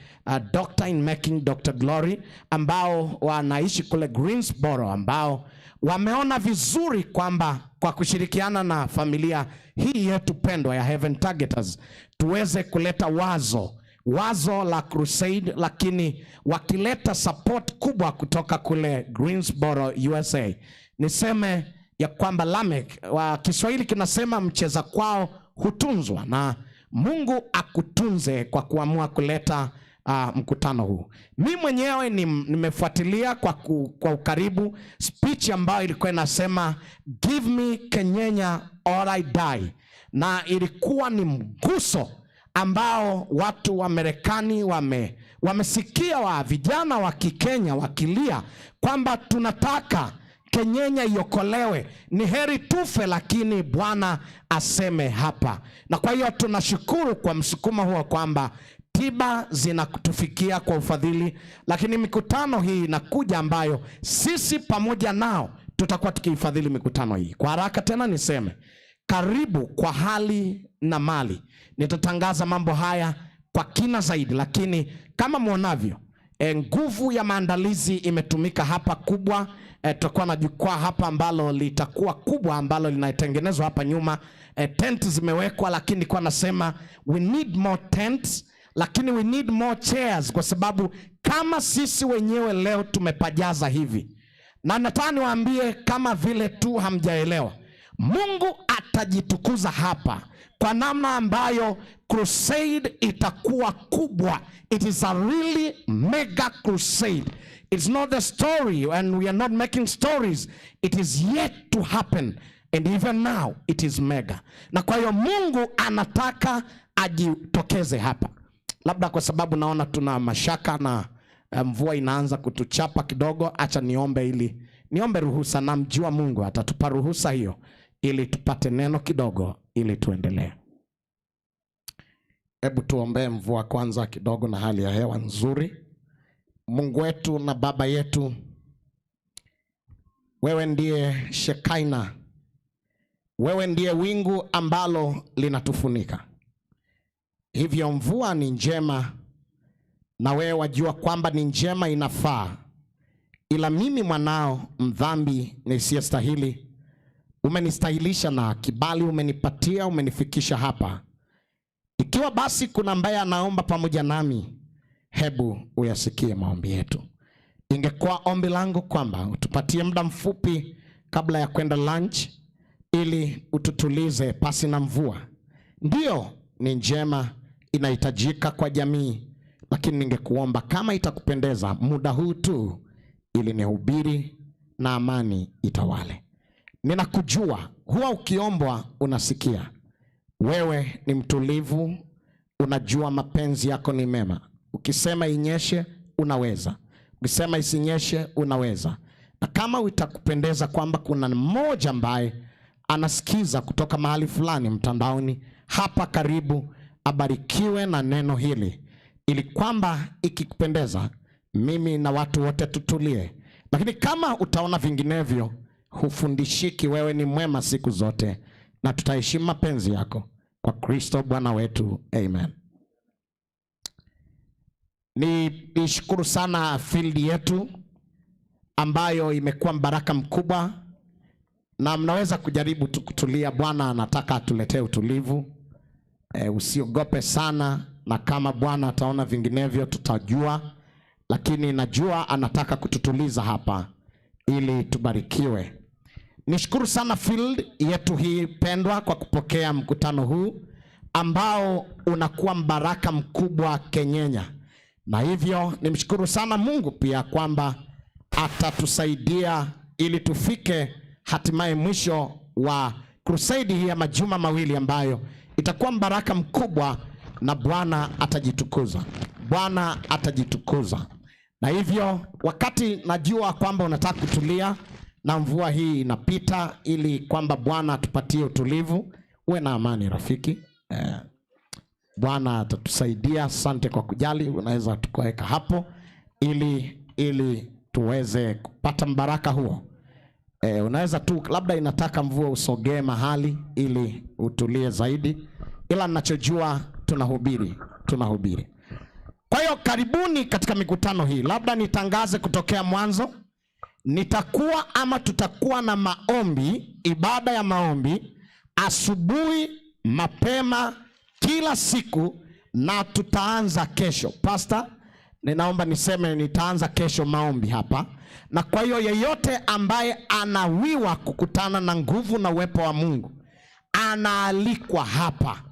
Dr. in Making, Dr. Glory, ambao wanaishi kule Greensboro, ambao wameona vizuri kwamba kwa kushirikiana na familia hii yetu pendwa ya Heaven Targeters tuweze kuleta wazo la crusade, lakini wakileta support kubwa kutoka kule Greensboro, USA. Niseme ya kwamba Lamek, wa Kiswahili kinasema mcheza kwao hutunzwa, na Mungu akutunze kwa kuamua kuleta mkutano huu. Mi mwenyewe nimefuatilia kwa ukaribu speech ambayo ilikuwa inasema give me Kenyenya or I die, na ilikuwa ni mguso ambao watu wa Marekani wamesikia wa vijana wa Kikenya wakilia kwamba tunataka Kenyenya iokolewe, ni heri tufe, lakini Bwana aseme hapa. Na kwa hiyo tunashukuru kwa msukumo huo kwamba tiba zinatufikia kwa ufadhili, lakini mikutano hii inakuja ambayo sisi pamoja nao tutakuwa tukiifadhili mikutano hii. Kwa haraka tena niseme karibu kwa hali na mali. Nitatangaza mambo haya kwa kina zaidi, lakini kama mwonavyo nguvu ya maandalizi imetumika hapa kubwa. Tutakuwa na jukwaa hapa ambalo litakuwa kubwa ambalo linatengenezwa hapa nyuma. Tent zimewekwa, lakini kwa nasema we need more tents, lakini we need more chairs, kwa sababu kama sisi wenyewe leo tumepajaza hivi, na nataka niwaambie kama vile tu hamjaelewa, Mungu atajitukuza hapa kwa namna ambayo crusade itakuwa kubwa. It is a really mega crusade. It's not a story and we are not making stories. It is yet to happen and even now it is mega. Na kwa hiyo Mungu anataka ajitokeze hapa. Labda kwa sababu naona tuna mashaka na mvua inaanza kutuchapa kidogo, acha niombe ili niombe ruhusa, na mjua Mungu atatupa ruhusa hiyo ili tupate neno kidogo ili tuendelee. Hebu tuombee mvua kwanza kidogo na hali ya hewa nzuri. Mungu wetu na Baba yetu, wewe ndiye Shekaina, wewe ndiye wingu ambalo linatufunika. Hivyo mvua ni njema, na wewe wajua kwamba ni njema, inafaa. Ila mimi mwanao mdhambi nisiyestahili, umenistahilisha na kibali umenipatia, umenifikisha hapa. Ikiwa basi kuna ambaye anaomba pamoja nami, hebu uyasikie maombi yetu. Ingekuwa ombi langu kwamba utupatie muda mfupi kabla ya kwenda lunch, ili ututulize pasi na mvua. Ndiyo, ni njema, inahitajika kwa jamii, lakini ningekuomba kama itakupendeza muda huu tu, ili nihubiri na amani itawale. Ninakujua, huwa ukiombwa unasikia. Wewe ni mtulivu, unajua mapenzi yako ni mema. Ukisema inyeshe, unaweza. Ukisema isinyeshe, unaweza. Na kama itakupendeza kwamba kuna mmoja ambaye anasikiza kutoka mahali fulani mtandaoni hapa karibu, abarikiwe na neno hili, ili kwamba ikikupendeza, mimi na watu wote tutulie. Lakini kama utaona vinginevyo, hufundishiki. Wewe ni mwema siku zote, na tutaheshimu mapenzi yako kwa Kristo Bwana wetu, amen. Nishukuru sana field yetu ambayo imekuwa mbaraka mkubwa, na mnaweza kujaribu tu kutulia. Bwana anataka atuletee utulivu. Usiogope sana, na kama Bwana ataona vinginevyo tutajua, lakini najua anataka kututuliza hapa ili tubarikiwe. Nishukuru sana field yetu hii pendwa kwa kupokea mkutano huu ambao unakuwa mbaraka mkubwa Kenyenya, na hivyo nimshukuru sana Mungu pia kwamba atatusaidia ili tufike hatimaye mwisho wa crusade hii ya majuma mawili ambayo itakuwa mbaraka mkubwa, na Bwana atajitukuza. Bwana atajitukuza. Na hivyo wakati najua kwamba unataka kutulia na mvua hii inapita, ili kwamba Bwana atupatie utulivu. Uwe na amani rafiki. Bwana atatusaidia. Asante kwa kujali, unaweza tukaweka hapo ili tuweze kupata mbaraka huo. Unaweza tu labda inataka mvua usogee mahali ili utulie zaidi, ila ninachojua tunahubiri. Kwa hiyo karibuni katika mikutano hii. Labda nitangaze kutokea mwanzo, nitakuwa ama tutakuwa na maombi, ibada ya maombi asubuhi mapema kila siku, na tutaanza kesho. Pastor, ninaomba niseme nitaanza kesho maombi hapa, na kwa hiyo yeyote ambaye anawiwa kukutana na nguvu na uwepo wa Mungu anaalikwa hapa.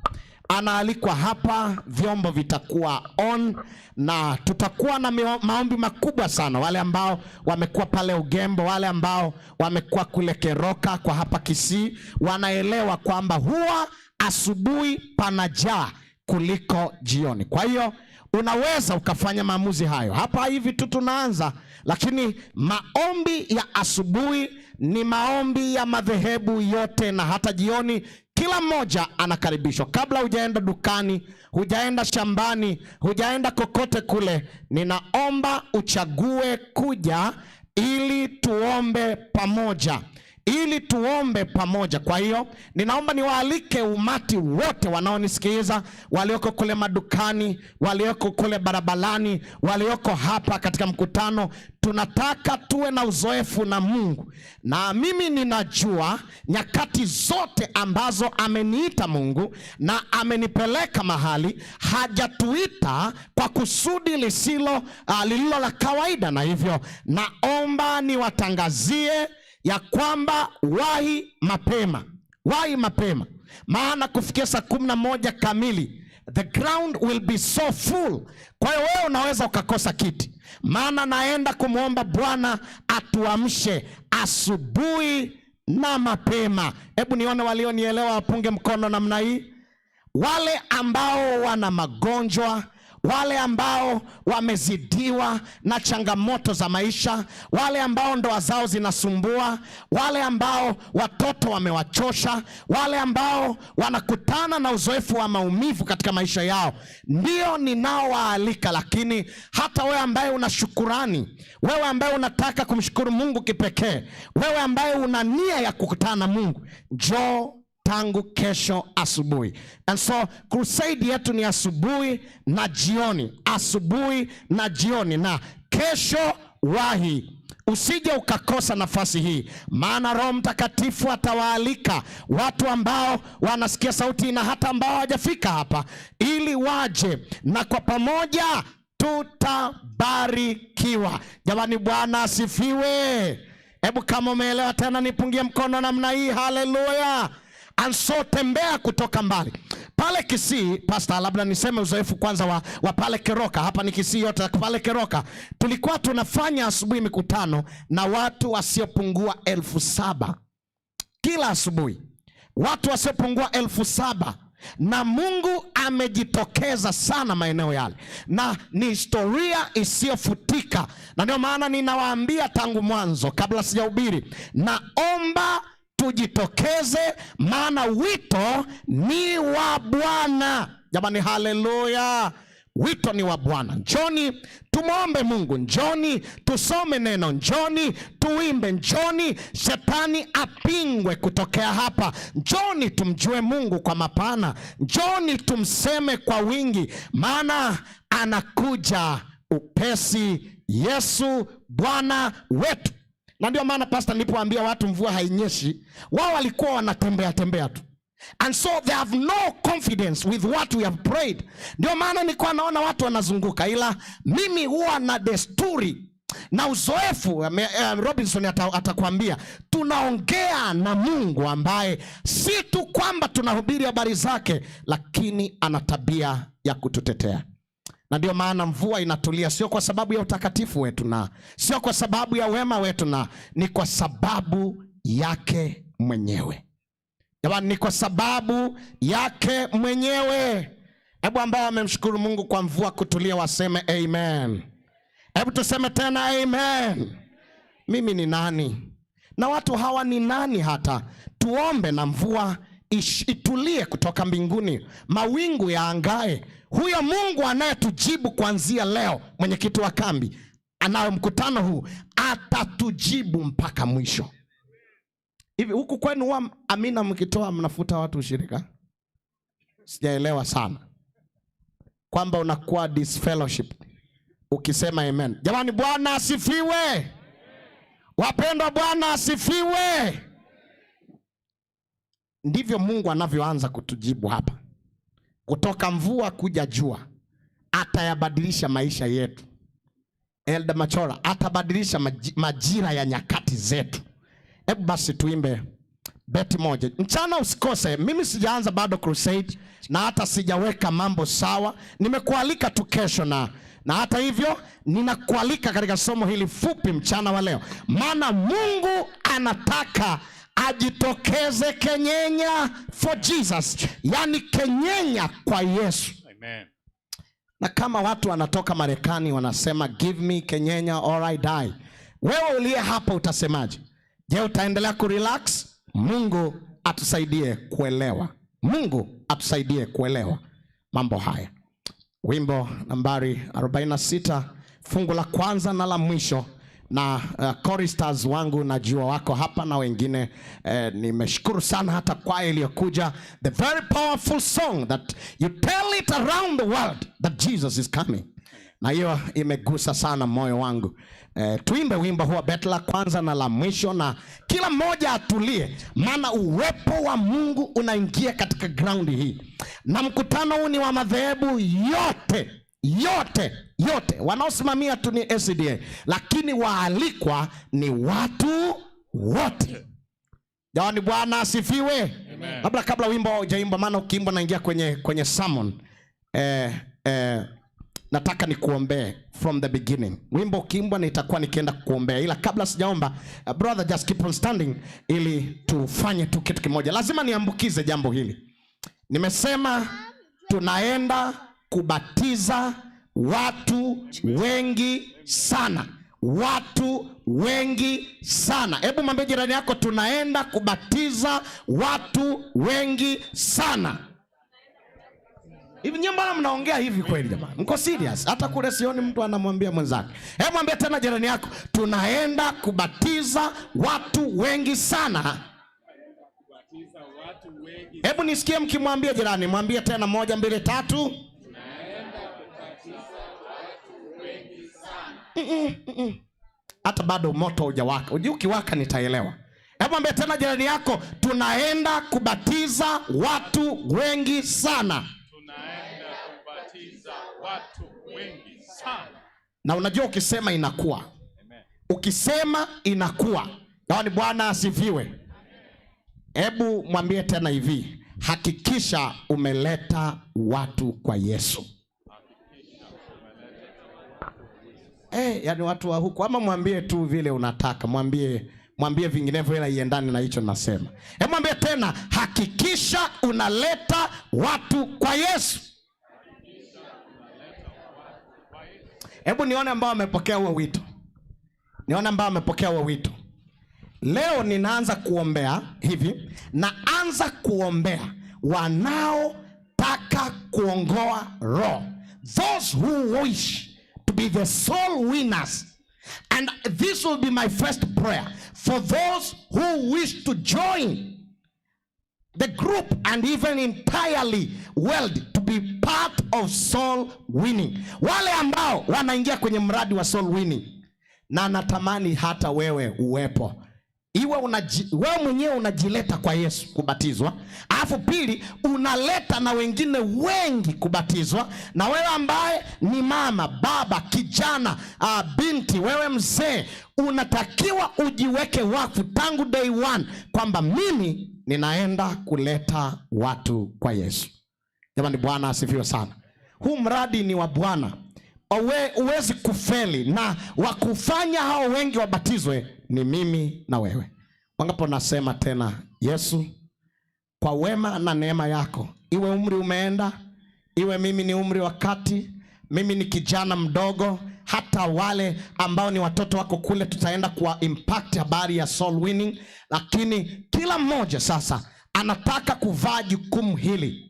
Anaalikwa hapa, vyombo vitakuwa on na tutakuwa na maombi makubwa sana. Wale ambao wamekuwa pale Ugembo, wale ambao wamekuwa kule Keroka kwa hapa Kisii, wanaelewa kwamba huwa asubuhi panajaa kuliko jioni. Kwa hiyo unaweza ukafanya maamuzi hayo. Hapa hivi tu tunaanza, lakini maombi ya asubuhi ni maombi ya madhehebu yote, na hata jioni kila mmoja anakaribishwa. Kabla hujaenda dukani, hujaenda shambani, hujaenda kokote kule, ninaomba uchague kuja ili tuombe pamoja, ili tuombe pamoja. Kwa hiyo ninaomba niwaalike umati wote wanaonisikiliza, walioko kule madukani, walioko kule barabarani, walioko hapa katika mkutano. Tunataka tuwe na uzoefu na Mungu, na mimi ninajua nyakati zote ambazo ameniita Mungu na amenipeleka mahali, hajatuita kwa kusudi lililo la kawaida. Na hivyo naomba niwatangazie ya kwamba wahi mapema, wahi mapema, maana kufikia saa 11 kamili the ground will be so full. Kwa hiyo wewe unaweza ukakosa kiti, maana naenda kumwomba Bwana atuamshe asubuhi na mapema. Hebu nione walionielewa wapunge mkono namna hii. Wale ambao wana magonjwa, wale ambao wamezidiwa na changamoto za maisha, wale ambao ndoa zao zinasumbua, wale ambao watoto wamewachosha, wale ambao wanakutana na uzoefu wa maumivu katika maisha yao, ndio ninaowaalika. Lakini hata wewe ambaye una shukurani, wewe ambaye unataka kumshukuru Mungu kipekee, wewe ambaye una nia ya kukutana na Mungu, njoo tangu kesho asubuhi. And so crusade yetu ni asubuhi na jioni, asubuhi na jioni, na kesho wahi. Usije ukakosa nafasi hii, maana Roho Mtakatifu atawaalika watu ambao wanasikia sauti na hata ambao hawajafika hapa, ili waje na kwa pamoja tutabarikiwa. Jamani, Bwana asifiwe. Hebu kama umeelewa tena nipungie mkono namna hii. Haleluya. And so tembea kutoka mbali pale Kisii. Pastor, labda niseme uzoefu kwanza wa pale Keroka. Hapa ni Kisii yote, pale Keroka tulikuwa tunafanya asubuhi mikutano na watu wasiopungua 7,000 kila asubuhi, watu wasiopungua 7,000, na Mungu amejitokeza sana maeneo yale, na ni historia isiyofutika. Na ndio maana ninawaambia tangu mwanzo, kabla sijahubiri, naomba tujitokeze, maana wito ni wa Bwana. Jamani, haleluya! Wito ni wa Bwana. Njoni tumwombe Mungu, njoni tusome neno, njoni tuimbe, njoni shetani apingwe kutokea hapa, njoni tumjue Mungu kwa mapana, njoni tumseme kwa wingi, maana anakuja upesi, Yesu Bwana wetu. Na ndio maana pastor, nilipoambia watu mvua hainyeshi, wao walikuwa wanatembea tembea tu. And so they have no confidence with what we have prayed. Ndio maana nilikuwa naona watu wanazunguka, ila mimi huwa na desturi na uzoefu, Robinson atakwambia, tunaongea na Mungu ambaye si tu kwamba tunahubiri habari zake, lakini ana tabia ya kututetea. Na ndio maana mvua inatulia, sio kwa sababu ya utakatifu wetu na sio kwa sababu ya wema wetu, na ni kwa sababu yake mwenyewe. Jamani, ni kwa sababu yake mwenyewe. Hebu ambao wamemshukuru Mungu kwa mvua kutulia waseme amen. Hebu tuseme tena amen. Mimi ni nani? Na watu hawa ni nani hata tuombe na mvua Itulie kutoka mbinguni, mawingu yaangae. Huyo Mungu anayetujibu kuanzia leo, mwenyekiti wa kambi anayo mkutano huu, atatujibu mpaka mwisho. Hivi huku kwenu huwa amina mkitoa mnafuta watu ushirika? Sijaelewa sana kwamba unakuwa disfellowship ukisema amen. Jamani, Bwana asifiwe. Wapendwa, Bwana asifiwe. Ndivyo Mungu anavyoanza kutujibu hapa. Kutoka mvua kuja jua, atayabadilisha maisha yetu. Elda Machora atabadilisha majira ya nyakati zetu. Hebu basi tuimbe beti moja. Mchana usikose. Mimi sijaanza bado crusade na hata sijaweka mambo sawa. Nimekualika tu kesho na hata hivyo ninakualika katika somo hili fupi mchana wa leo. Maana Mungu anataka ajitokeze Kenyenya for Jesus. Yani Kenyenya kwa Yesu. Amen. Na kama watu wanatoka Marekani wanasema give me Kenyenya or I die, wewe uliye hapa utasemaje? Je, utaendelea kurelax? Mungu atusaidie kuelewa. Mungu atusaidie kuelewa mambo haya. Wimbo nambari 46, fungu la kwanza na la mwisho. Na choristers wangu najua wako hapa na wengine, nimeshukuru sana hata kwaya iliyokuja. The very powerful song that you tell it around the world that Jesus is coming. Na hiyo imegusa sana moyo wangu. Tuimbe wimbo huo beti la kwanza na la mwisho, na kila mmoja atulie, maana uwepo wa Mungu unaingia katika ground hii. Na mkutano huu ni wa madhehebu yote, yote, yote. Wanaosimamia tu ni SDA, lakini waalikwa ni watu wote. Jamani, Bwana asifiwe. Amen. Labda kabla wimbo haujaimba, maana ukiimba naingia kwenye sermon. Nataka nikuombee from the beginning. Wimbo ukiimbwa nitakuwa nikienda kukuombea, ila kabla sijaomba, brother just keep on standing ili tufanye tu kitu kimoja. Lazima niambukize jambo hili. Nimesema tunaenda kubatiza watu wengi sana. Watu wengi sana. Hebu mwambie jirani yako, tunaenda kubatiza watu wengi sana. Hivi nyinyi mbona mnaongea hivi kweli jamani? Mko serious? Hata kule sioni mtu anamwambia mwenzake. Hebu mwambie tena jirani yako, tunaenda kubatiza watu wengi sana. Hebu nisikie mkimwambia jirani, mwambie tena 1 2 3. Hata bado moto hujawaka. Unajua ukiwaka nitaelewa. Hebu mwambie tena jirani yako, tunaenda kubatiza watu wengi sana. Tunaenda kubatiza watu wengi sana. Na unajua ukisema inakuwa. Amen. Ukisema inakuwa. Yaani Bwana asifiwe. Hebu mwambie tena hivi, hakikisha umeleta watu kwa Yesu. Yani watu wa huku, ama mwambie tu vile unataka, mwambie vinginevyo ila iendane na hicho nasema. Hebu mwambie tena, hakikisha unaleta watu kwa Yesu. Hebu nione ambao wamepokea huo wito. Nione ambao wamepokea huo wito. Leo ninaanza kuombea hivi, naanza kuombea wanaotaka kuongoa roho. Those who wish to be the soul winners. And this will be my first prayer for those who wish to join the group and even entirely world to be part of soul winning. Wale ambao wanaingia kwenye mradi wa soul winning, na natamani hata wewe uwepo. Iwe wewe mwenyewe unajileta kwa Yesu kubatizwa, alafu pili unaleta na wengine wengi kubatizwa. Na wewe ambaye ni mama, baba, kijana, binti, wewe mzee, unatakiwa ujiweke wakfu tangu day one kwamba mimi ninaenda kuleta watu kwa Yesu. Jamani, Bwana asifiwe sana. Huu mradi ni wa Bwana. Uwezi kufeli, na wakufanya hao wengi wabatizwe ni mimi na wewe. Wangapo nasema tena, Yesu, kwa wema na neema yako, iwe umri umeenda, iwe mimi ni umri wa kati, mimi ni kijana mdogo, hata wale ambao ni watoto wako kule tutaenda kuwa impact habari ya soul winning, lakini kila mmoja sasa Anataka kuvaa jukumu hili.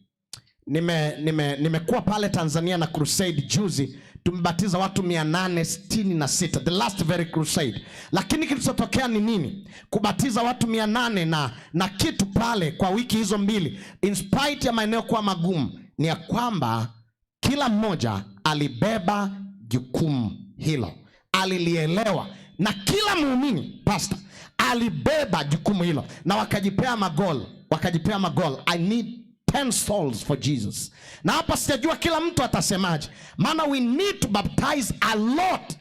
Nimekuwa pale Tanzania na crusade juzi, tumebatiza watu 866, the last very crusade. Lakini kilichotokea ni nini? Kubatiza watu 800 na kitu pale kwa wiki hizo mbili, in spite ya maeneo kuwa magumu, ni ya kwamba kila mmoja alibeba jukumu hilo, alilielewa, na kila muumini pastor alibeba jukumu hilo, na wakajipea magol, wakajipea magol. I need 10 souls for Jesus. Na hapa sijajua kila mtu atasemaje, maana we need to baptize a lot.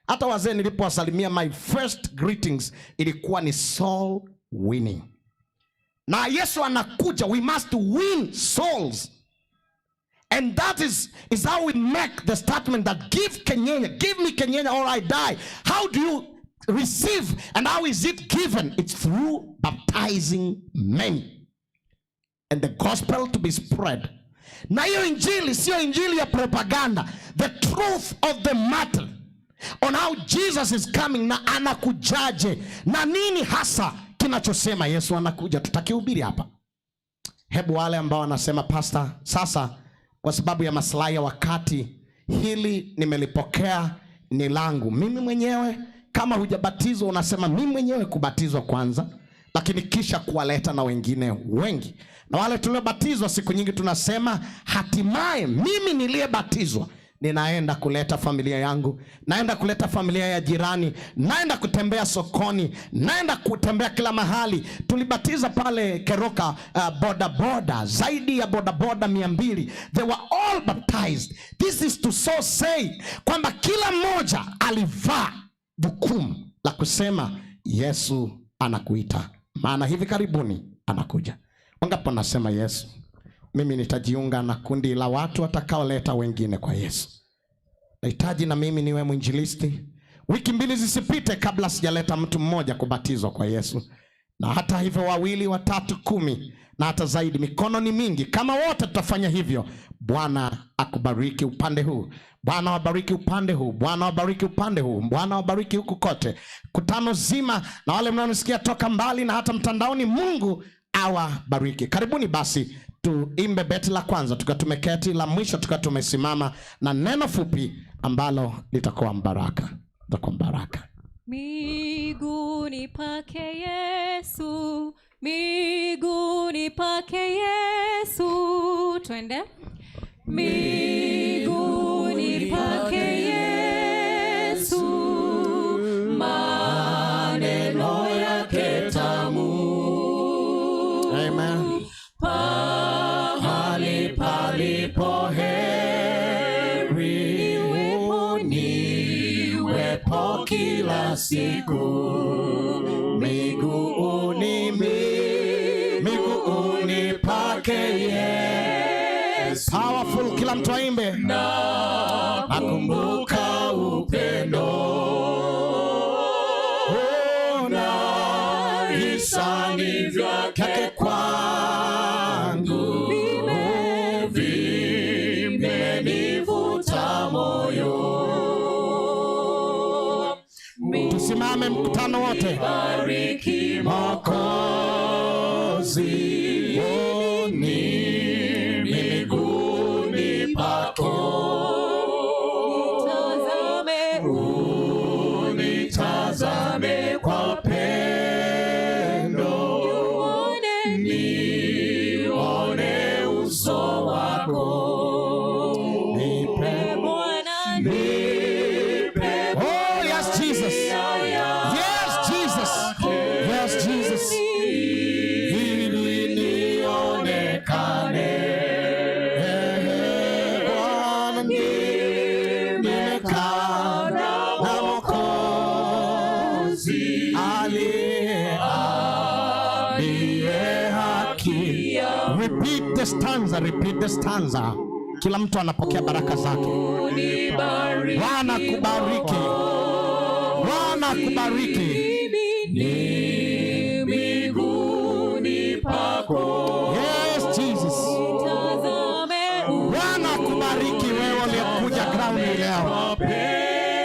Hata wazee nilipowasalimia, my first greetings ilikuwa ni soul winning. Na Yesu anakuja, we must win souls. And that is how we make the statement that give Kenyenya, give me Kenyenya or I die. How do you receive and how is it given? It's through baptizing many. And the gospel to be spread. Na hiyo injili sio injili ya propaganda. The truth of the matter on how Jesus is coming, na anakujaje, na nini hasa kinachosema Yesu anakuja, tutakihubiri hapa. Hebu wale ambao wanasema pastor, sasa kwa sababu ya maslahi ya wakati, hili nimelipokea ni langu mimi mwenyewe. Kama hujabatizwa unasema mimi mwenyewe kubatizwa kwanza, lakini kisha kuwaleta na wengine wengi. Na wale tuliobatizwa siku nyingi tunasema hatimaye mimi niliyebatizwa ninaenda kuleta familia yangu, naenda kuleta familia ya jirani, naenda kutembea sokoni, naenda kutembea kila mahali. Tulibatiza pale Keroka boda boda, zaidi ya boda boda 200. They were all baptized. This is to so say kwamba kila mmoja alivaa jukumu la kusema Yesu anakuita, maana hivi karibuni anakuja. Wangapi wanasema Yesu, mimi nitajiunga na kundi la watu watakaoleta wengine kwa Yesu. Nahitaji na mimi niwe mwinjilisti. Wiki mbili zisipite kabla sijaleta mtu mmoja kubatizwa kwa Yesu. Na hata hivyo 2, 3, 10 na hata zaidi. Mikono ni mingi. Kama wote tutafanya hivyo, Bwana akubariki upande huu, Bwana wabariki upande huu, Bwana wabariki upande huu, Bwana wabariki huku kote, kutano zima, na wale mnaonisikia toka mbali na hata mtandaoni, Mungu awabariki. Karibuni basi tuimbe beti la kwanza tukiwa tumeketi, la mwisho tukiwa tumesimama, na neno fupi ambalo litakuwa mbaraka, litakuwa mbaraka. Miguuni pake Yesu, miguuni pake Yesu, twende. Miguuni pake Yesu, maneno yake tamu. Amen. Pahali palipo heri, niwepo kila siku. Miguuni, miguuni pake Yesu. Powerful, kila mtu aimbe. Nakumbuka upendo na hisani vyake kwangu, vimenivuta moyo. Tusimame mkutano wote. Bariki Mwokozi, ni miguuni pako. Unitazame kwa pendo, nione uso wako. Nipe Bwana, nipe. Oh yes Jesus, yes Jesus, yes Jesus. Ili nionekane Bwana, nimekaa na Mwokozi aliye haki. Repeat the stanza, repeat the stanza. Kila mtu anapokea baraka zake. Bwana kubariki, Bwana kubariki. Ni miguuni pako. Yes Jesus. Bwana kubariki wewe uliyekuja ground leo.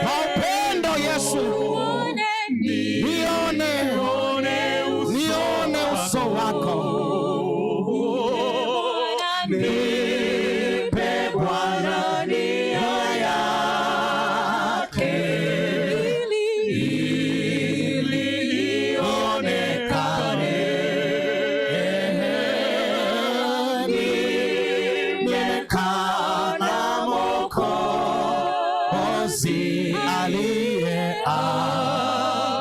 Kwa upendo Yesu. Nione, nione uso wako.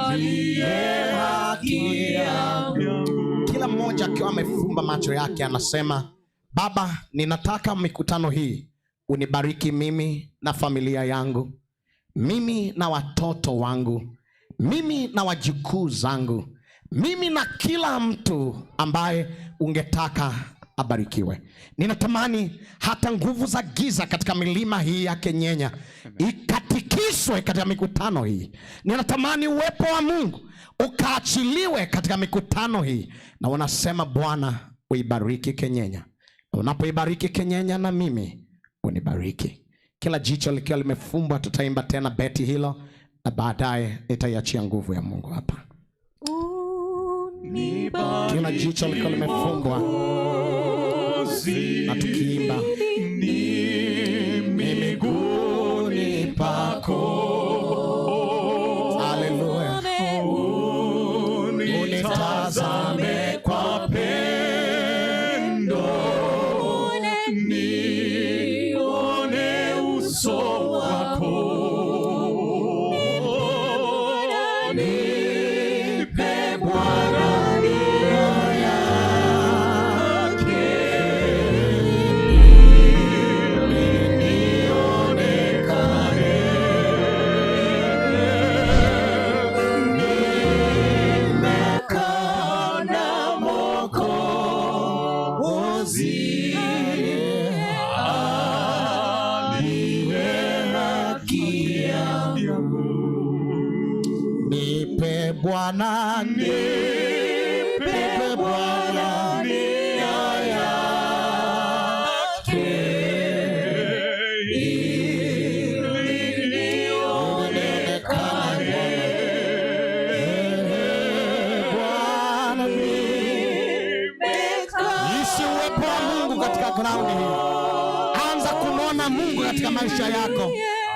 Aliye haki yangu. Kila mmoja akiwa amefumba macho yake anasema, Baba, ninataka mikutano hii unibariki mimi na familia yangu, mimi na watoto wangu, mimi na wajukuu zangu, mimi na kila mtu ambaye ungetaka abarikiwe. Ninatamani hata nguvu za giza katika milima hii ya Kenyenya ikatikiswe katika mikutano hii. Ninatamani uwepo wa Mungu ukaachiliwe katika mikutano hii, na unasema Bwana, uibariki Kenyenya, na unapoibariki Kenyenya na mimi unibariki. Kila jicho likiwa limefumbwa, tutaimba tena beti hilo, na baadaye nitaiachia nguvu ya Mungu hapa. Kila jicho likiwa limefumbwa na tukiimba miguuni pako. Haleluya. Unitazame kwa pendo, nione uso wako. Nipe Bwana nia yake, ili nionekane. Nimekaa na Mwokozi aliye haki yangu. Nipe Bwana, nipe Bwana nia yake, ili nionekane. Bwana, ishi uwepo wa Mungu katika ground hii. Anza kumwona Mungu katika maisha yako.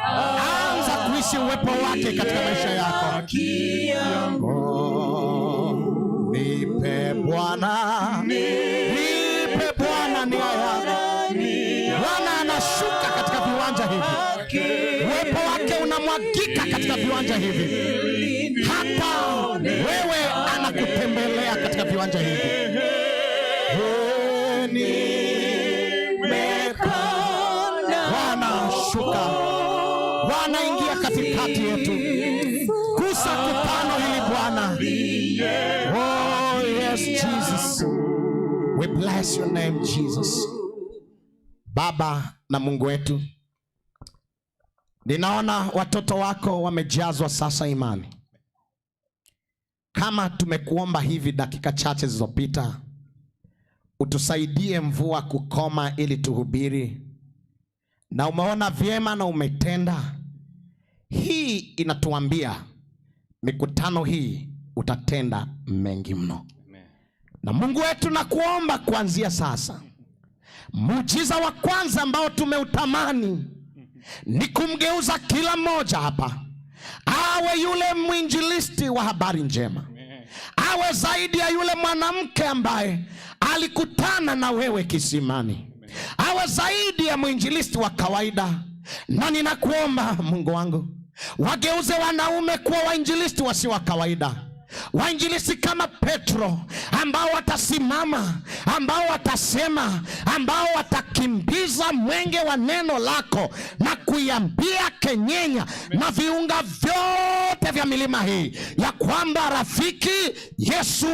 Anza kuishi uwepo wake katika maisha yako. Oh, nipe Bwana, nipe Bwana nia yako. Bwana anashuka katika viwanja hivi, uwepo wake unamwagika katika viwanja hivi, hata wewe anakutembelea katika viwanja hivi. Bwana shuka, Bwana ingia katikati yetu, gusa kutano hili Bwana. Oh yes Jesus, we bless your name Jesus. Baba na Mungu wetu, ninaona watoto wako wamejazwa sasa imani. Kama tumekuomba hivi dakika chache zilizopita, utusaidie mvua kukoma ili tuhubiri, na umeona vyema na umetenda. Hii inatuambia mikutano hii utatenda mengi mno. Na Mungu wetu, nakuomba kuanzia sasa, muujiza wa kwanza ambao tumeutamani ni kumgeuza kila mmoja hapa awe yule mwinjilisti wa habari njema, awe zaidi ya yule mwanamke ambaye alikutana na wewe kisimani, awe zaidi ya mwinjilisti wa kawaida. Na ninakuomba Mungu wangu, wageuze wanaume kuwa wainjilisti wasio wa kawaida, wainjilisti kama Petro, ambao watasimama, ambao watasema, ambao watakimbiza mwenge wa neno lako na kuiambia Kenyenya na viunga vyote vya milima hii ya kwamba rafiki, Yesu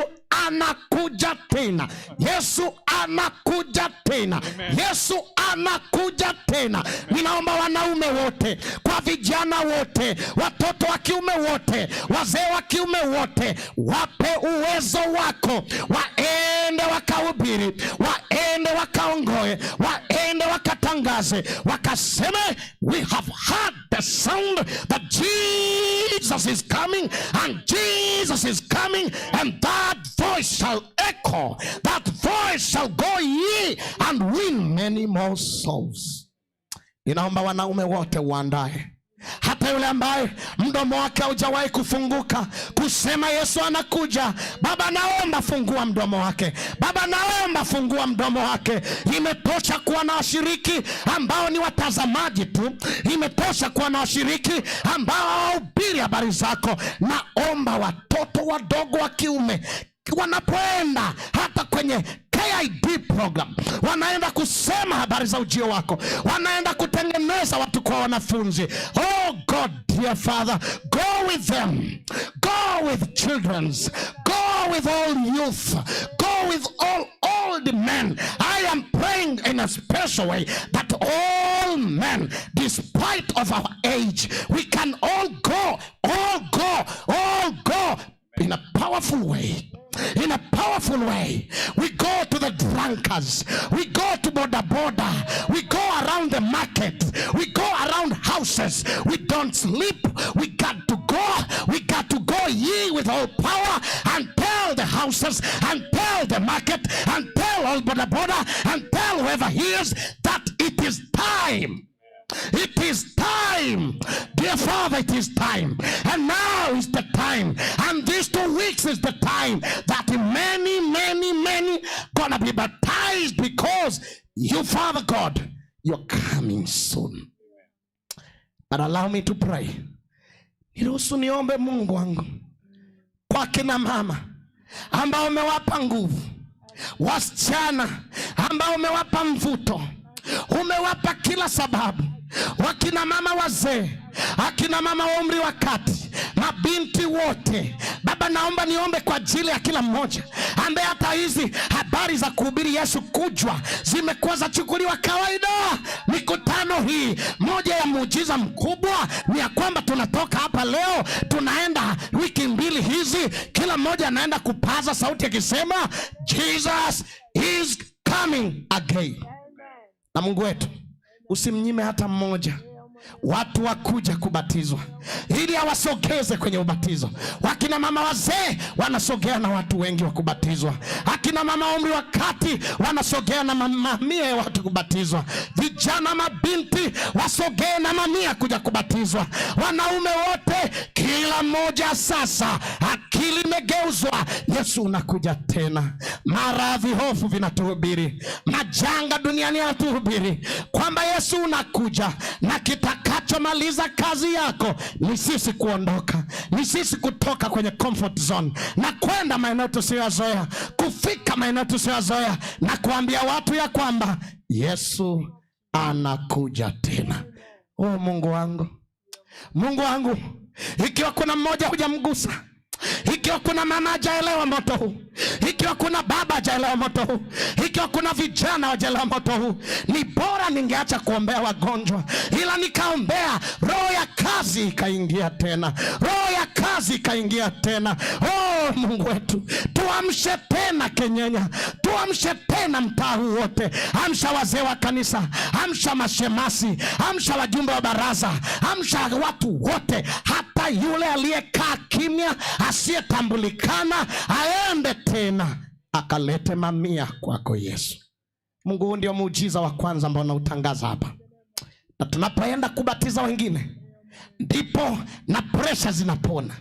anakuja tena, Yesu anakuja tena, Yesu anakuja tena. Ninaomba wanaume wote, kwa vijana wote, watoto wa kiume wote, wazee wa kiume wote, wape uwezo wako, waende wakahubiri, waende wakaongoe, waende wakatangaze, wakaseme we have heard the sound that Jesus is coming and Jesus is coming, and that voice shall echo, that voice shall go ye and win many more souls. Ninaomba wanaume wote uandae. Hata yule ambaye mdomo wake haujawahi kufunguka kusema Yesu anakuja, Baba naomba fungua mdomo wake. Baba naomba fungua mdomo wake. Imetosha kuwa na washiriki ambao ni watazamaji tu. Imetosha kuwa na washiriki ambao hawahubiri habari zako. Naomba watoto wadogo wa kiume wanapoenda hata kwenye KID program, wanaenda kusema habari za ujio wako, wanaenda kutengeneza watu kwa wanafunzi. Oh God, dear Father, go with them, go with children, go with all youth, go with all old men. I am praying in a special way that all men, despite of our age, we can all go, all go, all go in a powerful way. In a powerful way. We go to the drunkards. We go to boda boda. We go around the market. We go around houses. We don't sleep. We got to go. We got to go ye with all power and tell the houses and tell the market and tell all boda boda and tell whoever hears that it is time. It is time. Dear Father, it is time. And now is the time. And these 2 weeks is the time that many, many, many gonna be baptized, because you, Father God, you're coming soon. But allow me to pray. Niruhusu niombe Mungu wangu kwa kina mama ambao umewapa nguvu, wasichana ambao umewapa mvuto, umewapa kila sababu, wakina mama wazee, akina mama wa umri wa kati, mabinti wote. Baba, naomba niombe kwa ajili ya kila mmoja ambaye hata hizi habari za kuhubiri Yesu kujwa zimekuwa zachukuliwa kawaida. Mikutano hii, moja ya muujiza mkubwa ni ya kwamba tunatoka hapa leo, tunaenda wiki mbili hizi, kila mmoja anaenda kupaza sauti akisema Jesus is coming again. Na Mungu wetu, usimnyime hata mmoja watu wakuja kubatizwa, ili awasogeze kwenye ubatizo. Wakina mama wazee wanasogea na watu wengi wa kubatizwa. Akina mama umri wa kati wanasogea na mamia ya watu kubatizwa. Vijana mabinti wasogee na mamia kuja kubatizwa. Wanaume wote, kila mmoja sasa akili imegeuzwa. Yesu unakuja tena. Maradhi, hofu vinatuhubiri, majanga duniani yanatuhubiri kwamba Yesu unakuja, na kitakachomaliza kazi yako ni sisi kuondoka, ni sisi kutoka kwenye comfort zone na kwenda maeneo tusiyoyazoea, kufika maeneo tusiyoyazoea na kuambia watu ya kwamba Yesu anakuja tena. Oh Mungu wangu, Mungu wangu, ikiwa kuna mmoja hujamgusa, ikiwa kuna mama hajaelewa moto huu, ikiwa kuna baba hajaelewa moto huu, ikiwa kuna vijana hawajaelewa moto huu, ni bora ningeacha kuombea wagonjwa, ila nikaombea roho ya kazi ikaingia tena, roho ya kazi ikaingia tena. Oh Mungu wetu, tuamshe tena Kenyenya, tuamshe tena mtaa huu wote. Amsha wazee wa kanisa, amsha mashemasi, amsha wajumbe wa baraza, amsha watu wote, hata yule aliyekaa kimya asiyetambulikana aende tena akalete mamia kwako Yesu. Mungu, huu ndio muujiza wa kwanza ambao nautangaza hapa. Na tunapoenda kubatiza wengine, ndipo na presha zinapona,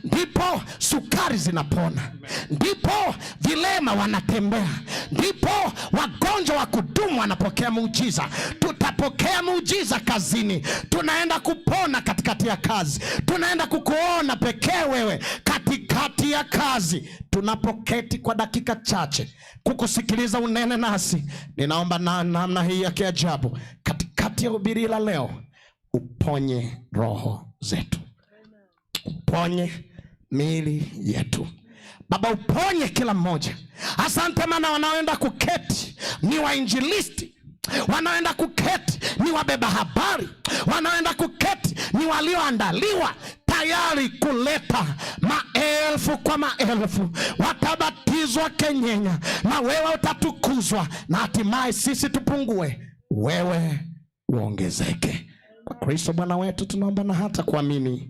ndipo sukari zinapona, ndipo vilema wanatembea, ndipo wagonjwa wa kudumu wanapokea muujiza. Tutapokea muujiza kazini, tunaenda kupona katikati ya kazi, tunaenda kukuona pekee wewe katikati ya kazi. Tunapoketi kwa dakika chache kukusikiliza unene nasi, ninaomba na namna hii ya kiajabu katikati ya hubiri la leo, uponye roho zetu, uponye miili yetu Baba, uponye kila mmoja. Asante, maana wanaoenda kuketi ni wainjilisti, wanaoenda kuketi ni wabeba habari, wanaoenda kuketi ni walioandaliwa tayari kuleta maelfu kwa maelfu. Watabatizwa Kenyenya na wewe utatukuzwa, na hatimaye sisi tupungue, wewe uongezeke. Kwa Kristo Bwana wetu tunaomba na hata kuamini.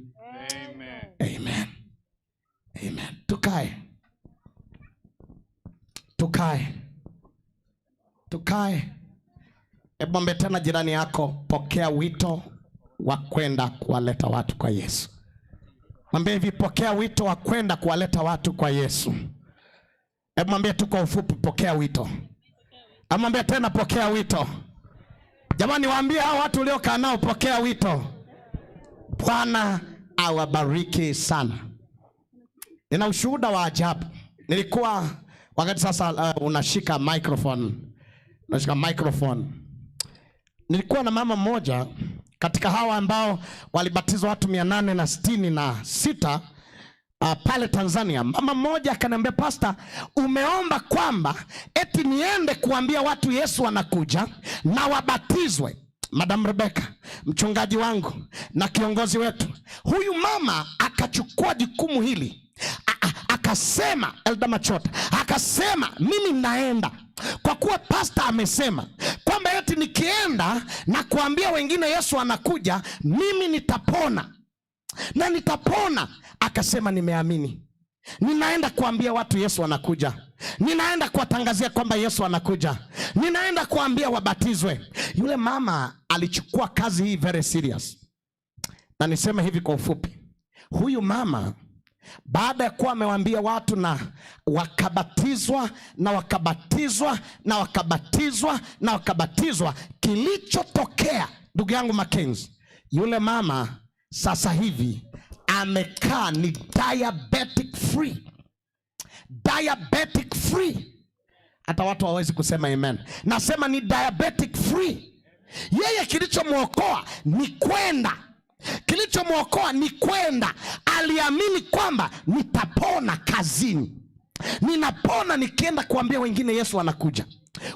Amen. Amen. Amen. Tukae. Tukae. Tukae. Hebu mwambie tena jirani yako, pokea wito wa kwenda kuwaleta watu kwa Yesu. Mwambie hivi, pokea wito wa kwenda kuwaleta watu kwa Yesu. Hebu mwambie tu kwa ufupi, pokea wito. Amwambie tena, pokea wito. Jamani, waambie hao watu uliokaa nao, pokea wito. Bwana awabariki sana. Nina ushuhuda wa ajabu. Nilikuwa wakati sasa, unashika microphone, unashika microphone. Nilikuwa na mama mmoja katika hawa ambao walibatizwa watu 866 pale Tanzania. Mama mmoja akaniambia, Pastor, umeomba kwamba eti niende kuambia watu Yesu anakuja na wabatizwe. Madam Rebecca, mchungaji wangu na kiongozi wetu, huyu mama akachukua jukumu hili. Akasema, Elda Machota akasema, mimi naenda kwa kuwa pastor amesema kwamba eti nikienda na kuambia wengine Yesu anakuja, mimi nitapona na nitapona. Akasema nimeamini, ninaenda kuambia watu Yesu anakuja, ninaenda kuwatangazia kwamba Yesu anakuja, ninaenda kuambia wabatizwe. Yule mama alichukua kazi hii very serious. Na niseme hivi kwa ufupi, huyu mama baada ya kuwa amewaambia watu na wakabatizwa na wakabatizwa na wakabatizwa na wakabatizwa, kilichotokea ndugu yangu Mackenzie, yule mama sasa hivi amekaa ni diabetic free. Diabetic free. Hata watu hawawezi kusema amen. Nasema ni diabetic free. Yeye kilichomwokoa ni kwenda. Kilichomwokoa ni kwenda. Aliamini kwamba nitapona kazini, ninapona nikienda kuambia wengine Yesu anakuja.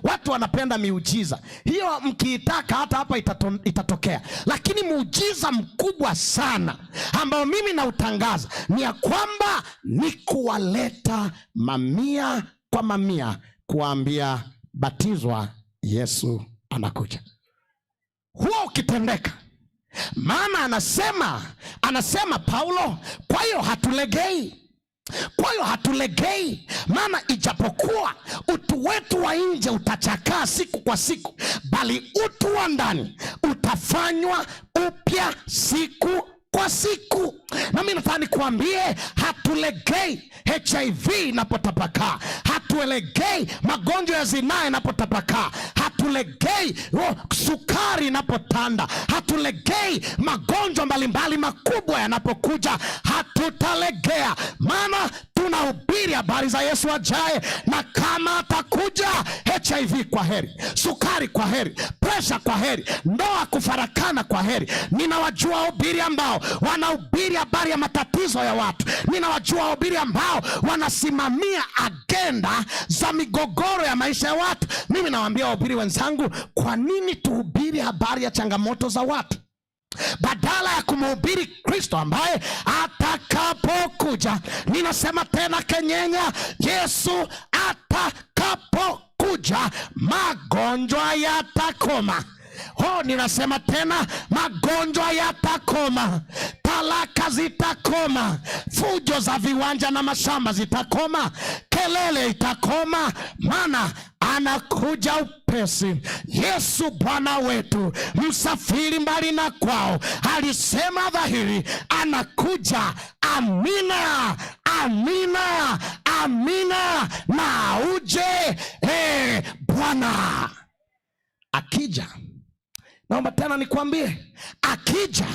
Watu wanapenda miujiza hiyo, mkiitaka hata hapa itatokea. Lakini muujiza mkubwa sana ambao mimi nautangaza ni ya kwamba ni kuwaleta mamia kwa mamia kuambia batizwa, Yesu anakuja. Huo ukitendeka, maana anasema Paulo, kwa hiyo hatulegei. Kwa hiyo hatulegei, maana ijapokuwa utu wetu wa nje utachakaa siku kwa siku, bali utu wa ndani utafanywa upya siku kwa siku. Na mimi nataka nikuambie, hatulegei HIV inapotapakaa, hatulegei magonjwa ya zinaa yanapotapakaa, hatulegei sukari inapotanda, hatulegei magonjwa mbalimbali makubwa yanapokuja, hatutalegea, maana tunahubiri habari za Yesu ajaye. Na kama atakuja, HIV kwa heri, sukari kwa heri, presha kwa heri, ndoa kufarakana kwa heri. Ninawajua wahubiri ambao wanahubiri habari ya matatizo ya watu. Ninawajua wahubiri ambao wanasimamia agenda za migogoro ya maisha ya watu. Mimi nawaambia wahubiri wenzangu, kwa nini tuhubiri habari ya changamoto za watu badala ya kumhubiri Kristo ambaye atakapokuja? Ninasema tena Kenyenya, Yesu atakapokuja magonjwa yatakoma. Oh, ninasema tena magonjwa yatakoma, talaka zitakoma, fujo za viwanja na mashamba zitakoma, kelele itakoma, maana anakuja upesi. Yesu Bwana wetu, msafiri mbali na kwao, alisema dhahiri anakuja. Amina, amina, amina, na uje Bwana. Akija, naomba tena nikwambie, akija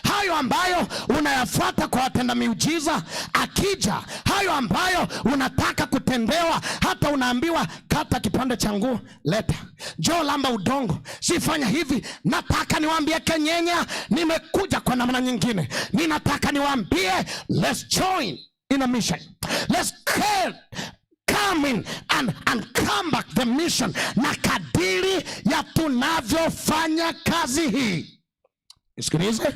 hayo ambayo unayafuata kwa watenda miujiza, akija hayo ambayo unataka kutendewa, hata unaambiwa kata kipande cha nguo leta, njoo lamba udongo, sifanya hivi. Nataka niwaambie Kenyenya, nimekuja kwa namna nyingine. Ninataka niwaambie, let's join in a mission, let's care come in and come back the mission. Na kadiri ya tunavyofanya kazi hii, nisikilize,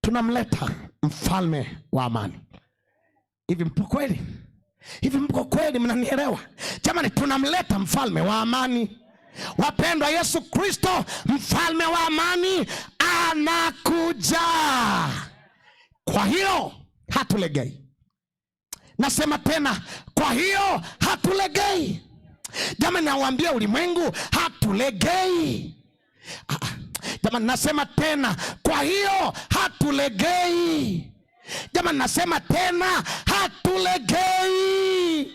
tunamleta mfalme wa amani. Hivi mpo kweli? Hivi mko kweli? Mnanielewa jamani? Tunamleta mfalme wa amani. Wapendwa, Yesu Kristo mfalme wa amani anakuja. Kwa hiyo hatulegei. Nasema tena, kwa hiyo hatulegei. Jamani, nawaambia ulimwengu, hatulegei. Jamani, nasema tena, kwa hiyo hatulegei. Jamani, nasema tena, hatulegei.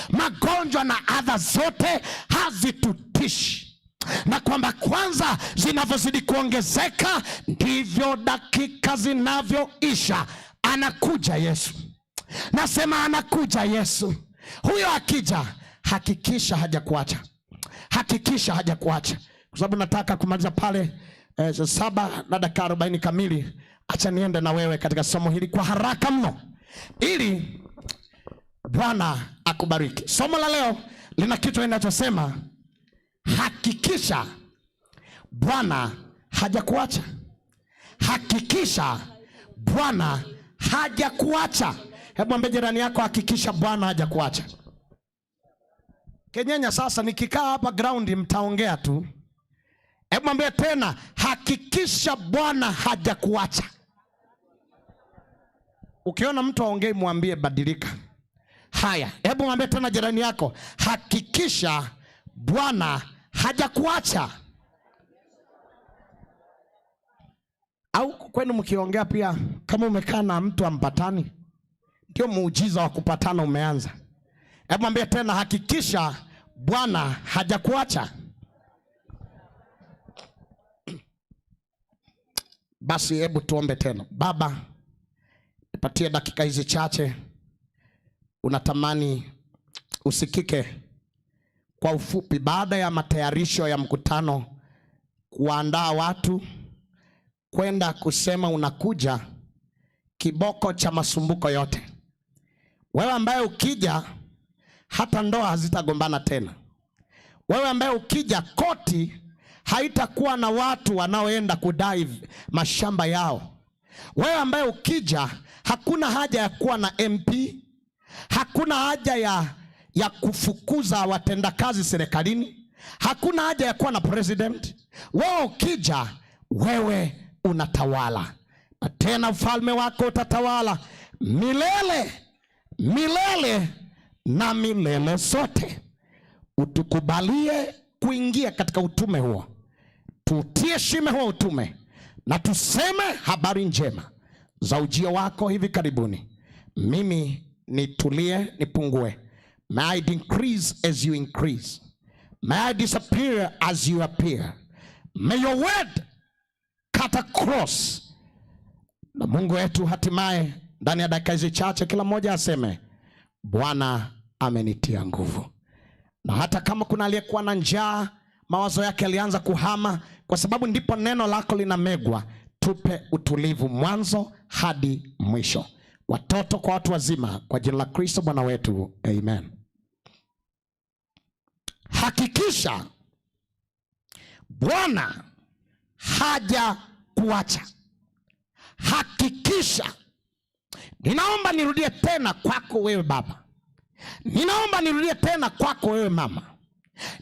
Magonjwa na adha zote hazitutishi, na kwamba kwanza zinavyozidi kuongezeka ndivyo dakika zinavyoisha. Anakuja Yesu, nasema anakuja Yesu. Huyo akija, hakikisha hajakuacha, hakikisha hajakuacha, kwa sababu nataka kumaliza pale 7:40 kamili. Acha niende na wewe katika somo hili kwa haraka mno, ili Bwana akubariki. Somo la leo lina kichwa kinachosema hakikisha Bwana hajakuacha. Hakikisha Bwana hajakuacha. Hebu mwambie jirani yako, hakikisha Bwana hajakuacha. Kenyenya, sasa nikikaa hapa ground mtaongea tu. Hebu mwambie tena, hakikisha Bwana hajakuacha. Ukiona mtu aongei, mwambie badilika. Haya, hebu mwambie tena jirani yako, hakikisha Bwana hajakuacha. Au kwenu mkiongea pia, kama umekaa na mtu ampatani, ndio muujiza wa kupatana umeanza. Hebu mwambie tena, hakikisha Bwana hajakuacha. Basi hebu tuombe tena. Baba, nipatie dakika hizi chache, unatamani usikike kwa ufupi, baada ya matayarisho ya mkutano, kuandaa watu kwenda kusema unakuja, kiboko cha masumbuko yote. Wewe ambaye ukija hata ndoa hazitagombana tena. Wewe ambaye ukija koti haitakuwa na watu wanaoenda kudai mashamba yao. Wewe ambaye ukija hakuna haja ya kuwa na MP, hakuna haja ya kufukuza watendakazi serikalini, hakuna haja ya kuwa na president. Wewe ukija, wewe unatawala, na tena ufalme wako utatawala milele milele na milele zote. Utukubalie kuingia katika utume huo, tutie shime huo utume, na tuseme habari njema za ujio wako hivi karibuni. Mimi nitulie, nipungue. May I decrease as you increase. May I disappear as you appear. May your word cut across. Na Mungu wetu hatimaye ndani ya dakika hizi chache kila mmoja aseme, Bwana amenitia nguvu. Na hata kama kuna aliyekuwa na njaa, mawazo yake yalianza kuhama, kwa sababu ndipo neno lako linamegwa. Tupe utulivu mwanzo hadi mwisho, watoto kwa watu wazima, kwa jina la Kristo Bwana wetu, amen. Hakikisha Bwana hajakuacha. Hakikisha. Ninaomba nirudie tena kwako wewe baba, ninaomba nirudie tena kwako wewe mama,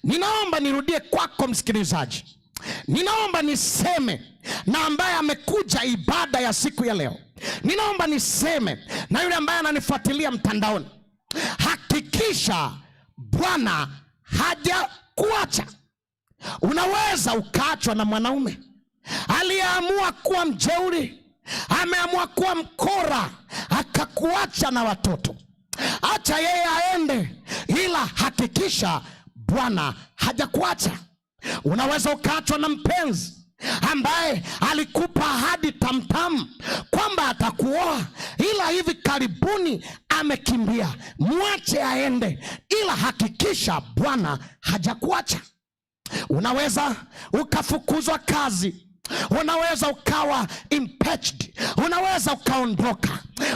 ninaomba nirudie kwako msikilizaji, ninaomba niseme na ambaye amekuja ibada ya siku ya leo, ninaomba niseme na yule ambaye ananifuatilia mtandaoni, hakikisha Bwana hajakuacha. Unaweza ukaachwa na mwanaume aliyeamua kuwa mjeuri, ameamua kuwa mkora, akakuacha na watoto. Acha yeye aende, ila hakikisha Bwana hajakuacha. Unaweza ukaachwa na mpenzi ambaye alikupa ahadi tamtam kwamba atakuoa, ila hivi karibuni amekimbia. Mwache aende, ila hakikisha Bwana hajakuacha. Unaweza ukafukuzwa kazi, unaweza ukawa impeached, unaweza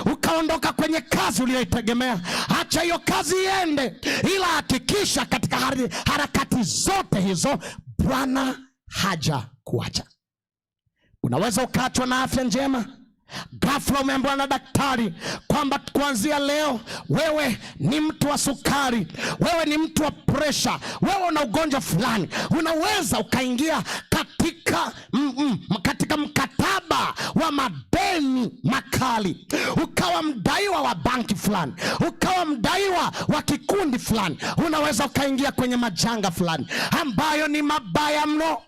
ukaondoka kwenye kazi uliyoitegemea. Acha hiyo kazi iende, ila hakikisha katika harakati zote hizo Bwana hajakuacha. Unaweza ukaachwa na afya njema, ghafla umeambiwa na daktari kwamba kuanzia leo wewe ni mtu wa sukari, wewe ni mtu wa presha, wewe una ugonjwa fulani. Unaweza ukaingia katika mkataba wa madeni makali, ukawa mdaiwa wa banki fulani, ukawa mdaiwa wa kikundi fulani. Unaweza ukaingia kwenye majanga fulani ambayo ni mabaya mno.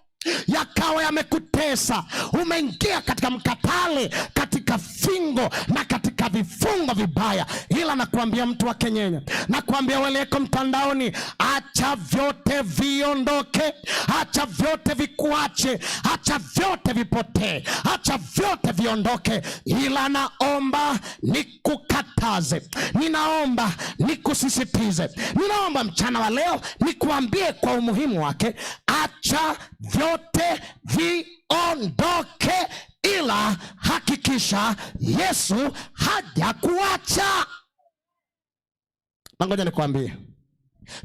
yakawa yamekutesa, umeingia katika mkatale, katika fingo na katika vifungo vibaya. Ila nakuambia mtu wa Kenyenya, nakuambia waliyeko mtandaoni, acha vyote viondoke, acha vyote vikuache, acha vyote vipotee, acha vyote viondoke. Ila naomba nikukataze, ninaomba nikusisitize, ninaomba mchana wa leo nikuambie kwa umuhimu wake, acha vyote viondoke, ila hakikisha Yesu hajakuacha. Na ngoja nikwambie,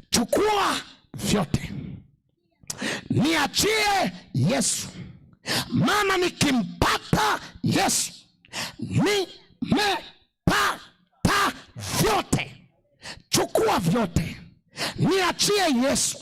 chukua vyote, niachie Yesu, maana nikimpata Yesu nimepata vyote. Chukua vyote, niachie Yesu,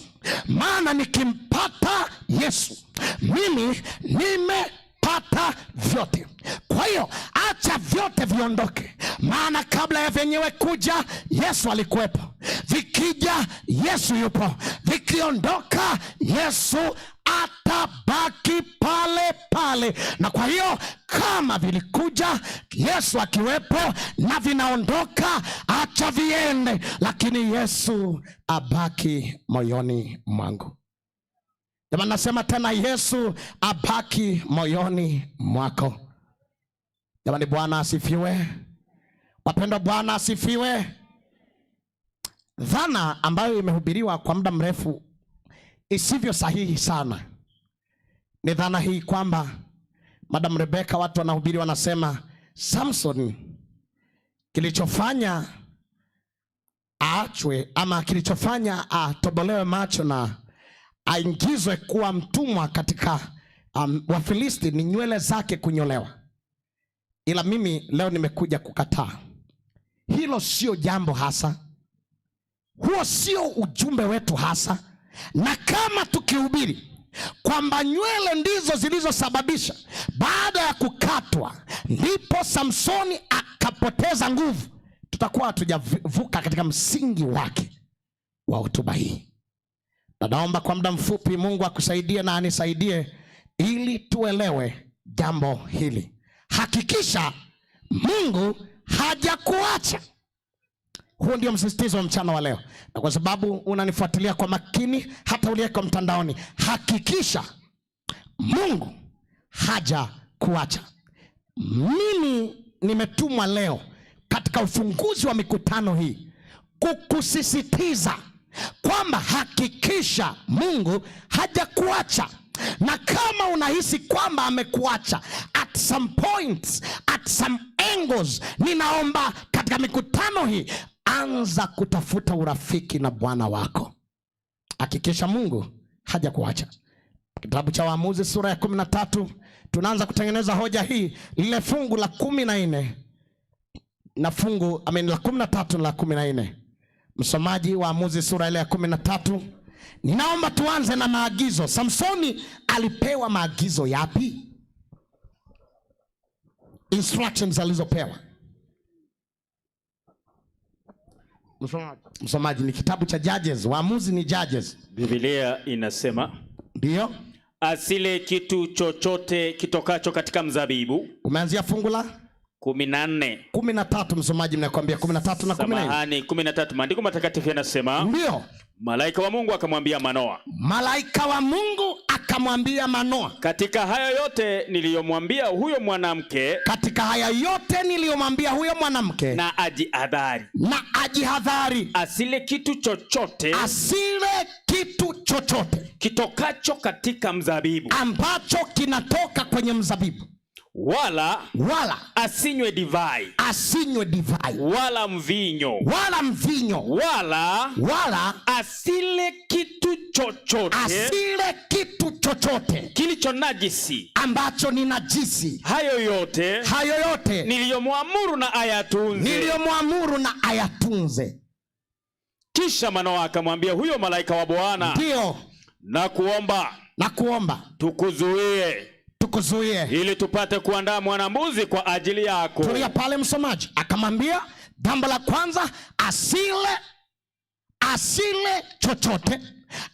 maana nikimpata Yesu mimi nimepata vyote. Kwa hiyo acha vyote viondoke, maana kabla ya vyenyewe kuja Yesu alikuwepo. Vikija Yesu yupo, vikiondoka Yesu atabaki pale pale. Na kwa hiyo kama vilikuja Yesu akiwepo na vinaondoka, acha viende, lakini Yesu abaki moyoni mwangu. Jamani, nasema tena, Yesu abaki moyoni mwako. Jamani, Bwana asifiwe. Wapendwa, Bwana asifiwe. Dhana ambayo imehubiriwa kwa muda mrefu isivyo sahihi sana ni dhana hii kwamba, Madam Rebecca, watu wanahubiri wanasema Samson kilichofanya aachwe ama kilichofanya atobolewe macho na aingizwe kuwa mtumwa katika Wafilisti ni nywele zake kunyolewa. Ila mimi leo nimekuja kukataa hilo. Sio jambo hasa, huo sio ujumbe wetu hasa. Na kama tukihubiri kwamba nywele ndizo zilizosababisha baada ya kukatwa ndipo Samsoni akapoteza nguvu, tutakuwa hatujavuka katika msingi wake wa hotuba hii. Na naomba kwa muda mfupi Mungu akusaidie na anisaidie ili tuelewe jambo hili. Hakikisha Mungu hajakuacha. Huo ndio msisitizo wa mchana wa leo, na kwa sababu unanifuatilia kwa makini, hata uliyeko mtandaoni, hakikisha Mungu hajakuacha. Mimi nimetumwa leo katika ufunguzi wa mikutano hii kukusisitiza kwamba hakikisha Mungu hajakuacha. Na kama unahisi kwamba amekuacha at some points, at some angles, ninaomba katika mikutano hii anza kutafuta urafiki na Bwana wako. Hakikisha Mungu hajakuacha. Kitabu cha Waamuzi sura ya 13 tunaanza kutengeneza hoja hii, lile fungu la 14 na fungu la 13 na la 14. Msomaji, Waamuzi sura ile ya 13. Ninaomba tuanze na maagizo. Samsoni alipewa maagizo yapi? Instructions alizopewa. Msomaji, ni kitabu cha Judges, Waamuzi ni Judges. Biblia inasema ndio, asile kitu chochote kitokacho katika mzabibu. Umeanzia fungu la 14. 13, msomaji, mnakwambia 13 na 14. Samahani, 13. Maandiko matakatifu yanasema ndio, malaika wa Mungu akamwambia Manoa. Malaika wa Mungu akamwambia Manoa, katika haya yote niliyomwambia huyo mwanamke, katika haya yote niliyomwambia huyo mwanamke, na ajihadhari, na ajihadhari, asile kitu chochote, asile kitu chochote kitokacho katika mzabibu, ambacho kinatoka kwenye mzabibu, wala asinywe divai, asinywe divai, wala mvinyo, wala mvinyo, wala asile kitu chochote, asile kitu chochote kilicho najisi, ambacho ni najisi. Hayo yote, hayo yote niliyomwamuru na ayatunze, niliyomwamuru na ayatunze. Kisha Manoa akamwambia huyo malaika wa Bwana, ndio, na kuomba tukuzuie tukuzuie ili tupate kuandaa mwanambuzi kwa ajili yako. Tulia pale msomaji. Akamwambia jambo la kwanza, asile chochote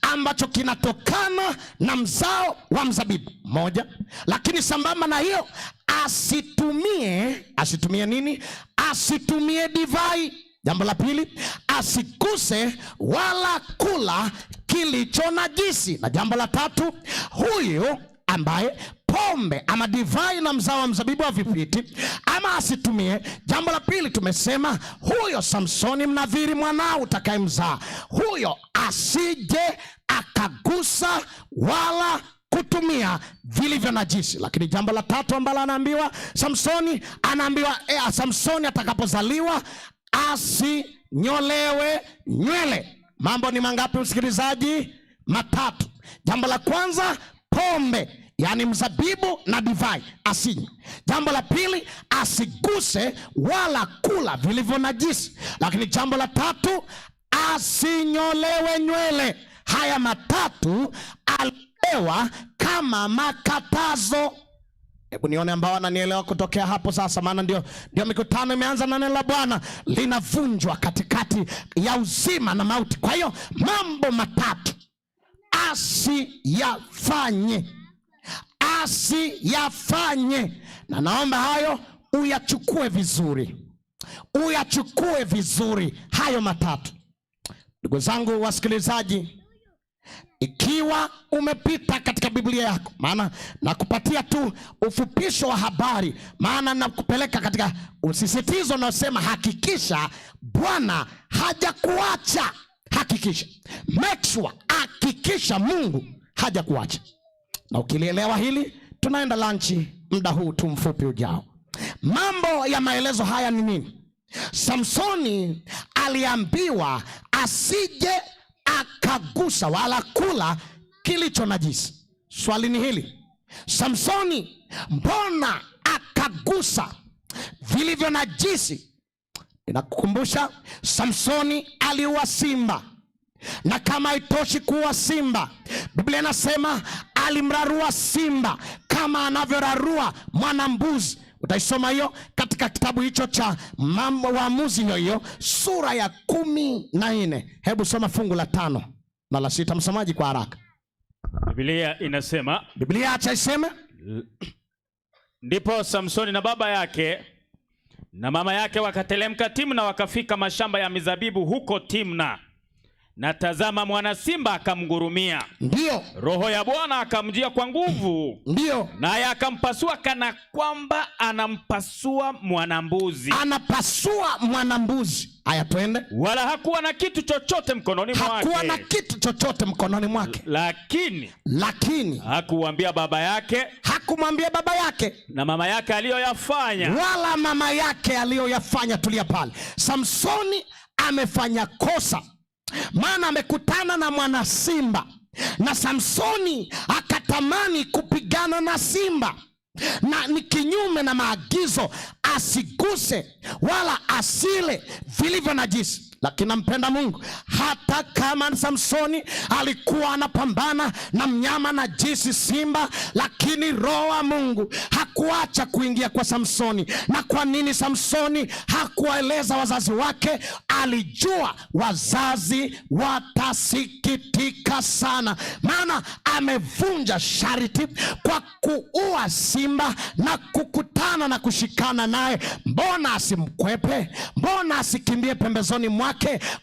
ambacho kinatokana na mzao wa mzabibu. Moja. Lakini sambamba na hiyo, asitumie nini? Asitumie divai. Jambo la pili, asiguse wala kula kilicho najisi. Na jambo la tatu, huyu ambaye pombe ama divai na mzao wa mzabibu havipiti ama asitumie. Jambo la pili tumesema, huyo Samsoni mnadhiri mwanao utakayemzaa, huyo asije akagusa wala kutumia vilivyo najisi. Lakini jambo la tatu ambalo anaambiwa Samsoni, anaambiwa Samsoni atakapozaliwa asinyolewe nywele. Mambo ni mangapi, msikilizaji? Matatu. Jambo la kwanza, pombe, yani mzabibu na divai asinywe. Jambo la pili, asiguse wala kula vilivyo najisi. Lakini jambo la tatu, asinyolewe nywele. Haya matatu alipewa kama makatazo. Hebu nione ambao wananielewa kutokea hapo sasa, maana ndio mikutano imeanza na neno la Bwana linavunjwa katikati ya uzima na mauti. Kwa hiyo mambo matatu asiyafanye, asiyafanye. Na naomba hayo uyachukue vizuri, uyachukue vizuri hayo matatu. Ndugu zangu wasikilizaji, ikiwa umepita katika Biblia yako, maana nakupatia tu ufupisho wa habari, maana nakupeleka katika usisitizo unaosema hakikisha Bwana hajakuacha. Hakikisha, make sure, hakikisha Mungu hajakuacha. Na ukilielewa hili, tunaenda lunch muda huu tu mfupi ujao. Mambo ya maelezo haya ni nini? Samsoni aliambiwa asije akagusa wala kula kilicho najisi. Swali ni hili, Samsoni mbona akagusa vilivyo najisi? Ninakukumbusha, Samsoni aliua simba, na kama haitoshi kuua simba, Biblia inasema alimrarua simba kama anavyorarua mwanambuzi. Utaisoma hiyo katika kitabu hicho cha Mambo Waamuzi, hiyo hiyo sura ya 14. Hebu soma fungu la 5 na la 6, msomaji, kwa haraka. Biblia inasema, Biblia acha iseme, ndipo Samsoni na baba yake na mama yake wakatelemka Timna, wakafika mashamba ya mizabibu huko Timna. Na tazama, mwana simba akamgurumia. Ndio. Roho ya Bwana akamjia kwa nguvu. Ndio. Naye akampasua kana kwamba anampasua mwanambuzi. Anapasua mwanambuzi. Haya, twende. Wala hakuwa na kitu chochote mkononi mwake. Hakuwa na kitu chochote mkononi mwake. Lakini hakuambia baba yake. Hakumwambia baba yake na mama yake aliyoyafanya. Wala mama yake aliyoyafanya. Tulia pale. Samsoni amefanya kosa, maana amekutana na mwana simba, na Samsoni akatamani kupigana na simba, na ni kinyume na maagizo asiguse wala asile vilivyo najisi. Lakini nampenda Mungu, hata kama Samsoni alikuwa anapambana na mnyama najisi simba, lakini Roho wa Mungu hakuacha kuingia kwa Samsoni. Na kwa nini Samsoni hakuwaeleza wazazi wake? Alijua wazazi watasikitika sana, maana amevunja sharti kwa kuua simba na kukutana na kushikana naye. Mbona asimkwepe? Mbona asikimbie pembezoni mwake?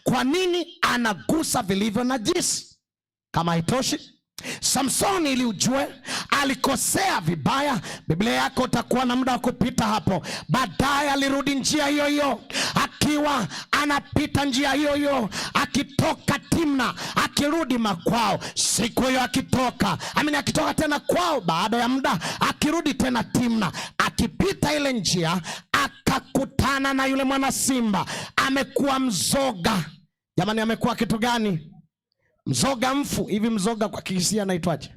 Kwa nini anagusa vilivyo najisi? Kama haitoshi, Samsoni, ili ujue alikosea vibaya, Biblia yako utakuwa na muda wa kupita hapo. Baadaye alirudi njia hiyo hiyo, akiwa anapita njia hiyo hiyo, akitoka Timna akirudi makwao. Siku hiyo akitoka, akitoka tena kwao baada ya muda, akirudi tena Timna, akipita ile njia akakutana na yule mwana simba. Amekuwa mzoga. Jamani, amekuwa kitu gani? Mzoga mfu. Hivi mzoga kwa Kikisia anaitwaje?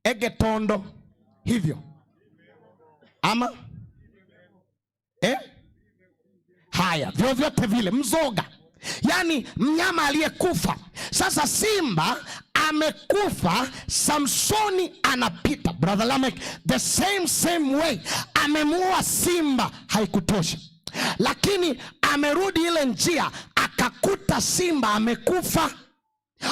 Egetondo hivyo ama Haya, vyovyote vile, mzoga, yani mnyama aliyekufa. Sasa simba amekufa, Samsoni anapita. Brother Lamek, the same way amemuua simba, haikutosha. Lakini amerudi ile njia akakuta simba amekufa.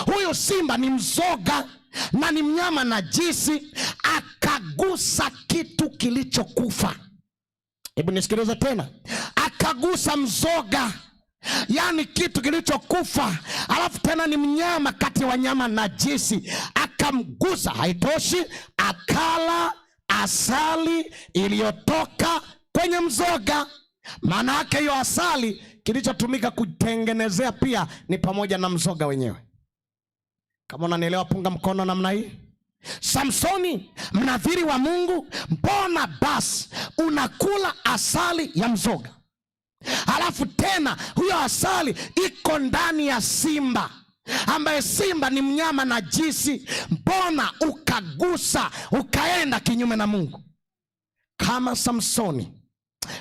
Huyu simba ni mzoga na ni mnyama najisi, akagusa kitu kilichokufa. Hebu nisikilize tena, akagusa mzoga, yaani kitu kilichokufa, alafu tena ni mnyama kati ya wanyama najisi, akamgusa. Haitoshi, akala asali iliyotoka kwenye mzoga. Maana yake hiyo asali kilichotumika kutengenezea pia ni pamoja na mzoga wenyewe. Kama unanielewa, punga mkono namna hii. Samsoni, mnadhiri wa Mungu, mbona basi unakula asali ya mzoga? Halafu tena huyo asali iko ndani ya simba, ambaye simba ni mnyama najisi. Mbona ukagusa ukaenda kinyume na Mungu? Kama Samsoni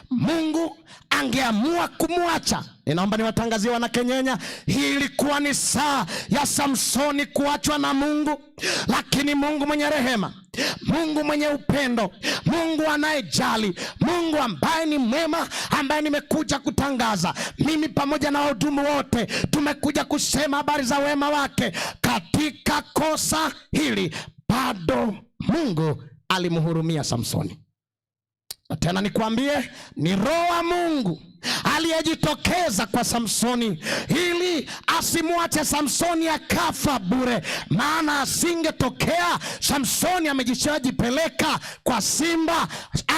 Mungu angeamua kumwacha, ninaomba niwatangazie Wanakenyenya, hii ilikuwa ni saa ya Samsoni kuachwa na Mungu, lakini Mungu mwenye rehema, Mungu mwenye upendo, Mungu anayejali, Mungu ambaye ni mwema, ambaye nimekuja kutangaza mimi pamoja na wahudumu wote, tumekuja kusema habari za wema wake. Katika kosa hili bado Mungu alimhurumia Samsoni. Na tena nikwambie, ni Roho wa Mungu aliyejitokeza kwa Samsoni ili asimwache Samsoni akafa bure, maana asingetokea Samsoni amejishajipeleka kwa simba,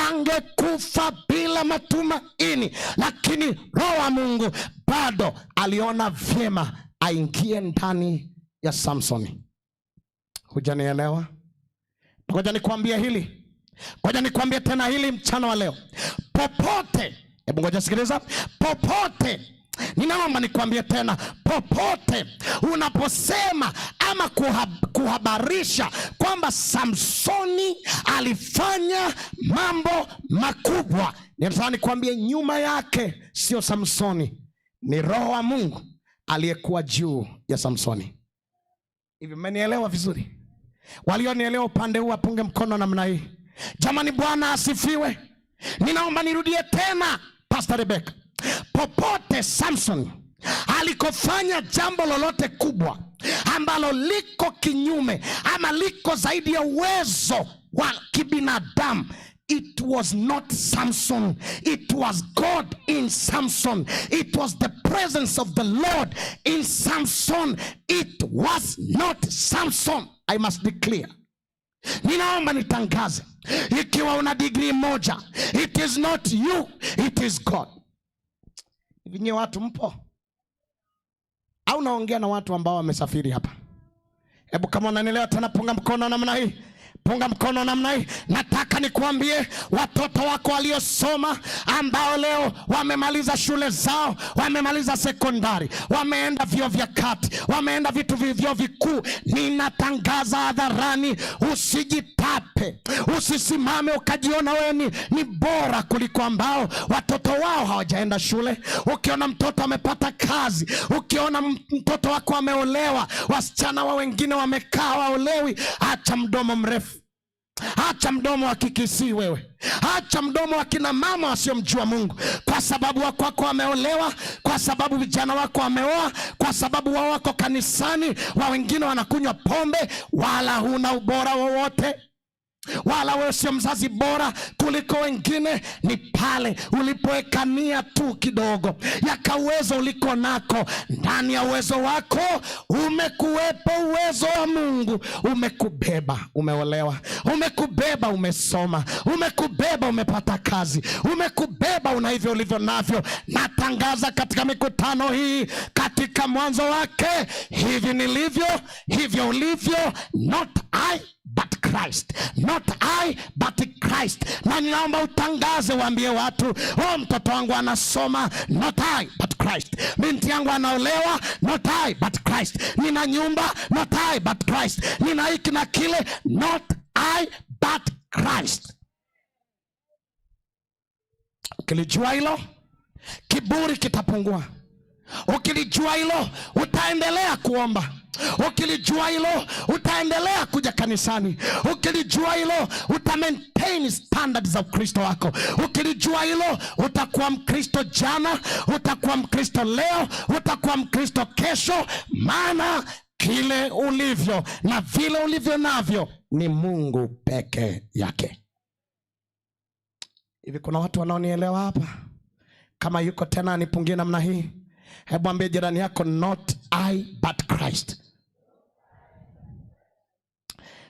angekufa bila matumaini. Lakini Roho wa Mungu bado aliona vyema aingie ndani ya Samsoni. Hujanielewa? Ngoja nikwambie hili, ngoja nikwambie tena hili mchana wa leo. Popote, hebu ngoja sikiliza. Popote, ninaomba nikwambie tena, popote unaposema ama kuhabarisha kwamba Samsoni alifanya mambo makubwa, ninataka nikwambie nyuma yake sio Samsoni, ni Roho wa Mungu aliyekuwa juu ya Samsoni. Hivi mmenielewa vizuri? Walionielewa upande huu wapunge mkono namna hii. Jamani, Bwana asifiwe. Ninaomba nirudie tena, Pastor Rebecca, popote Samson alikofanya jambo lolote kubwa ambalo liko kinyume ama liko zaidi ya uwezo wa kibinadamu, it was not Samson, it was God in Samson. It was the presence of the Lord in Samson. It was not Samson. I must be clear. Ninaomba nitangaze, ikiwa una digrii moja, it is not you, it is God. Hivi nyie watu mpo au naongea na watu ambao wamesafiri hapa? Hebu kama unanielewa tena, punga mkono namna hii, punga mkono namna hii. Nataka nikuambie watoto wako waliosoma, ambao leo wamemaliza shule zao, wamemaliza sekondari, wameenda vyuo vya kati, wameenda vitu vyuo vikuu, ninatangaza hadharani, usijitape, usisimame ukajiona wewe ni bora kuliko ambao watoto wao hawajaenda shule. Ukiona mtoto amepata kazi, ukiona mtoto wako ameolewa, wasichana wa wengine wamekaa waolewi, acha mdomo mrefu, acha mdomo wa Kikisii wewe, acha mdomo wa kina mama wasiomjua Mungu, kwa sababu wako wako wameolewa, kwa sababu vijana wako wameoa, kwa sababu wao wako kanisani, wa wengine wanakunywa pombe, wala huna ubora wowote, wala wewe sio mzazi bora kuliko wengine. Ni pale ulipoweka nia tu kidogo ya kauwezo uliko nako, ndani ya uwezo wako umekuwepo uwezo wa Mungu, umekubeba, umeolewa, umekubeba, umesoma, umekubeba, umepata kazi, umekubeba, una hivyo ulivyo navyo. Natangaza katika mikutano hii, katika mwanzo wake, hivi nilivyo, hivyo ulivyo, not I but Christ, not I but Christ. Na ninaomba utangaze, waambie watu, oh, mtoto wangu anasoma, not I but Christ. Binti yangu anaolewa, not I but Christ. Nina nyumba, not I but Christ. Nina hiki na kile, not I but Christ. Ukilijua hilo, kiburi kitapungua. Ukilijua hilo utaendelea kuomba. Ukilijua hilo utaendelea kuja kanisani. Ukilijua hilo uta maintain standard za Ukristo wako. Ukilijua hilo utakuwa Mkristo jana, utakuwa Mkristo leo, utakuwa Mkristo kesho, maana kile ulivyo na vile ulivyo navyo ni Mungu peke yake. Hivi kuna watu wanaonielewa hapa? Kama yuko tena anipungie namna hii. Hebu ambie jirani yako, not I but Christ.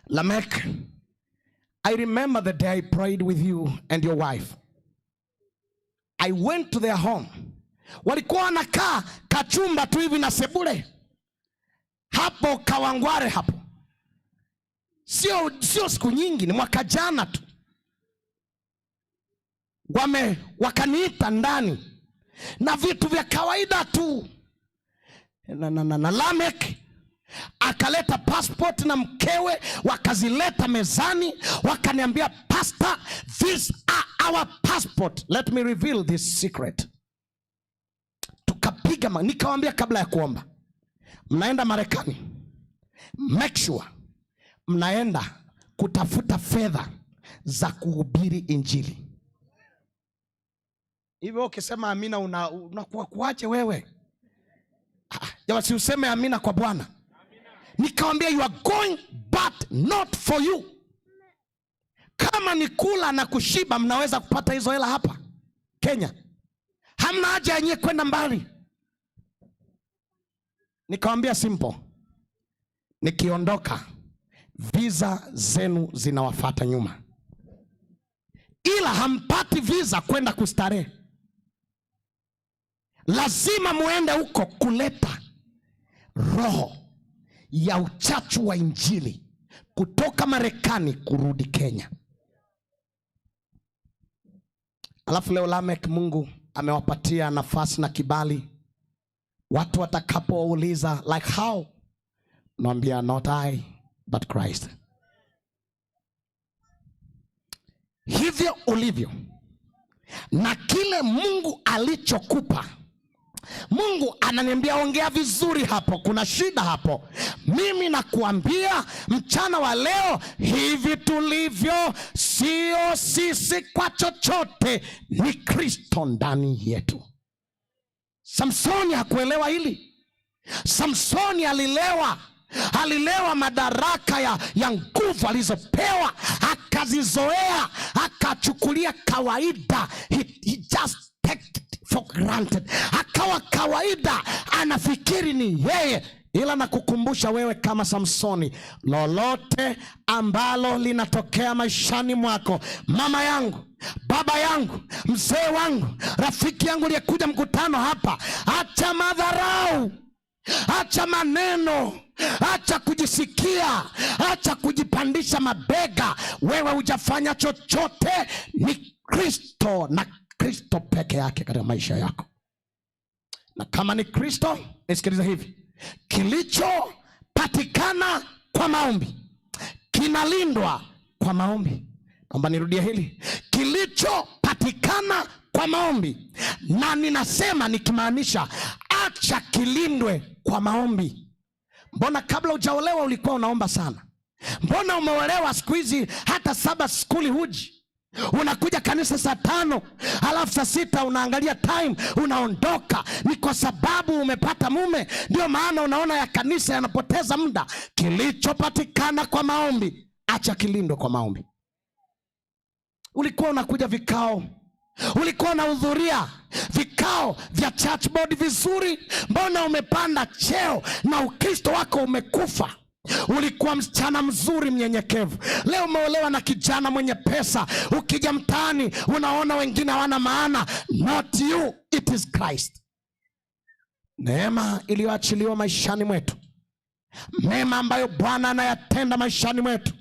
Lamek, I remember the day I prayed with you and your wife. I went to their home. Walikuwa wanakaa kachumba tu hivi na sebule hapo Kawangware hapo, sio siku nyingi, ni mwaka jana tu. Wakaniita ndani na vitu vya kawaida tu na Lamek akaleta passport na mkewe wakazileta mezani, wakaniambia, "Pastor, these are our passport. Let me reveal this secret." Tukapiga, nikawambia kabla ya kuomba, mnaenda Marekani, make sure mnaenda kutafuta fedha za kuhubiri Injili. Hivyo ukisema amina unakuwa kuache wewe. Jamaa, si useme amina kwa Bwana. Nikawambia, "You are going but not for you. Kama ni kula na kushiba, mnaweza kupata hizo hela hapa Kenya, hamna haja ya nyie kwenda mbali." Nikawambia simple, nikiondoka visa zenu zinawafata nyuma, ila hampati visa kwenda kustarehe. Lazima muende huko kuleta roho ya uchachu wa Injili kutoka Marekani kurudi Kenya. Alafu leo Lamek, Mungu amewapatia nafasi na kibali. Watu watakapouliza like how, naambia, "Not I but Christ." Hivyo ulivyo na kile Mungu alichokupa. Mungu ananiambia ongea vizuri hapo, kuna shida hapo. Mimi nakuambia mchana wa leo, hivi tulivyo sio sisi kwa chochote, ni Kristo ndani yetu. Samsoni hakuelewa hili. Samsoni alilewa madaraka ya nguvu alizopewa, akazizoea, akachukulia kawaida. He just take it for granted, akawa kawaida, anafikiri ni yeye. Ila nakukumbusha wewe kama Samsoni, lolote ambalo linatokea maishani mwako, mama yangu, baba yangu, mzee wangu, rafiki yangu aliyekuja mkutano hapa, acha madharau, acha maneno, acha kujisikia, acha kujipandisha mabega. Wewe hujafanya chochote, ni Kristo na Kristo peke yake katika maisha yako. Na kama ni Kristo, nisikilize hivi, kilichopatikana kwa maombi kinalindwa kwa maombi. Naomba nirudie hili, kilichopatikana kwa maombi, na ninasema nikimaanisha, acha kilindwe kwa maombi. Mbona kabla hujaolewa ulikuwa unaomba sana? Mbona umeolewa siku hizi hata saba skuli huji? Unakuja kanisa saa 5, alafu saa 6 unaangalia time unaondoka. Ni kwa sababu umepata mume, ndio maana unaona ya kanisa yanapoteza muda. Kilichopatikana kwa maombi, acha kilindwe kwa maombi. Ulikuwa unakuja vikao, ulikuwa unahudhuria vikao vya church board vizuri, mbona umepanda cheo na Ukristo wako umekufa? Ulikuwa msichana mzuri mnyenyekevu, leo umeolewa na kijana mwenye pesa. Ukija mtaani unaona wengine hawana maana. Not you, it is Christ. Neema iliyoachiliwa maishani mwetu, mema ambayo Bwana anayatenda maishani mwetu,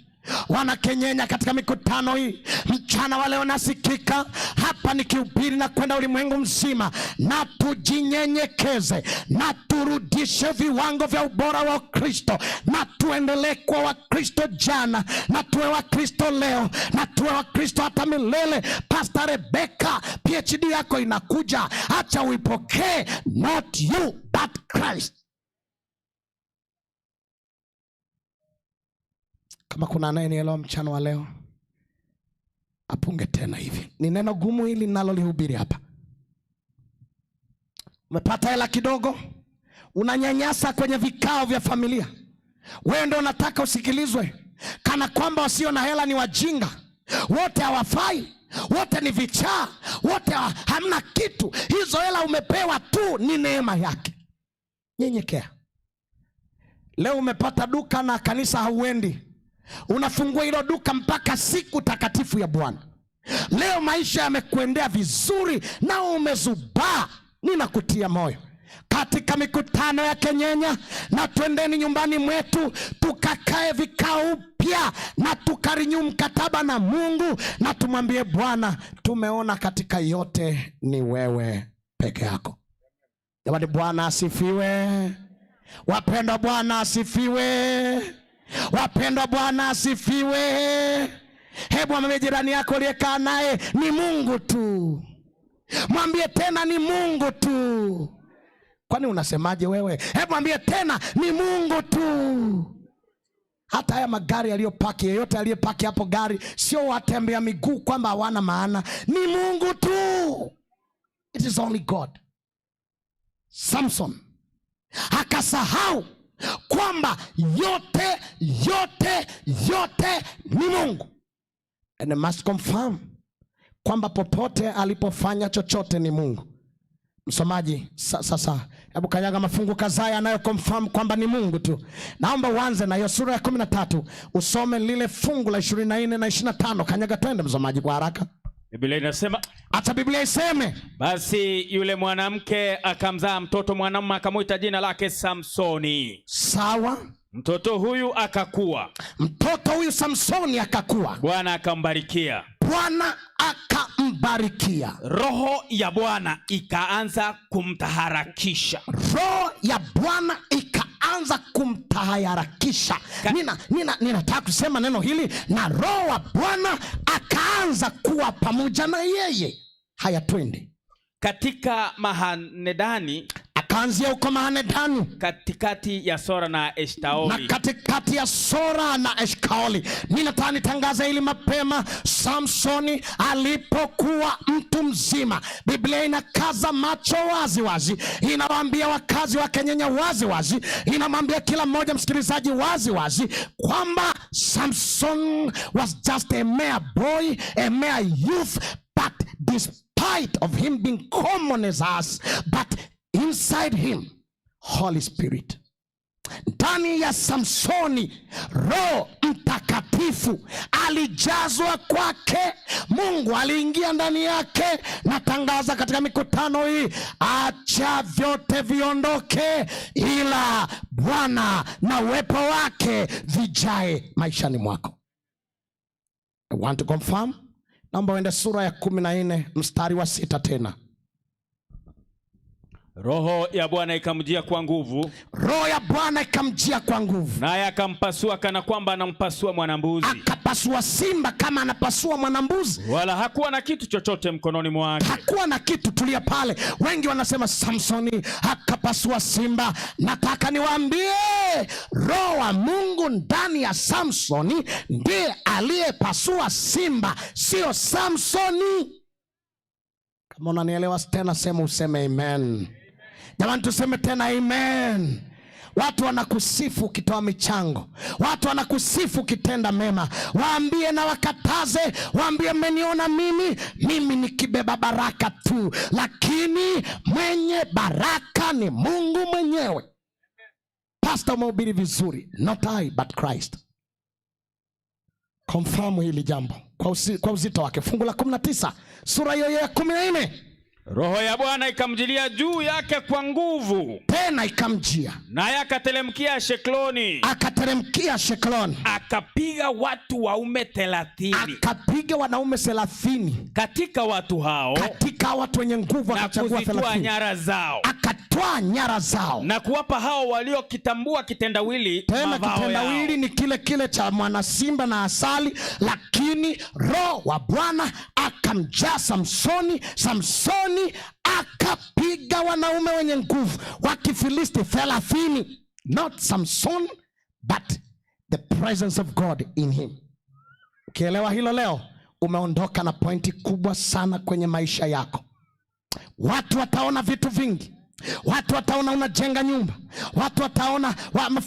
Wanakenyenya katika mikutano hii mchana wale wanasikika hapa nikihubiri na kwenda ulimwengu mzima, na tujinyenyekeze na turudishe viwango vya ubora wa Kristo, na tuendelee kuwa Wakristo jana na tuwe Wakristo leo na tuwe Wakristo hata milele. Pastor Rebecca, PhD yako inakuja, acha uipokee, not you but Christ. Kama kuna anayenielewa mchana wa leo, apunge tena hivi. Ni neno gumu hili ninalolihubiri hapa. Umepata hela kidogo, unanyanyasa kwenye vikao vya familia. Wewe ndio unataka usikilizwe, kana kwamba wasio na hela ni wajinga, wote hawafai, wote ni vichaa, wote hamna kitu. Hizo hela umepewa tu ni neema yake. Nyenyekea. Leo umepata duka na kanisa hauendi, unafungua hilo duka mpaka siku takatifu ya Bwana. Leo maisha yamekuendea vizuri na umezubaa, ninakutia moyo katika mikutano ya Kenyenya, na twendeni nyumbani mwetu tukakae vikao upya na tukarinyu mkataba na Mungu, na tumwambie Bwana, tumeona katika yote ni wewe peke yako. Jamani, Bwana asifiwe. Wapendwa, Bwana asifiwe. Wapendwa, Bwana asifiwe. Hebu mwambie jirani yako uliyekaa naye, ni Mungu tu. Mwambie tena, ni Mungu tu. Kwani unasemaje wewe? Hebu mwambie tena, ni Mungu tu. Hata haya magari yaliyopaki, yeyote aliyepaki hapo gari, sio watembea miguu kwamba hawana maana. Ni Mungu tu. It is only God. Samson akasahau kwamba yote yote yote ni Mungu. And I must confirm kwamba popote alipofanya chochote ni Mungu. Msomaji, sasa hebu kanyaga mafungu kadhaa yanayo confirm kwamba ni Mungu tu. Naomba uanze na hiyo sura ya 13, usome lile fungu la 24 na 25. Kanyaga twende msomaji kwa haraka. Biblia inasema, acha Biblia iseme. Basi yule mwanamke akamzaa mtoto mwanamume, akamwita jina lake Samsoni. Sawa. Mtoto huyu akakua. Mtoto huyu Samsoni akakua. Bwana akambarikia. Bwana akambarikia. Roho ya Bwana ikaanza kumtaharakisha. Roho ya Bwana ikaanza kumtaharakisha. Ninataka kusema neno hili, na Roho wa Bwana akaanza kuwa pamoja na yeye. Haya, twende. Katika Mahanedani, akaanzia huko Mahanedani, katikati ya Sora na Eshtaoli. Na katikati ya Sora na Eshtaoli. Ninataka nitangaze hili mapema. Samsoni alipokuwa mtu mzima, Biblia inakaza macho wazi wazi, inawaambia wakazi wa Kenyenya wazi wazi, inamwambia kila mmoja msikilizaji wazi wazi kwamba Samson was just a mere boy, a mere youth, but despite of him being common as us, but inside him Holy Spirit. Ndani ya Samsoni Roho Mtakatifu alijazwa kwake, Mungu aliingia ndani yake. Natangaza katika mikutano hii, acha vyote viondoke, ila Bwana na uwepo wake vijae maishani mwako. I want to confirm. Naomba uende sura ya 14 mstari wa 6 tena. Roho ya Bwana ikamjia kwa nguvu. Roho ya Bwana ikamjia kwa nguvu. Naye akampasua kana kwamba anampasua mwanambuzi. Akapasua simba kama anapasua mwanambuzi. Wala hakuwa na kitu chochote mkononi mwake. Hakuwa na kitu. Tulia pale. Wengi wanasema Samsoni akapasua simba. Nataka niwaambie, Roho wa Mungu ndani ya Samsoni ndiye aliyepasua simba, sio Samsoni. Kama unanielewa tena, sema useme amen. Jamani, tuseme tena amen. Watu wanakusifu ukitoa michango, watu wanakusifu ukitenda mema. Waambie na wakataze, waambie mmeniona mimi nikibeba baraka tu, lakini mwenye baraka ni Mungu mwenyewe. Pastor, umehubiri vizuri. Not I but Christ. Confirm hili jambo kwa uzito wake. Fungu la 19 sura hiyo ya 14. Roho ya Bwana ikamjilia juu yake kwa nguvu, Tena ikamjia, naye akateremkia Shekloni, akateremkia Shekloni, akapiga watu waume 30, akapiga wanaume 30 katika watu hao, katika watu wenye nguvu na akachagua kuzitwaa 30, nyara zao, akatwaa nyara zao na kuwapa hao waliokitambua kitendawili tena mavao yao. kitendawili ni kile kile cha mwanasimba na asali, lakini Roho wa Bwana akamjaa Samsoni. Samsoni akapiga wanaume wenye nguvu wa Kifilisti 30. Not Samson but the presence of God in him. Ukielewa hilo leo, umeondoka na pointi kubwa sana kwenye maisha yako. Watu wataona vitu vingi, watu wataona unajenga nyumba, watu wataona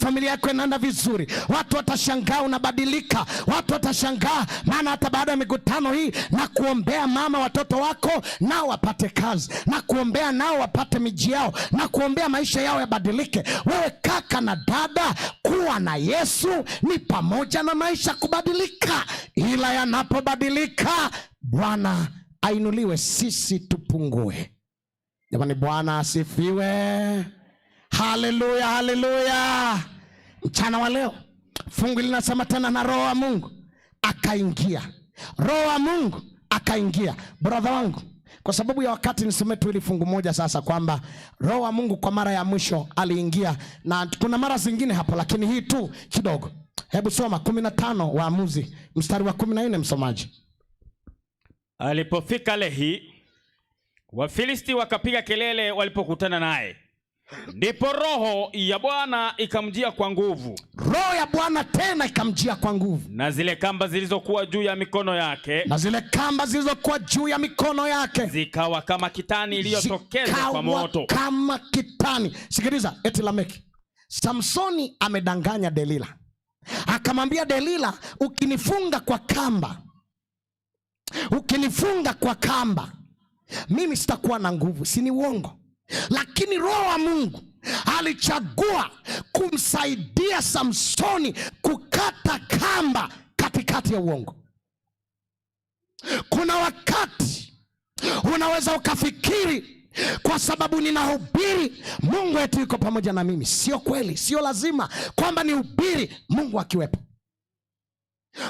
familia yako inaenda vizuri, watu watashangaa unabadilika, watu watashangaa, maana hata baada ya mikutano hii na kuombea mama watoto wako nao wapate kazi, na kuombea nao wapate miji yao, na kuombea maisha yao yabadilike. Wewe kaka na dada, kuwa na Yesu ni pamoja na maisha kubadilika, ila yanapobadilika Bwana ainuliwe, sisi tupungue. Jamani, Bwana asifiwe! Haleluya, haleluya! Mchana wa leo fungu linasema tena, na Roho wa Mungu akaingia, Roho wa Mungu akaingia. Brother wangu, kwa sababu ya wakati nisome tu hili fungu moja sasa, kwamba Roho wa Mungu kwa mara ya mwisho aliingia, na kuna mara zingine hapo, lakini hii tu kidogo. Hebu soma 15 Waamuzi mstari wa 14, msomaji. Alipofika Lehi, Wafilisti wakapiga kelele walipokutana naye. Ndipo Roho ya Bwana ikamjia kwa nguvu, Roho ya Bwana tena ikamjia kwa nguvu, na zile kamba zilizokuwa juu ya mikono yake, na zile kamba zilizokuwa juu ya mikono yake zikawa kama kitani iliyotokezwa kwa zikawa moto. kama kitani. Sikiliza, eti Lameki, Samsoni amedanganya Delila, akamwambia Delila, ukinifunga kwa kamba, ukinifunga kwa kamba mimi sitakuwa na nguvu. Si ni uongo? Lakini Roho wa Mungu alichagua kumsaidia Samsoni kukata kamba katikati ya uongo. Kuna wakati unaweza ukafikiri kwa sababu ninahubiri Mungu eti yuko pamoja na mimi. Sio kweli, sio lazima kwamba nihubiri Mungu akiwepo.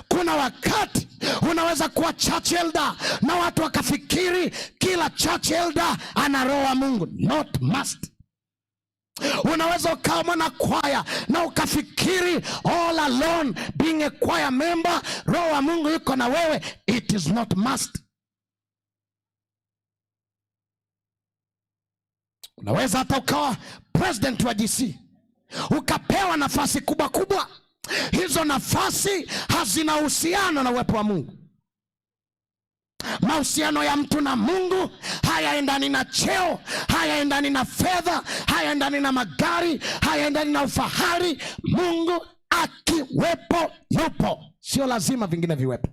Kuna wakati unaweza kuwa church elder na watu wakafikiri kila church elder ana roho wa Mungu. Not must. Unaweza ukawa mwana kwaya na ukafikiri all alone being a choir member roho wa Mungu yuko na wewe. It is not must. Unaweza hata ukawa president wa GC ukapewa nafasi kubwa kubwa. Hizo nafasi hazina uhusiano na uwepo wa Mungu. Mahusiano ya mtu na Mungu hayaendani na cheo, hayaendani na fedha, hayaendani na magari, hayaendani na ufahari. Mungu akiwepo yupo, sio lazima vingine viwepo.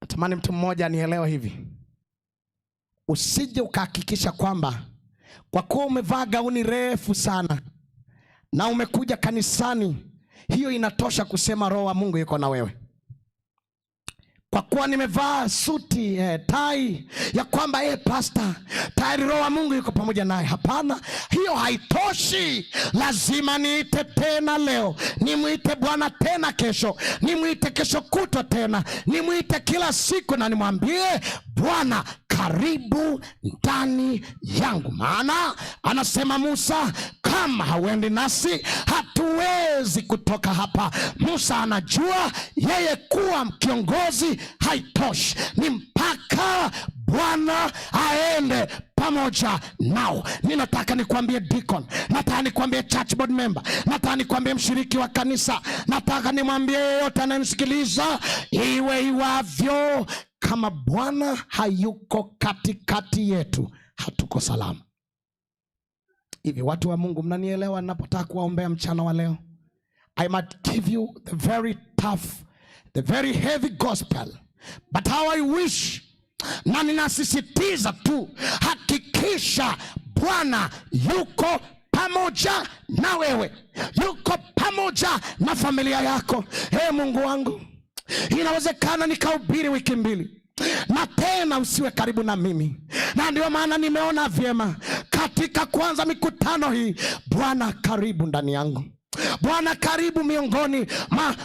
Natamani mtu mmoja anielewe hivi. Usije ukahakikisha kwamba kwa kuwa umevaa gauni refu sana na umekuja kanisani, hiyo inatosha kusema Roho wa Mungu yuko na wewe. Kwa kuwa nimevaa suti, tai ya kwamba pastor, tayari Roho wa Mungu yuko pamoja naye. Hapana, hiyo haitoshi. Lazima niite tena leo, nimuite Bwana tena kesho, nimuite kesho kutwa tena, nimuite kila siku na nimwambie Bwana karibu ndani yangu. Maana anasema Musa, kama hauendi nasi hatuwezi kutoka hapa. Musa anajua yeye kuwa kiongozi haitoshi, ni mpaka Bwana aende pamoja nao. Ninataka nikwambie deacon, nataka nikwambie church board member, nataka nikwambie mshiriki wa kanisa, nataka nimwambie yeyote anayenisikiliza, iwe iwavyo, kama Bwana hayuko katikati yetu hatuko salama. Hivi watu wa Mungu, mnanielewa ninapotaka kuwaombea mchana wa leo? I might give you the very tough, the very heavy gospel, but how I wish, na ninasisitiza tu, hakikisha Bwana yuko pamoja na wewe, yuko pamoja na familia yako. Hey, Mungu wangu, Inawezekana nikahubiri wiki 2 na tena usiwe karibu na mimi, na ndio maana nimeona vyema katika kuanza mikutano hii, Bwana karibu ndani yangu, Bwana karibu miongoni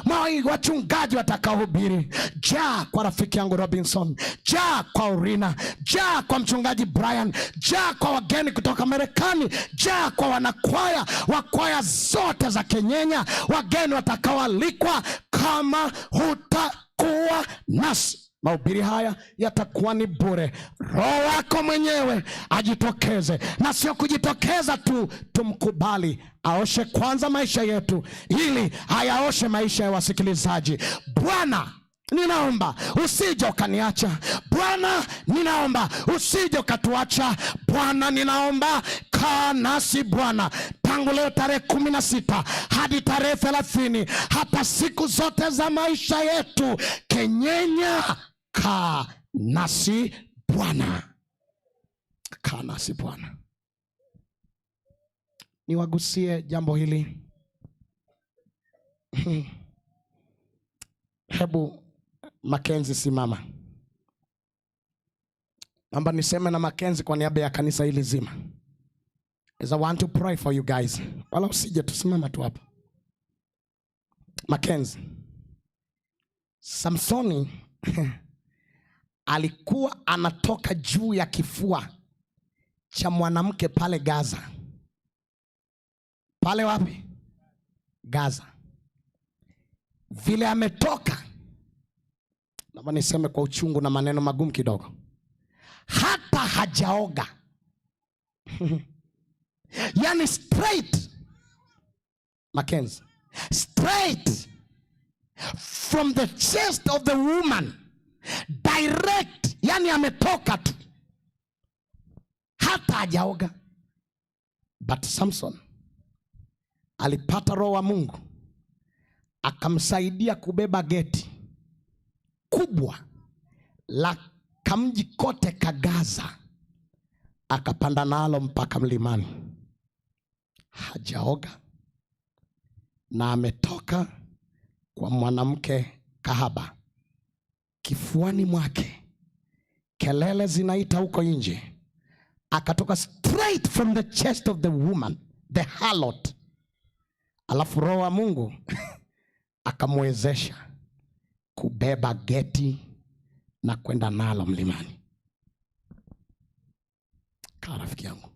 mwa wachungaji watakaohubiri. Jaa kwa rafiki yangu Robinson, jaa kwa Orina, jaa kwa mchungaji Brian, jaa kwa wageni kutoka Marekani, jaa kwa wanakwaya wa kwaya zote za Kenyenya, wageni watakaoalikwa. Kama hutakuwa nasi, mahubiri haya yatakuwa ni bure. Roho wako mwenyewe ajitokeze, na sio kujitokeza tu, tumkubali aoshe kwanza maisha yetu, ili ayaoshe maisha ya wasikilizaji. Bwana, ninaomba usije ukaniacha. Bwana, ninaomba usije ukatuacha. Bwana, ninaomba kaa nasi Bwana, tangu leo tarehe 16 hadi tarehe 30, hata siku zote za maisha yetu. Kenyenya, kaa nasi Bwana, kaa nasi Bwana. Niwagusie jambo hili. Hebu Makenzi simama. Naomba niseme na Makenzi kwa niaba ya kanisa hili zima. As I want to pray for you guys. Wala usije, tusimama tu hapa. Makenzi, Samsoni alikuwa anatoka juu ya kifua cha mwanamke pale Gaza. Pale wapi? Gaza. Vile ametoka, naomba niseme kwa uchungu na maneno magumu kidogo, hata hajaoga. Yani straight, Mackenzie, straight from the chest of the woman, direct, yani ametoka tu, hata hajaoga. But Samson alipata roho wa Mungu akamsaidia kubeba geti kubwa la kamji kote ka Gaza, akapanda nalo mpaka mlimani. Hajaoga na ametoka kwa mwanamke kahaba. Kifuani mwake kelele zinaita huko nje, akatoka straight from the chest of the woman, the harlot. Alafu roho wa Mungu akamwezesha kubeba geti na kwenda nalo mlimani. Kaa rafiki yangu,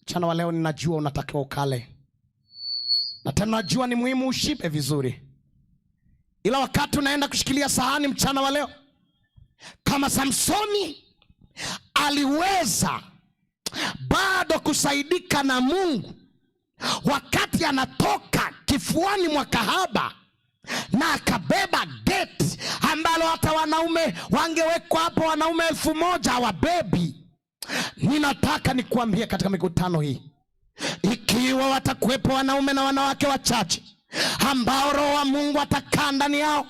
mchana wa leo ninajua unatakiwa ukale, na tena najua ni muhimu ushibe vizuri, ila wakati unaenda kushikilia sahani mchana wa leo, kama Samsoni aliweza bado kusaidika na Mungu wakati anatoka kifuani mwa kahaba na akabeba geti ambalo hata wanaume wangewekwa hapo, wanaume 1000 hawabebi. Ninataka nikuambie katika mikutano hii, ikiwa watakuwepo wanaume na wanawake wachache ambao roho wa Mungu atakaa ndani yao,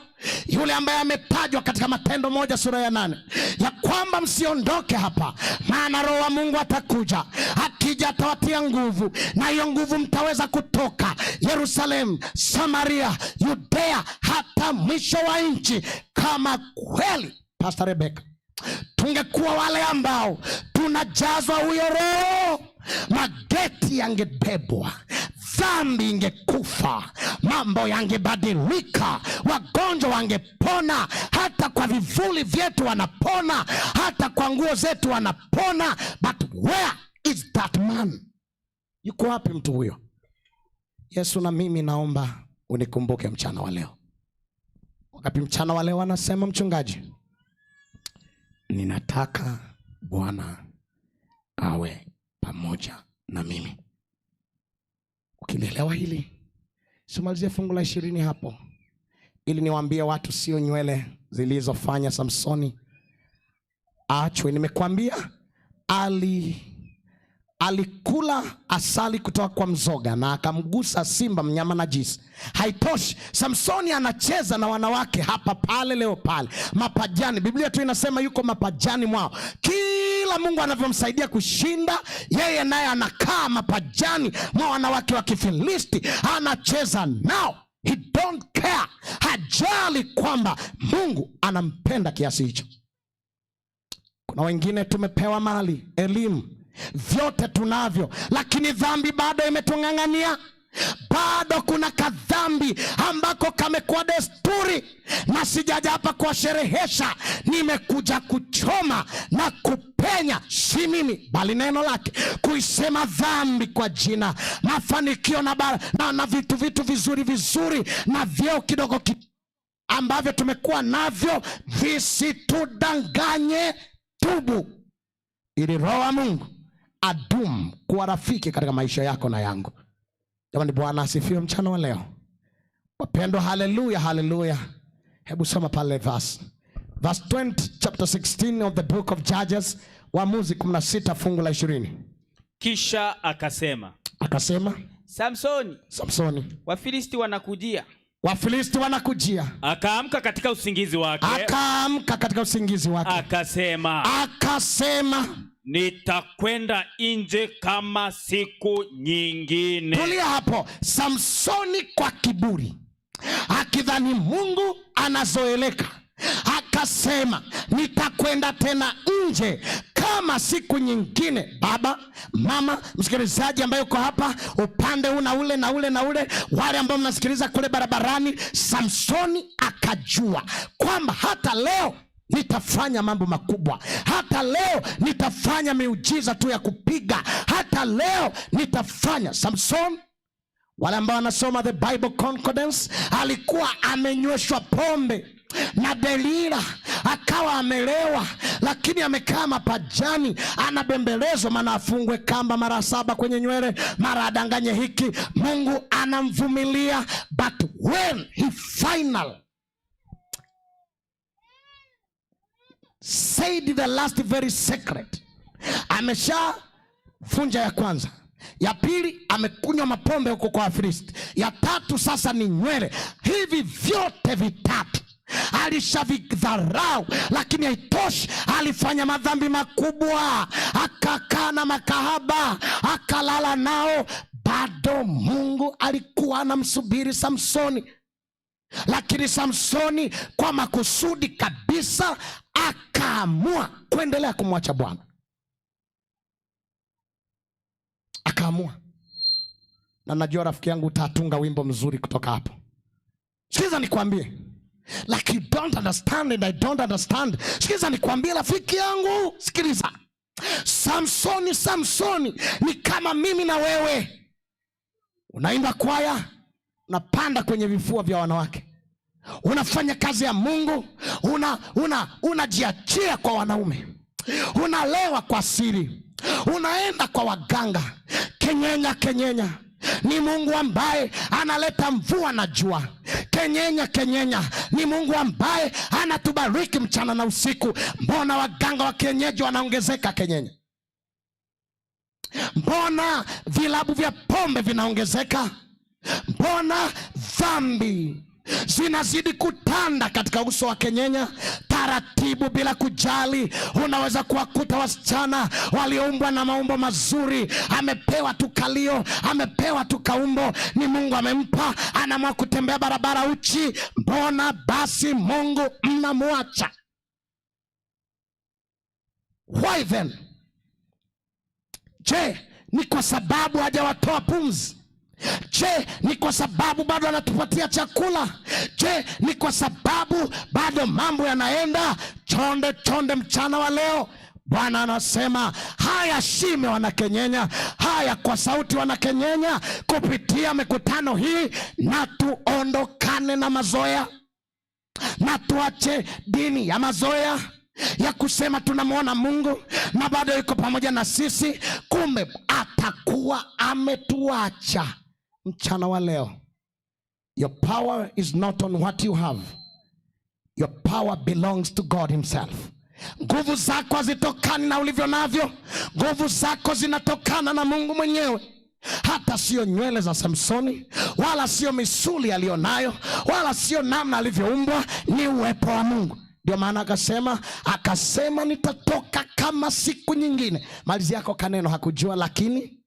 yule ambaye ametajwa katika Matendo 1 sura ya 8, ya kwamba msiondoke hapa, maana roho wa Mungu atakuja. Akija atawatia nguvu, na hiyo nguvu mtaweza kutoka Yerusalemu, Samaria, Yudea, hata mwisho wa nchi. Kama kweli Pastor Rebecca, tungekuwa wale ambao tunajazwa huyo roho, mageti yangebebwa, dhambi ingekufa, mambo yangebadilika, wagonjwa wangepona, hata kwa vivuli vyetu wanapona, hata kwa nguo zetu wanapona. But where is that man? Yuko wapi mtu huyo? Yesu, na mimi naomba unikumbuke mchana wa leo. Wakati mchana wa leo anasema mchungaji, ninataka Bwana awe pamoja na mimi. Ukilielewa hili, simalizie fungu la 20 hapo, ili niwaambie watu sio nywele zilizofanya Samsoni aachwe. Nimekuambia alikula asali kutoka kwa mzoga na akamgusa simba mnyama najisi. Haitoshi, Samsoni anacheza na wanawake hapa pale leo pale mapajani. Biblia tu inasema yuko mapajani mwao. Kila Mungu anavyomsaidia kushinda, yeye naye anakaa mapajani mwa wanawake wa Kifilisti, anacheza nao. He don't care. Hajali kwamba Mungu anampenda kiasi hicho. Kuna wengine tumepewa mali, elimu, vyote tunavyo, lakini dhambi bado imetung'ang'ania. Bado kuna kadhambi ambako kamekuwa desturi, na sijaja hapa kuwasherehesha, nimekuja kuchoma na kupenya, si mimi bali neno lake, kuisema dhambi kwa jina, mafanikio na vitu vizuri vizuri na vyeo kidogo ambavyo tumekuwa navyo visitudanganye. Tubu ili Roho wa Mungu adumu kuwa rafiki katika maisha yako na yangu. Jamani, Bwana asifiwe mchana wa leo. Wapendwa, haleluya, haleluya. Hebu soma pale verse 20 chapter 16 of the book of Judges, Waamuzi 16 fungu la 20. Kisha akasema, Akasema, Samsoni, Samsoni, Wafilisti wanakujia. Wafilisti wanakujia. Akaamka katika usingizi wake. Akaamka katika usingizi wake. Akasema, Akasema, nitakwenda nje kama siku nyingine. Tulia hapo. Samsoni kwa kiburi, akidhani Mungu anazoeleka, akasema nitakwenda tena nje kama siku nyingine. Baba, mama, msikilizaji ambaye uko hapa upande huu na ule na ule na ule, wale ambao mnasikiliza kule barabarani, Samsoni akajua kwamba hata leo nitafanya mambo makubwa, hata leo nitafanya miujiza tu ya kupiga, hata leo nitafanya. Samson, wale ambao wanasoma the Bible Concordance, alikuwa amenyweshwa pombe na Delila, akawa amelewa, lakini amekaa mapajani anabembelezwa, maana afungwe kamba mara 7 kwenye nywele, mara adanganye hiki. Mungu anamvumilia, but when he final said the last very secret, ameshafunja ya kwanza, ya pili amekunywa mapombe huko kwa Wafilisti, ya tatu sasa ni nywele. Hivi vyote vitatu alishavidharau, lakini haitoshi, alifanya madhambi makubwa, akakaa na makahaba, akalala nao. Bado Mungu alikuwa anamsubiri Samsoni. Lakini Samsoni kwa makusudi kabisa akaamua kuendelea kumwacha Bwana. Akaamua. Na najua rafiki yangu utatunga wimbo mzuri kutoka hapo. Sikiza nikwambie. Like you don't understand and I don't understand. Sikiza nikwambie rafiki yangu, sikiliza. Samsoni, Samsoni ni kama mimi na wewe. Unaimba kwaya, unapanda kwenye vifua vya wanawake. Unafanya kazi ya Mungu, unajiachia kwa wanaume. Unalewa kwa siri. Unaenda kwa waganga. Kenyenya, kenyenya. Ni Mungu ambaye analeta mvua na jua. Kenyenya, kenyenya. Ni Mungu ambaye anatubariki mchana na usiku. Mbona waganga wa kienyeji wanaongezeka kenyenya? Mbona vilabu vya pombe vinaongezeka? Mbona dhambi zinazidi kutanda katika uso wa kenyenya? Taratibu, bila kujali. Unaweza kuwakuta wasichana walioumbwa na maumbo mazuri, amepewa tu kalio, amepewa tu kaumbo, ni Mungu amempa, anaamua kutembea barabara uchi. Mbona basi Mungu mnamwacha? Why then? Je, ni kwa sababu hajawatoa pumzi? Je, ni kwa sababu bado anatupatia chakula? Je, ni kwa sababu bado mambo yanaenda chonde chonde? Mchana wa leo Bwana anasema haya shime wanakenyenya, haya kwa sauti wanakenyenya kupitia mikutano hii, na tuondokane na mazoea, na tuache dini ya mazoea ya kusema tunamuona Mungu na bado yuko pamoja na sisi, kumbe atakuwa ametuacha. Mchana wa leo, your power is not on what you have. Your power belongs to God himself. Nguvu zako hazitokani na ulivyo navyo. Nguvu zako zinatokana na Mungu mwenyewe. Hata sio nywele za Samsoni, wala sio misuli aliyonayo, wala sio namna alivyoumbwa, ni uwepo wa Mungu. Ndio maana akasema nitatoka kama siku nyingine. Malizia yako kaneno hakujua, lakini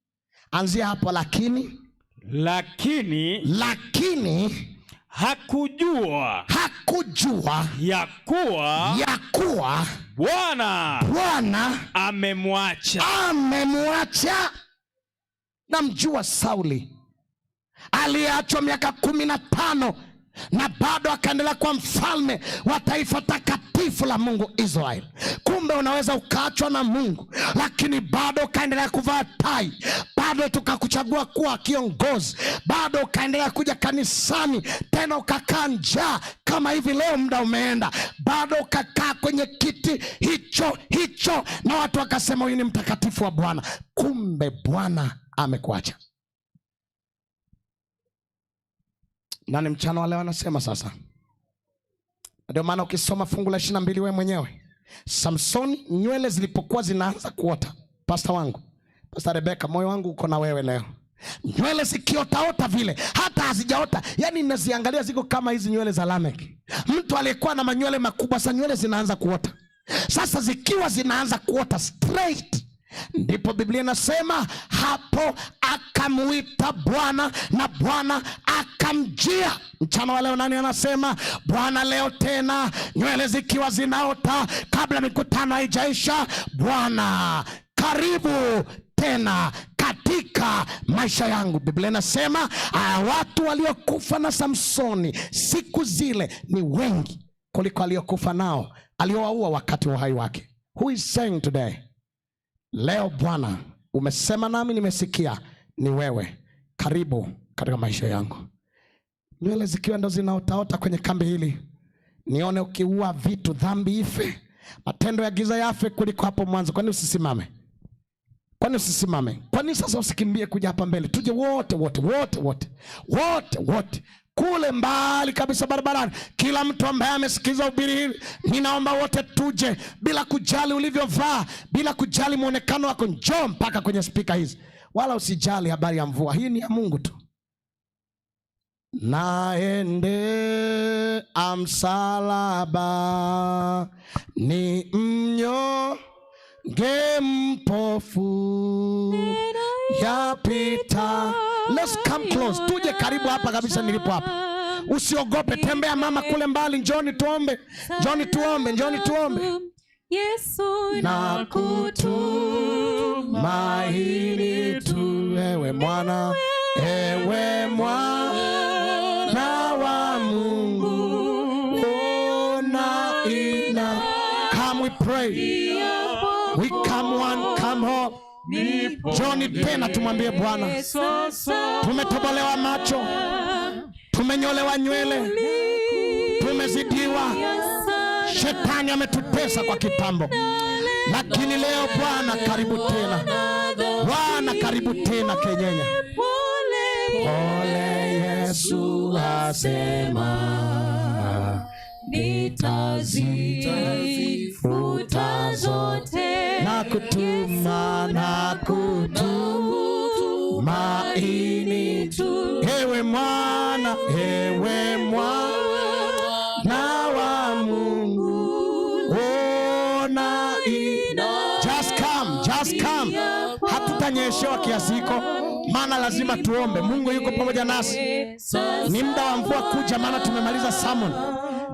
anzia hapo, lakini Lakini lakini Hakujua, hakujua ya kuwa Bwana amemwacha. Amemwacha. Namjua Sauli aliyeachwa miaka 15 na bado akaendelea kuwa mfalme wa taifa takatifu la Mungu Israel. Kumbe unaweza ukaachwa na Mungu lakini bado ukaendelea kuvaa tai, bado tukakuchagua kuwa kiongozi, bado ukaendelea kuja kanisani, tena ukakaa njaa kama hivi leo muda umeenda, bado ukakaa kwenye kiti hicho hicho na watu wakasema huyu ni mtakatifu wa Bwana. Kumbe Bwana amekuacha. Nani mchana wa leo anasema sasa? Ndio maana ukisoma fungu la 22 wewe mwenyewe, Samson nywele zilipokuwa zinaanza kuota, pastor wangu, Pastor Rebecca, moyo wangu uko na wewe leo. Nywele zikiotaota vile, hata hazijaota, yani naziangalia ziko kama hizi nywele za Lamek. Mtu aliyekuwa na manywele makubwa, sasa nywele zinaanza kuota. Sasa zikiwa zinaanza kuota straight, ndipo Biblia inasema hapo akamuita Bwana na Bwana akamjia. Mchana wa leo nani anasema Bwana leo tena, nywele zikiwa zinaota kabla mikutano haijaisha, Bwana karibu tena katika maisha yangu. Biblia inasema watu waliokufa na Samsoni siku zile ni wengi kuliko aliokufa nao aliowaua wakati wa uhai wake. Who is saying today? Leo Bwana umesema nami nimesikia, ni wewe, karibu katika maisha yangu. Nywele zikiwa ndo zinaotaota kwenye kambi hili, nione ukiua vitu, dhambi ife, matendo ya giza yafe kuliko hapo mwanzo. Kwani usisimame? Kwani usisimame? Kwani sasa usikimbie kuja hapa mbele? Tuje wote wote wote wote wote wote kule mbali kabisa barabarani. Kila mtu ambaye amesikiza ubiri hili, ninaomba wote tuje, bila kujali ulivyovaa, bila kujali muonekano wako, njoo mpaka kwenye spika hizi. Wala usijali habari ya mvua, hii ni ya Mungu tu. Naende amsalaba ni mnyonge mpofu yapita. Let's come close. Tuje karibu hapa kabisa nilipo hapa. Usiogope, tembea mama kule mbali, njoni tuombe. Njoni tuombe, njoni tuombe. Yesu na kutumaini tu ewe mwana, ewe mwana wa Mungu. Ona ina. Come we pray. We come one, come all. Njoni tena tumwambie Bwana, tumetobolewa macho, tumenyolewa nywele, tumezidiwa, shetani ametutesa kwa kitambo, lakini leo Bwana karibu tena. Bwana karibu tena Kenyenya. Pole Yesu asema, nitazifuta zote na kutuma, na kutumaini tu, ewe mwana, ewe mwana wa Mungu. Ona ina. Just come, just come. Hatutanyeshewa kiasi hiko, maana lazima tuombe. Mungu yuko pamoja nasi. Ni muda wa mvua kuja, maana tumemaliza sermon.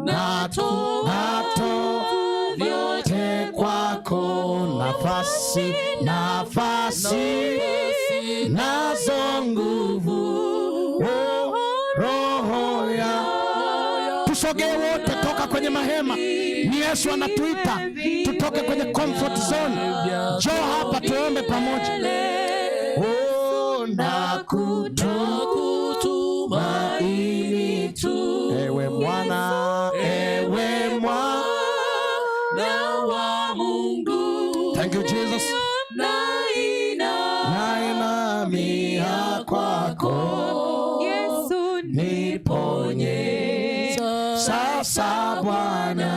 Nato vyote kwako, nafasi, nafasi nazo nguvu, oh, roho ya. Tusogee wote toka kwenye mahema. Ni Yesu anatuita tutoke kwenye comfort zone. Njoo hapa tuombe pamoja. Oh, na kutumaini tu, ewe mwana, ewe mwana wa Mungu. Thank you Jesus. Nainamia kwako Yesu, niponye sasa Bwana,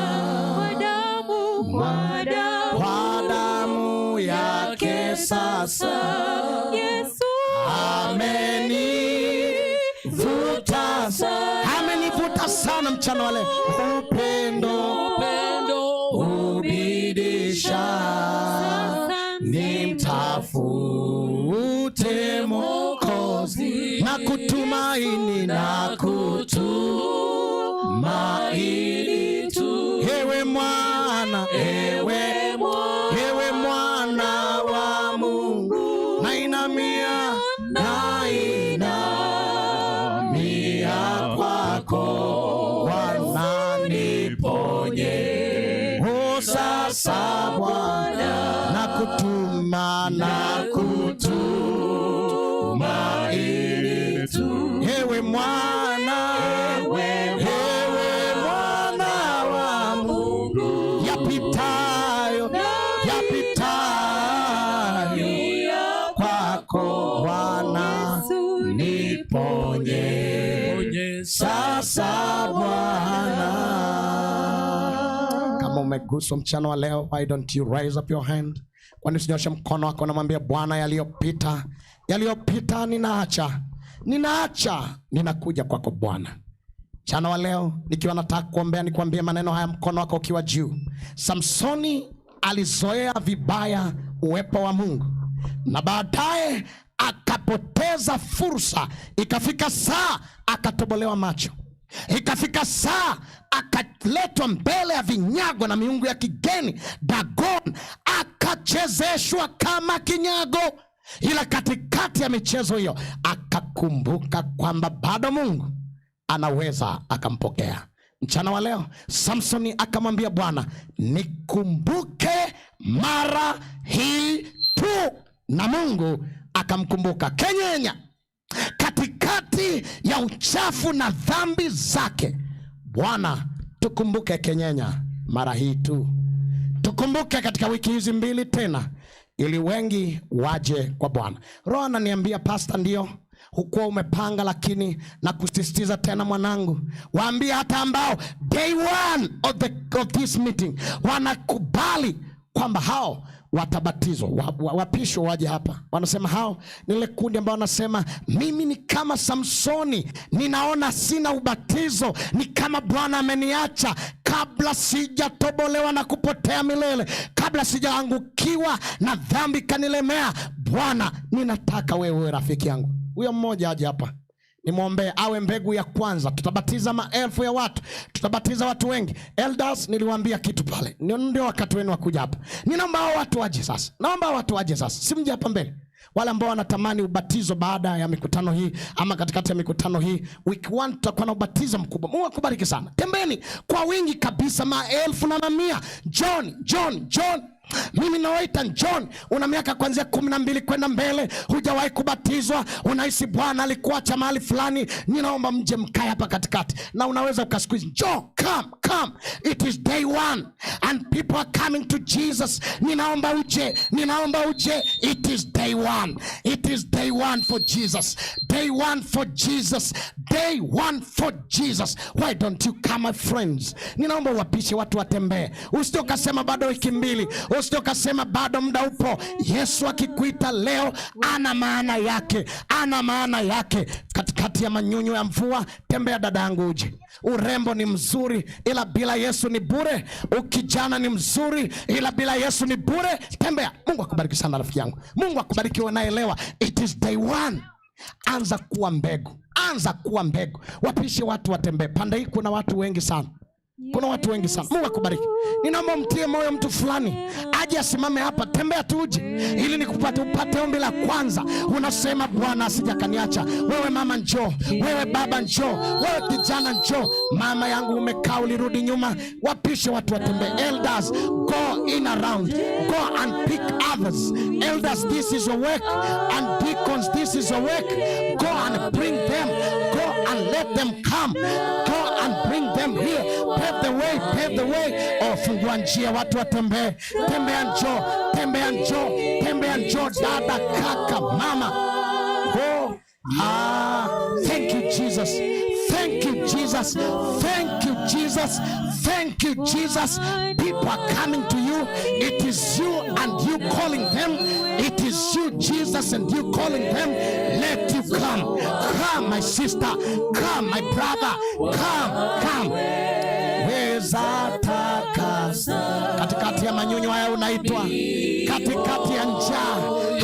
kwa damu yake sasa Yesu amenivuta, amenivuta sana mchana wa leo. Upendo ubidisha, nimtafute Mwokozi na kutumaini, na kutumaini Ewe mwana wa Mungu, nainamia, nainamia kwako Bwana, niponye. O sasa Bwana, nakutuma, nakutuma ili tu. Ewe mwana, ewe mwana wa Mungu, yapitayo, yapitayo kwako Bwana, niponye sasa Bwana. Kama umeguswa mchana wa leo, why don't you raise up your hand? Kwani usinyoshe mkono wako, namwambia Bwana, yaliyopita, yaliyopita ninaacha, ninaacha, ninakuja kwako Bwana. Mchana wa leo nikiwa nataka kuombea, nikwambie maneno haya, mkono wako ukiwa juu. Samsoni alizoea vibaya uwepo wa Mungu na baadaye akapoteza fursa. Ikafika saa akatobolewa macho, ikafika saa akaletwa mbele ya vinyago na miungu ya kigeni Dagon, akachezeshwa kama kinyago. Ila katikati ya michezo hiyo akakumbuka kwamba bado Mungu anaweza akampokea. Mchana wa leo Samsoni akamwambia Bwana, nikumbuke mara hii tu, na Mungu akamkumbuka. Kenyenya, katikati ya uchafu na dhambi zake, Bwana tukumbuke Kenyenya mara hii tu, tukumbuke katika wiki hizi mbili tena, ili wengi waje kwa Bwana. Roho ananiambia pasta, ndio hukuwa umepanga, lakini na kusisitiza tena mwanangu, waambie hata ambao day one of this meeting wanakubali kwamba hao watabatizwa, wapishwe waje hapa. Wanasema hao ni ile kundi ambao wanasema mimi ni kama Samsoni, ninaona sina ubatizo, ni kama Bwana ameniacha kabla sijatobolewa na kupotea milele, kabla sijaangukiwa na dhambi kanilemea. Bwana, ninataka wewe uwe rafiki yangu. Huyo mmoja aje hapa nimwombee awe mbegu ya kwanza. Tutabatiza maelfu ya watu, tutabatiza watu wengi. Elders, niliwaambia kitu pale, ndio wakati wenu wa kuja hapa. Ninaomba hao watu waje sasa, naomba hao watu waje sasa, si mje hapa mbele. Wale ambao wanatamani ubatizo baada ya mikutano hii ama katikati ya mikutano hii, week 1 tutakuwa na ubatizo mkubwa. Mungu akubariki sana. Tembeni kwa wingi kabisa, maelfu na mamia. John, John, John. Mimi nawaita John, una miaka kuanzia 12 kwenda mbele, hujawahi kubatizwa, unahisi Bwana alikuacha mahali fulani, ninaomba mje mkae hapa katikati, na unaweza ukasqueeze. John, come, come. It is day one and people are coming to Jesus. Ninaomba uje, ninaomba uje. It is day one. It is day one for Jesus. Day one for Jesus. Day one for Jesus. Why don't you come, my friends? Ninaomba uwapishe watu watembee. Usije ukasema bado wiki mbili, usije ukasema bado muda upo. Yesu akikuita leo ana maana yake, ana maana yake. Katikati ya manyunyu ya mvua, tembea dada yangu uje. Urembo ni mzuri ila bila Yesu ni bure. Ukijana ni mzuri ila bila Yesu ni bure. Tembea. Mungu akubariki sana rafiki yangu. Mungu akubariki unaelewa. It is day one. Anza kuwa mbegu, anza kuwa mbegu. Wapishe watu watembee. Pande hii kuna watu wengi sana, kuna watu wengi sana. Mungu akubariki. Ninaomba mtie moyo mtu fulani aje asimame hapa, tembea tu uje, ili nikupate upate ombi la kwanza. Unasema Bwana asije akaniacha. Wewe mama njoo, wewe baba njoo, wewe kijana njoo. Mama yangu umekaa ulirudi nyuma, wapishe watu watembee. Elders, go in around, go and pick others. Elders, this is your work, and deacons, this is your work. Go and bring them, go and let them come, go and bring them here. Pave the way, pave the way. Oh, fungua njia watu watembee. Tembea njoo, tembea njoo, tembea njoo, dada, kaka, mama. Oh, thank you Jesus. Thank you Jesus. Thank you Jesus. Thank you Jesus. People are coming to you. It is you and you calling them. It is you Jesus and you calling them. Let you come. Come my sister. Come my brother. Come, come. Weza takasa. Katikati ya manyunyu haya unaitwa, katikati ya njaa,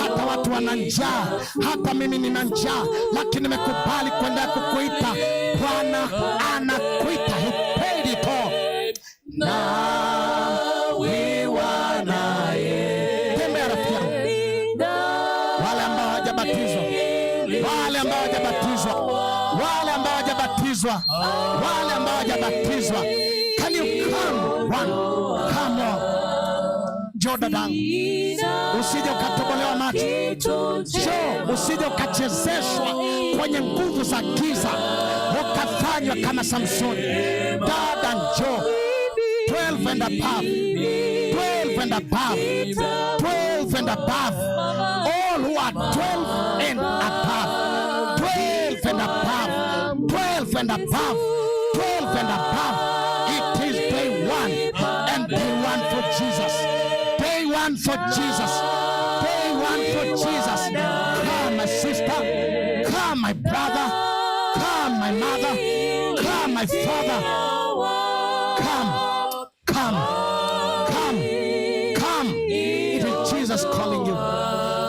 hata watu wana njaa, hata mimi nina njaa, lakini nimekubali kwenda kukuita. Bwana anakuita. He paid it all. Na Hawajabatizwa, wale ambao hawajabatizwa, can you come one, come on. Njoo dadangu, usije ukatobolewa macho. Njoo, usije ukachezeshwa kwenye nguvu za giza ukafanywa kama Samsoni. Dada njoo, 12 and above, 12 and above, 12 and above, all who are 12 and above, 12 and above, 12 and above, 12 and above. It is day one, and day one for Jesus, day one for Jesus, day one for Jesus. Come, my sister, come, my brother, come, my mother, come, my father, come, come, come, come. It is Jesus calling you.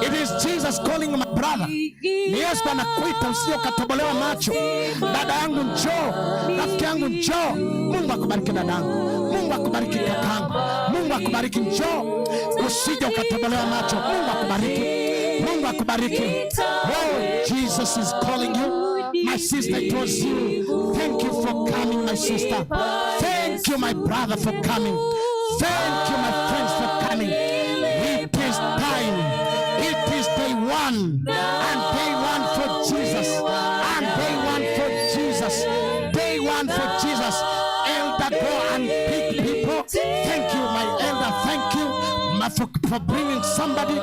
It is Jesus calling you, my brother. Ni Yesu anakuita, usije ukatobolewa macho. Dada yangu njoo, rafiki yangu njoo. Mungu akubariki dadangu, Mungu akubariki kakangu, Mungu akubariki. Njoo, usije ukatobolewa macho. Mungu akubariki, Mungu akubariki. Oh, Jesus is calling you. My sister, it was you. Thank you for coming, my sister. Thank you, my brother, for coming. Thank you, my friends, for coming. It is time. It is day one. And day one for Jesus. And day one for Jesus. Day one for Jesus. Elder, go and pick people. Thank you, my elder. Thank you for bringing somebody.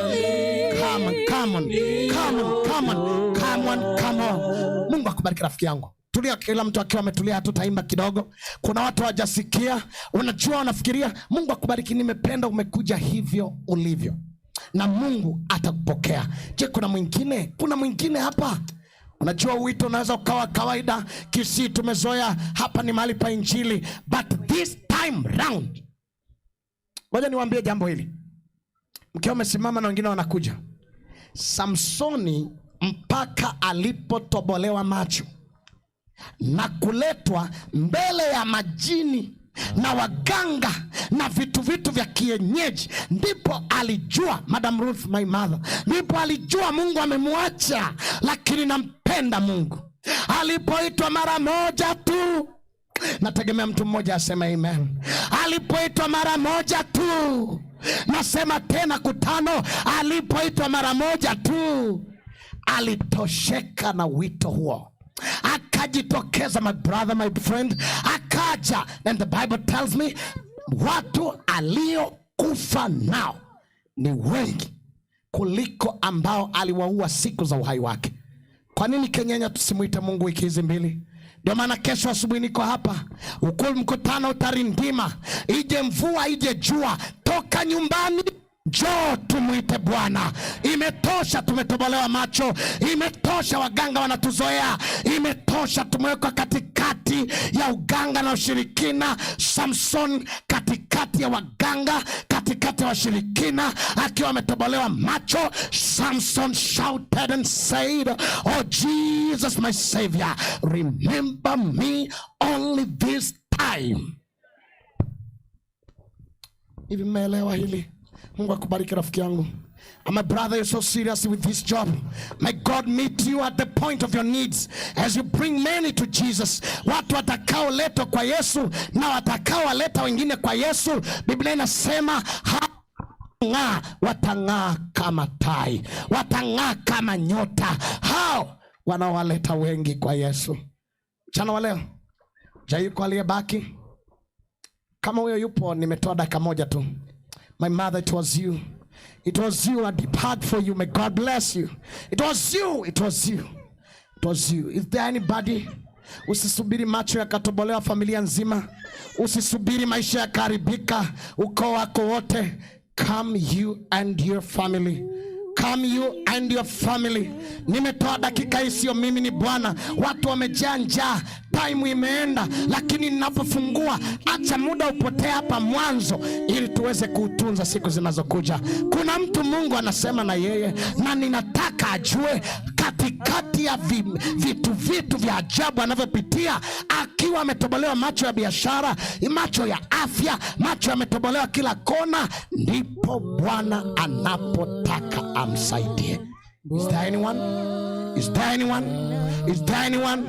Come on, come on, come on, come on, come on, come on. Mungu akubariki rafiki yangu. Tulia, kila mtu akiwa ametulia, tutaimba kidogo. Kuna watu hawajasikia, unajua wanafikiria. Mungu akubariki, nimependa umekuja hivyo ulivyo, na Mungu atakupokea. Je, kuna mwingine? Kuna mwingine hapa? Unajua wito unaweza ukawa kawaida, Kisii tumezoea hapa ni mahali pa Injili, but this time round, ngoja niwaambie jambo hili, mkiwa umesimama na wengine wanakuja. Samsoni mpaka alipotobolewa macho na kuletwa mbele ya majini na waganga na vitu vitu vya kienyeji, ndipo alijua, Madam Ruth my mother, ndipo alijua Mungu amemwacha, lakini nampenda Mungu. Alipoitwa mara moja tu, nategemea mtu mmoja aseme amen. Alipoitwa mara moja tu, nasema tena kutano, alipoitwa mara moja tu alitosheka na wito huo, akajitokeza. My brother, my friend, akaja, and the Bible tells me watu aliokufa nao ni wengi kuliko ambao aliwaua siku za uhai wake. Kwa nini Kenyenya tusimuite Mungu wiki hizi mbili? Ndio maana kesho asubuhi niko hapa, ukul mkutano utarindima, ije mvua ije jua, toka nyumbani njoo tumuite Bwana. Imetosha, tumetobolewa macho, imetosha, waganga wanatuzoea, imetosha, tumewekwa katikati ya uganga na ushirikina. Samson katikati ya waganga, katikati ya washirikina, akiwa ametobolewa macho, Samson shouted and said, "Oh Jesus my savior, remember me only this time." Hivi mmeelewa hili? Mungu akubariki rafiki yangu. And my brother is so serious with this job. May God meet you at the point of your needs as you bring many to Jesus. Watu watakaoletwa kwa Yesu na watakaowaleta wengine kwa Yesu, Biblia inasema ng'aa, watang'aa kama tai, watang'aa kama nyota, hao wanaowaleta wengi kwa Yesu. Mchana wa leo, je, yuko aliyebaki? Kama huyo yupo, nimetoa dakika moja tu. My mother, it was you. It was you. I depart for you. May God bless you. It was you. It was you. It was you. Is there anybody? Usisubiri macho yakatobolewa familia nzima. Usisubiri maisha yakaharibika, ukoo wako wote. Come you and your family. Come you and your family. Nimetoa dakika hii, sio mimi, ni Bwana. Watu wamejaa njaa, time imeenda, lakini ninapofungua, acha muda upotee hapa mwanzo, ili tuweze kuutunza siku zinazokuja. Kuna mtu Mungu anasema na yeye, na ninataka ajue katikati ya vitu vitu vya ajabu anavyopitia, akiwa ametobolewa macho ya biashara, macho ya afya, macho yametobolewa kila kona, ndipo Bwana anapotaka amsaidie. Is there anyone? Is there anyone? Is there anyone?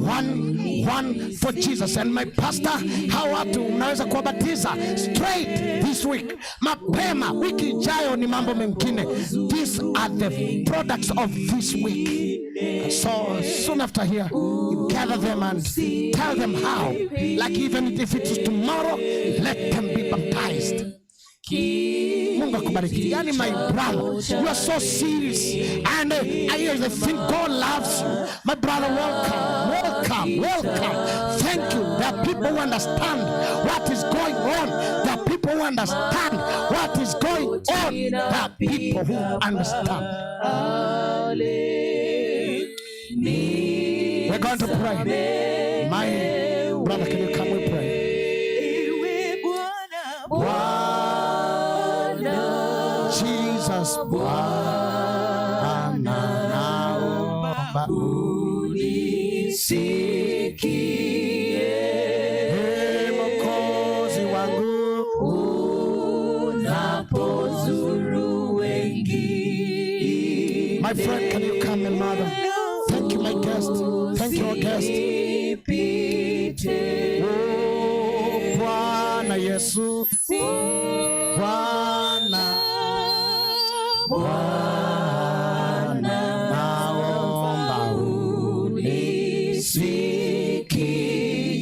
One, one for Jesus. And my pastor, hawa watu mnaweza kuwabatiza straight this week, mapema. Wiki ijayo ni mambo mengine. These are the products of this week. And so soon after here, you gather them and tell them how. Like even if it is tomorrow, let them be baptized. Mungu akubariki. Yani my brother, you are so serious. And I hear the thing, God loves you. My brother, welcome, welcome, welcome. Thank you. There are people who understand what is going on. There are people who understand what is going on. There are people who understand. We're going to pray. My brother, can you come? We pray. Jesus, Bwana naomba Unisikie. Ee Mwokozi wangu, unapozuru wengine. My friend, can you come and mother? Thank you, my guest. Thank you, our guest. Oh, Bwana Yesu, Bwana, Bwana naomba unisikie.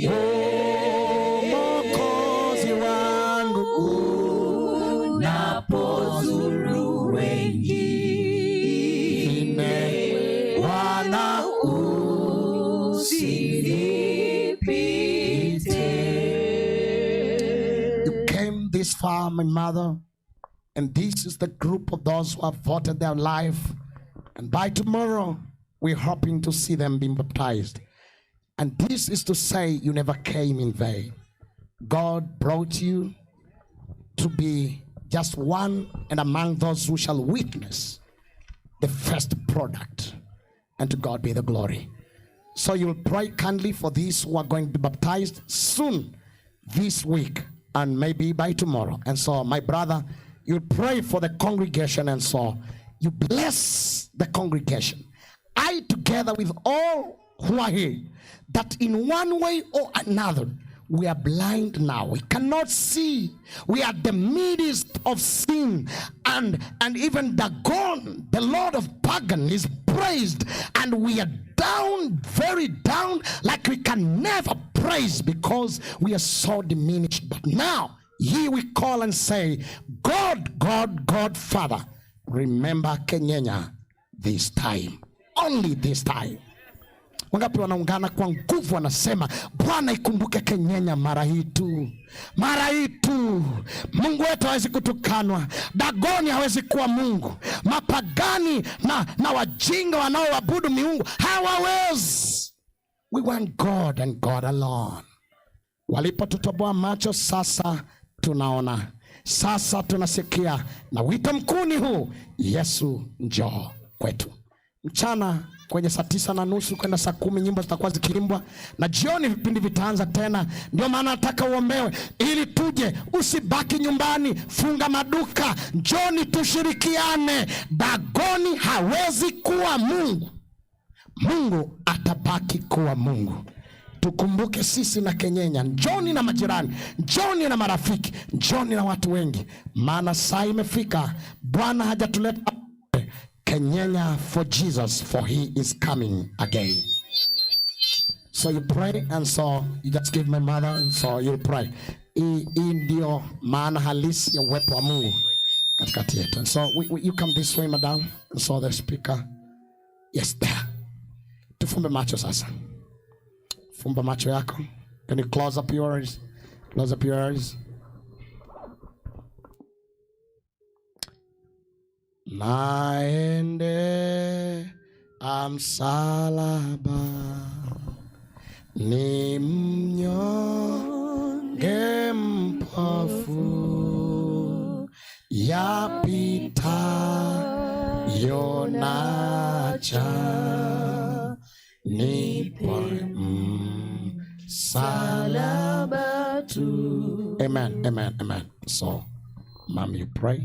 Oh, Mwokozi wangu, unapozuru wengine, Bwana usinipite. You came this far, my mother, and this is the group of those who have voted their life. And by tomorrow, we're hoping to see them being baptized. And this is to say you never came in vain. God brought you to be just one and among those who shall witness the first product. And to God be the glory. So you'll pray kindly for these who are going to be baptized soon this week and maybe by tomorrow. And so, my brother, you pray for the congregation, and so you bless the congregation. I, together with all who are here, that in one way or another, we are blind now. We cannot see. We are the midst of sin. And even Dagon, the Lord of Pagan, is praised. And we are down, very down, like we can never praise because we are so diminished. But now, ye we call and say, God, God, God, Father, remember Kenyenya this time. Only this time. Wangapi wanaungana kwa nguvu wanasema, Bwana ikumbuke Kenyenya mara hii tu, mara hii tu. Mungu wetu hawezi kutukanwa, Dagoni hawezi kuwa Mungu, mapagani na wajinga wanaoabudu miungu hawawezi. We want God and God alone. Walipotutoboa macho, sasa tunaona, sasa tunasikia, na wito mkuu ni huu: Yesu njoo kwetu. Mchana kwenye saa 9:30 kwenda saa 10 nyimbo zitakuwa zikiimbwa, na jioni vipindi vitaanza tena. Ndio maana nataka uombewe ili tuje, usibaki nyumbani, funga maduka, njoni tushirikiane. Dagoni hawezi kuwa Mungu, Mungu atabaki kuwa Mungu. Tukumbuke sisi na Kenyenya, njoni na majirani, njoni na marafiki, njoni na watu wengi, maana saa imefika. Bwana hajatuleta Kenyenya for Jesus, for he is coming again. So you pray, and so you just give my mother, and so you pray. Hii ndio maana halisi ya uwepo wa Mungu katikati yetu. And so you come this way, madam. And so the speaker, yes, there. Tufumbe macho sasa. Fumba macho yako. Can you close up your eyes? Close up your eyes. Naende amsalaba, ni mnyonge mpofu, yapita yonacha, nipo msalaba tu. Amen, amen, amen. So, ma'am, you pray,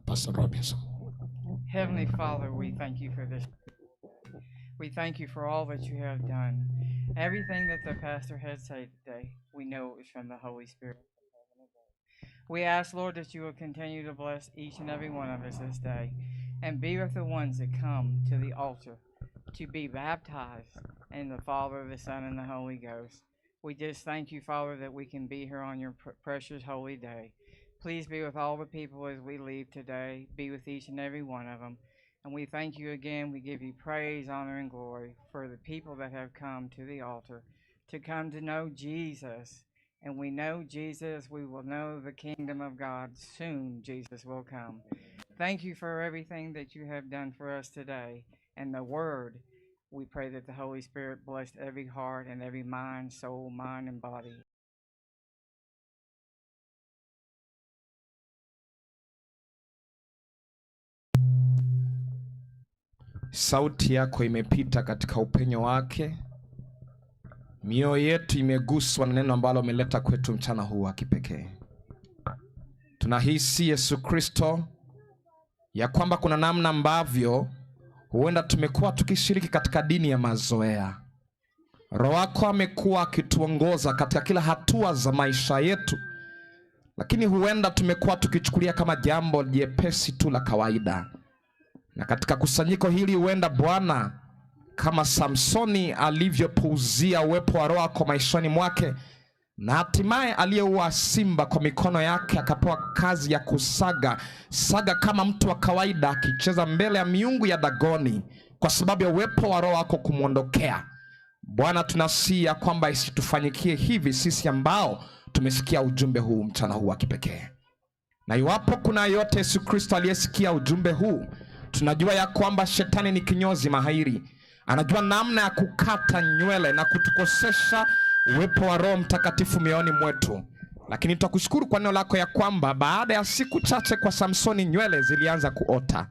Pastor Robinson. Heavenly Father, we thank you for this. We thank you for all that you have done. Everything that the pastor has said today, we know it was from the Holy Spirit. We ask, Lord, that you will continue to bless each and every one of us this day and be with the ones that come to the altar to be baptized in the Father, the Son, and the Holy Ghost. We just thank you, Father, that we can be here on your precious holy day. Please be with all the people as we leave today. Be with each and every one of them. And we thank you again. We give you praise, honor, and glory for the people that have come to the altar to come to know Jesus. And we know Jesus. We will know the kingdom of God. Soon Jesus will come. Thank you for everything that you have done for us today and the word. We pray that the Holy Spirit bless every heart and every mind, soul, mind, and body. Sauti yako imepita katika upenyo wake. Mioyo yetu imeguswa na neno ambalo umeleta kwetu mchana huu wa kipekee. Tunahisi Yesu Kristo ya kwamba kuna namna ambavyo huenda tumekuwa tukishiriki katika dini ya mazoea. Roho wako amekuwa akituongoza katika kila hatua za maisha yetu, lakini huenda tumekuwa tukichukulia kama jambo jepesi tu la kawaida. Na katika kusanyiko hili huenda Bwana, kama Samsoni alivyopuuzia uwepo wa Roho wako maishani mwake, na hatimaye aliyeua simba kwa mikono yake akapewa kazi ya kusaga saga kama mtu wa kawaida, akicheza mbele ya miungu ya Dagoni kwa sababu ya uwepo wa Roho wako kumwondokea. Bwana, tunasihi ya kwamba isitufanyikie hivi sisi ambao tumesikia ujumbe huu mchana huu wa kipekee. Na iwapo kuna yote Yesu Kristo aliyesikia ujumbe huu, tunajua ya kwamba shetani ni kinyozi mahiri, anajua namna ya kukata nywele na kutukosesha uwepo wa Roho Mtakatifu mioyoni mwetu. Lakini tutakushukuru kwa neno lako ya kwamba baada ya siku chache kwa Samsoni nywele zilianza kuota.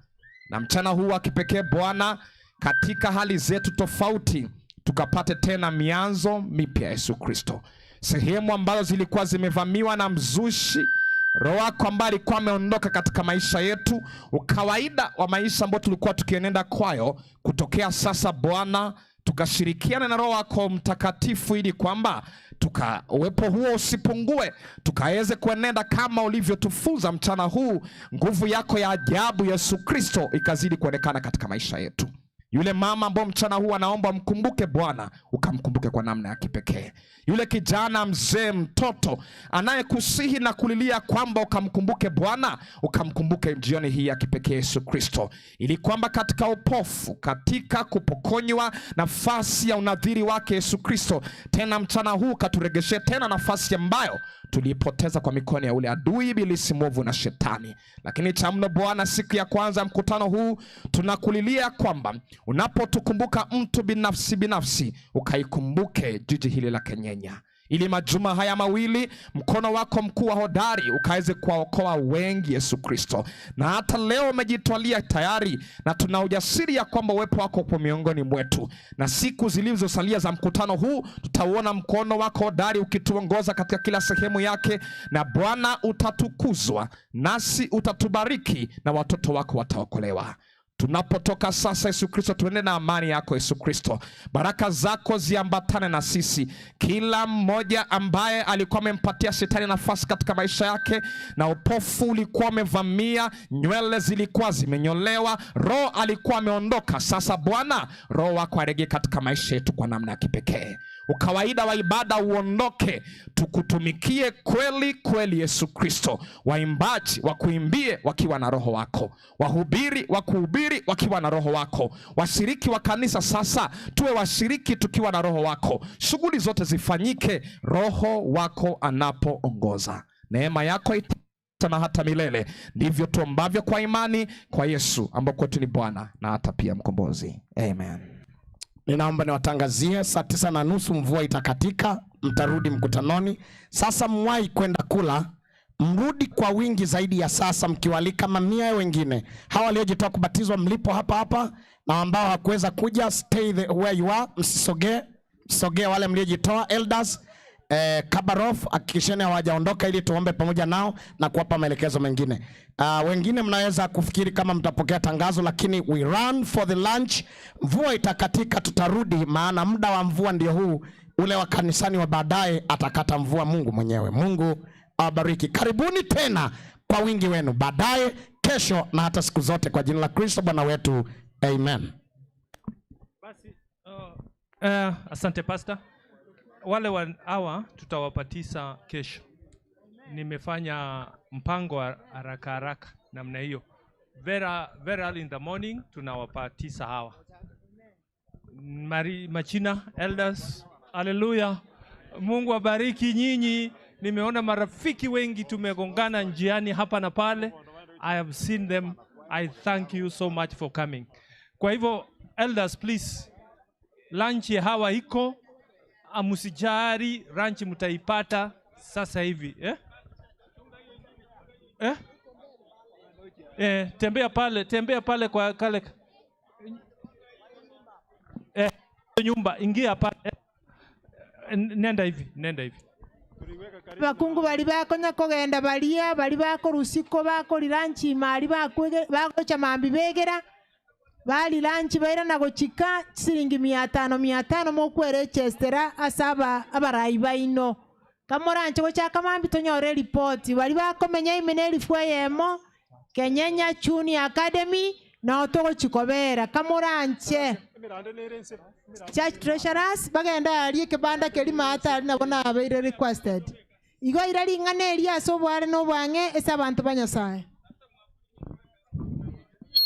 Na mchana huu wa kipekee Bwana, katika hali zetu tofauti, tukapate tena mianzo mipya Yesu Kristo. Sehemu ambazo zilikuwa zimevamiwa na mzushi, Roho wako ambaye alikuwa ameondoka katika maisha yetu, ukawaida wa maisha ambayo tulikuwa tukienenda kwayo, kutokea sasa Bwana, tukashirikiana na Roho wako Mtakatifu ili kwamba uwepo huo usipungue, tukaweze kuenenda kama ulivyotufunza mchana huu. Nguvu yako ya ajabu Yesu Kristo ikazidi kuonekana katika maisha yetu. Yule mama ambao mchana huu anaomba mkumbuke Bwana, ukamkumbuke kwa namna ya kipekee. Yule kijana, mzee, mtoto anayekusihi na kulilia kwamba ukamkumbuke Bwana, ukamkumbuke jioni hii ya kipekee Yesu Kristo, ili kwamba katika upofu, katika kupokonywa nafasi ya unadhiri wake Yesu Kristo, tena mchana huu katuregeshe tena nafasi ambayo tuliipoteza kwa mikono ya ule adui ibilisi mwovu na shetani. Lakini cha mno Bwana, siku ya kwanza mkutano huu tunakulilia kwamba unapotukumbuka mtu binafsi binafsi, ukaikumbuke jiji hili la Kenyenya, ili majuma haya mawili mkono wako mkuu wa hodari ukaweze kuwaokoa wengi Yesu Kristo. Na hata leo umejitwalia tayari, na tuna ujasiri ya kwamba uwepo wako upo miongoni mwetu, na siku zilizosalia za mkutano huu tutauona mkono wako hodari ukituongoza katika kila sehemu yake, na Bwana utatukuzwa, nasi utatubariki, na watoto wako wataokolewa. Tunapotoka sasa Yesu Kristo, tuende na amani yako Yesu Kristo. Baraka zako ziambatane na sisi. Kila mmoja ambaye alikuwa amempatia shetani nafasi katika maisha yake, na upofu ulikuwa umevamia, nywele zilikuwa zimenyolewa, roho alikuwa ameondoka. Sasa Bwana, roho wako arejee katika maisha yetu kwa namna ya kipekee. Ukawaida wa ibada uondoke, tukutumikie kweli kweli Yesu Kristo. Waimbaji wakuimbie wakiwa na roho wako, wahubiri wakuhubiri wakiwa na roho wako, washiriki wa kanisa sasa tuwe washiriki tukiwa na roho wako. Shughuli zote zifanyike roho wako anapoongoza. Neema yako na hata milele. Ndivyo tuombavyo kwa imani kwa Yesu ambao kwetu ni Bwana na hata pia Mkombozi. Amen. Ninaomba niwatangazie saa 9:30 mvua itakatika, mtarudi mkutanoni. Sasa mwai kwenda kula, mrudi kwa wingi zaidi ya sasa, mkiwalika mamia wengine. Hawa waliojitoa kubatizwa mlipo hapa hapa, na ambao hawakuweza kuja, stay where you are, msisogee, msisogee wale mliojitoa. Elders, Kabarof, hakikisheni hawajaondoka ili tuombe pamoja nao na kuwapa maelekezo mengine. Wengine mnaweza kufikiri kama mtapokea tangazo, lakini we run for the lunch. Mvua itakatika, tutarudi, maana muda wa mvua ndio huu, ule wa kanisani wa baadaye atakata mvua Mungu mwenyewe. Mungu awabariki. Karibuni tena kwa wingi wenu baadaye, kesho na hata siku zote, kwa jina la Kristo Bwana wetu, amen. Asante pastor. Wale hawa tutawapatisa kesho. Nimefanya mpango wa haraka haraka namna hiyo. Very, very early in the morning tunawapatisa hawa. Mari, Machina elders, haleluya. Mungu abariki nyinyi. Nimeona marafiki wengi tumegongana njiani hapa na pale. I have seen them. I thank you so much for coming. Kwa hivyo elders, please, lunch ya hawa iko, msijali, lunch mtaipata sasa hivi, eh? Eh? Tembea pale, tembea pale kwa kale nyumba, ingia pale. Nenda hivi, nenda hivi. Bakungu bali bakonya kogenda balia bali bakorusiko bakori lunch mali bakwege bagocha mambi begera bali lunch baira na gochika siringi 500 500 mokwerechestera asaba abarai baino kamoranche gochaka mambi tonyore report bali bakomenya imene 1000 Kenyenya Junior Academy na otogochikobera kamoranche church treasurers bagenda ali kibanda kelima hata ali nabona abeire requested igo ira ring'ana eria ase obware na obwang'e ase abanto ba Nyasaye.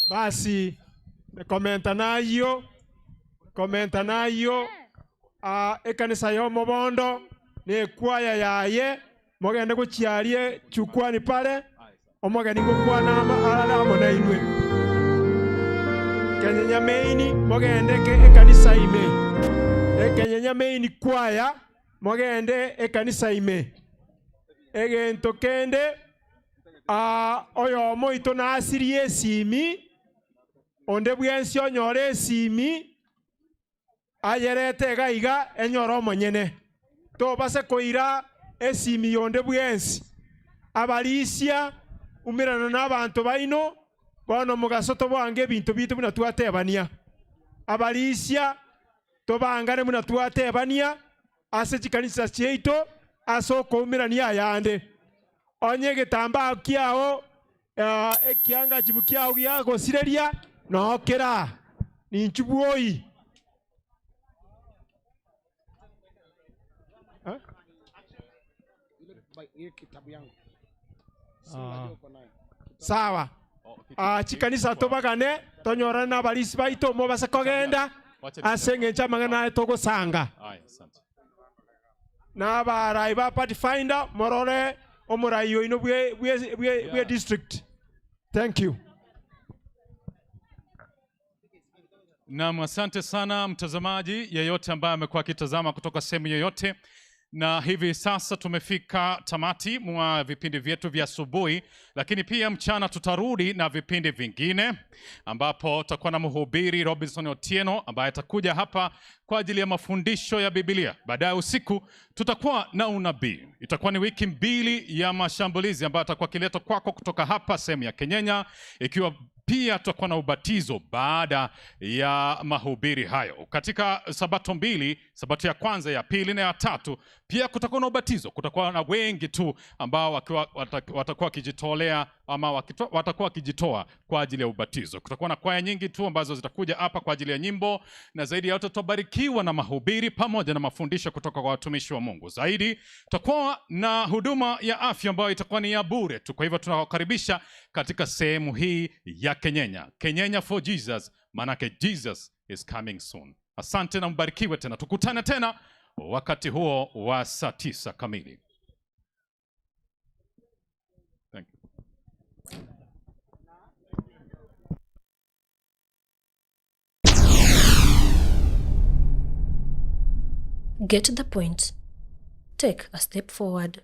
Basi komenta nayo, komenta nayo, ekanisa yo mobondo ne kwaya yaye mogende gochiarie chukwani pale omogeni gokwana ama amo na inwe Kenyenya main mogende ke ekanisa ime Kenyenya main kwaya mogende ekanisa ime egento kende oyo moito na asirie esimi onde bwensi onyore esimi ayerete gaiga enyoro omonyene tobase koira esimi yonde bwensi abarisia umirana n'abantu baino bono mugaso tobange ebintu bitu buna twatebania abarisia tobangane buna twatebania ase chikanisa chiaito ase okoumirania ayande onye getambaa kiao ekianga chibu kiao giagosireria nokera ninchubwoi. Sawa. Chikanisa tobagane tonyorana n'abarisi baito mobase kogenda ase eng'encho amang'ana aye togosanga n'abarai ba Pathfinder morore omorai oino bwe district. Thank you. Naam, asante sana mtazamaji yeyote ambaye amekuwa akitazama kutoka sehemu yoyote. Na hivi sasa tumefika tamati mwa vipindi vyetu vya asubuhi, lakini pia mchana tutarudi na vipindi vingine ambapo tutakuwa na mhubiri Robinson Otieno ambaye atakuja hapa kwa ajili ya mafundisho ya Biblia. Baadaye usiku tutakuwa na unabii. Itakuwa ni wiki 2 ya mashambulizi ambayo atakuwa akileta kwako kutoka hapa sehemu ya Kenyenya, ikiwa pia tutakuwa na ubatizo baada ya mahubiri hayo. Katika sabato 2, sabato ya kwanza, ya pili na ya tatu, pia kutakuwa na ubatizo. Kutakuwa na wengi tu ambao watakuwa wakijitolea ama watakuwa wakijitoa kwa ajili ya ubatizo. Kutakuwa na kwaya nyingi tu ambazo zitakuja hapa kwa ajili ya nyimbo, na zaidi ya yote tutabarikiwa na mahubiri pamoja na mafundisho kutoka kwa watumishi wa Mungu. Zaidi tutakuwa na huduma ya afya ambayo itakuwa ni ya bure tu. Kwa hivyo tunawakaribisha katika sehemu hii ya Kenyenya. Kenyenya for Jesus, manake Jesus is coming soon. Asante na mbarikiwe tena. Tukutane tena wakati huo wa saa 9 kamili. Thank you. Get the point. Take a step forward.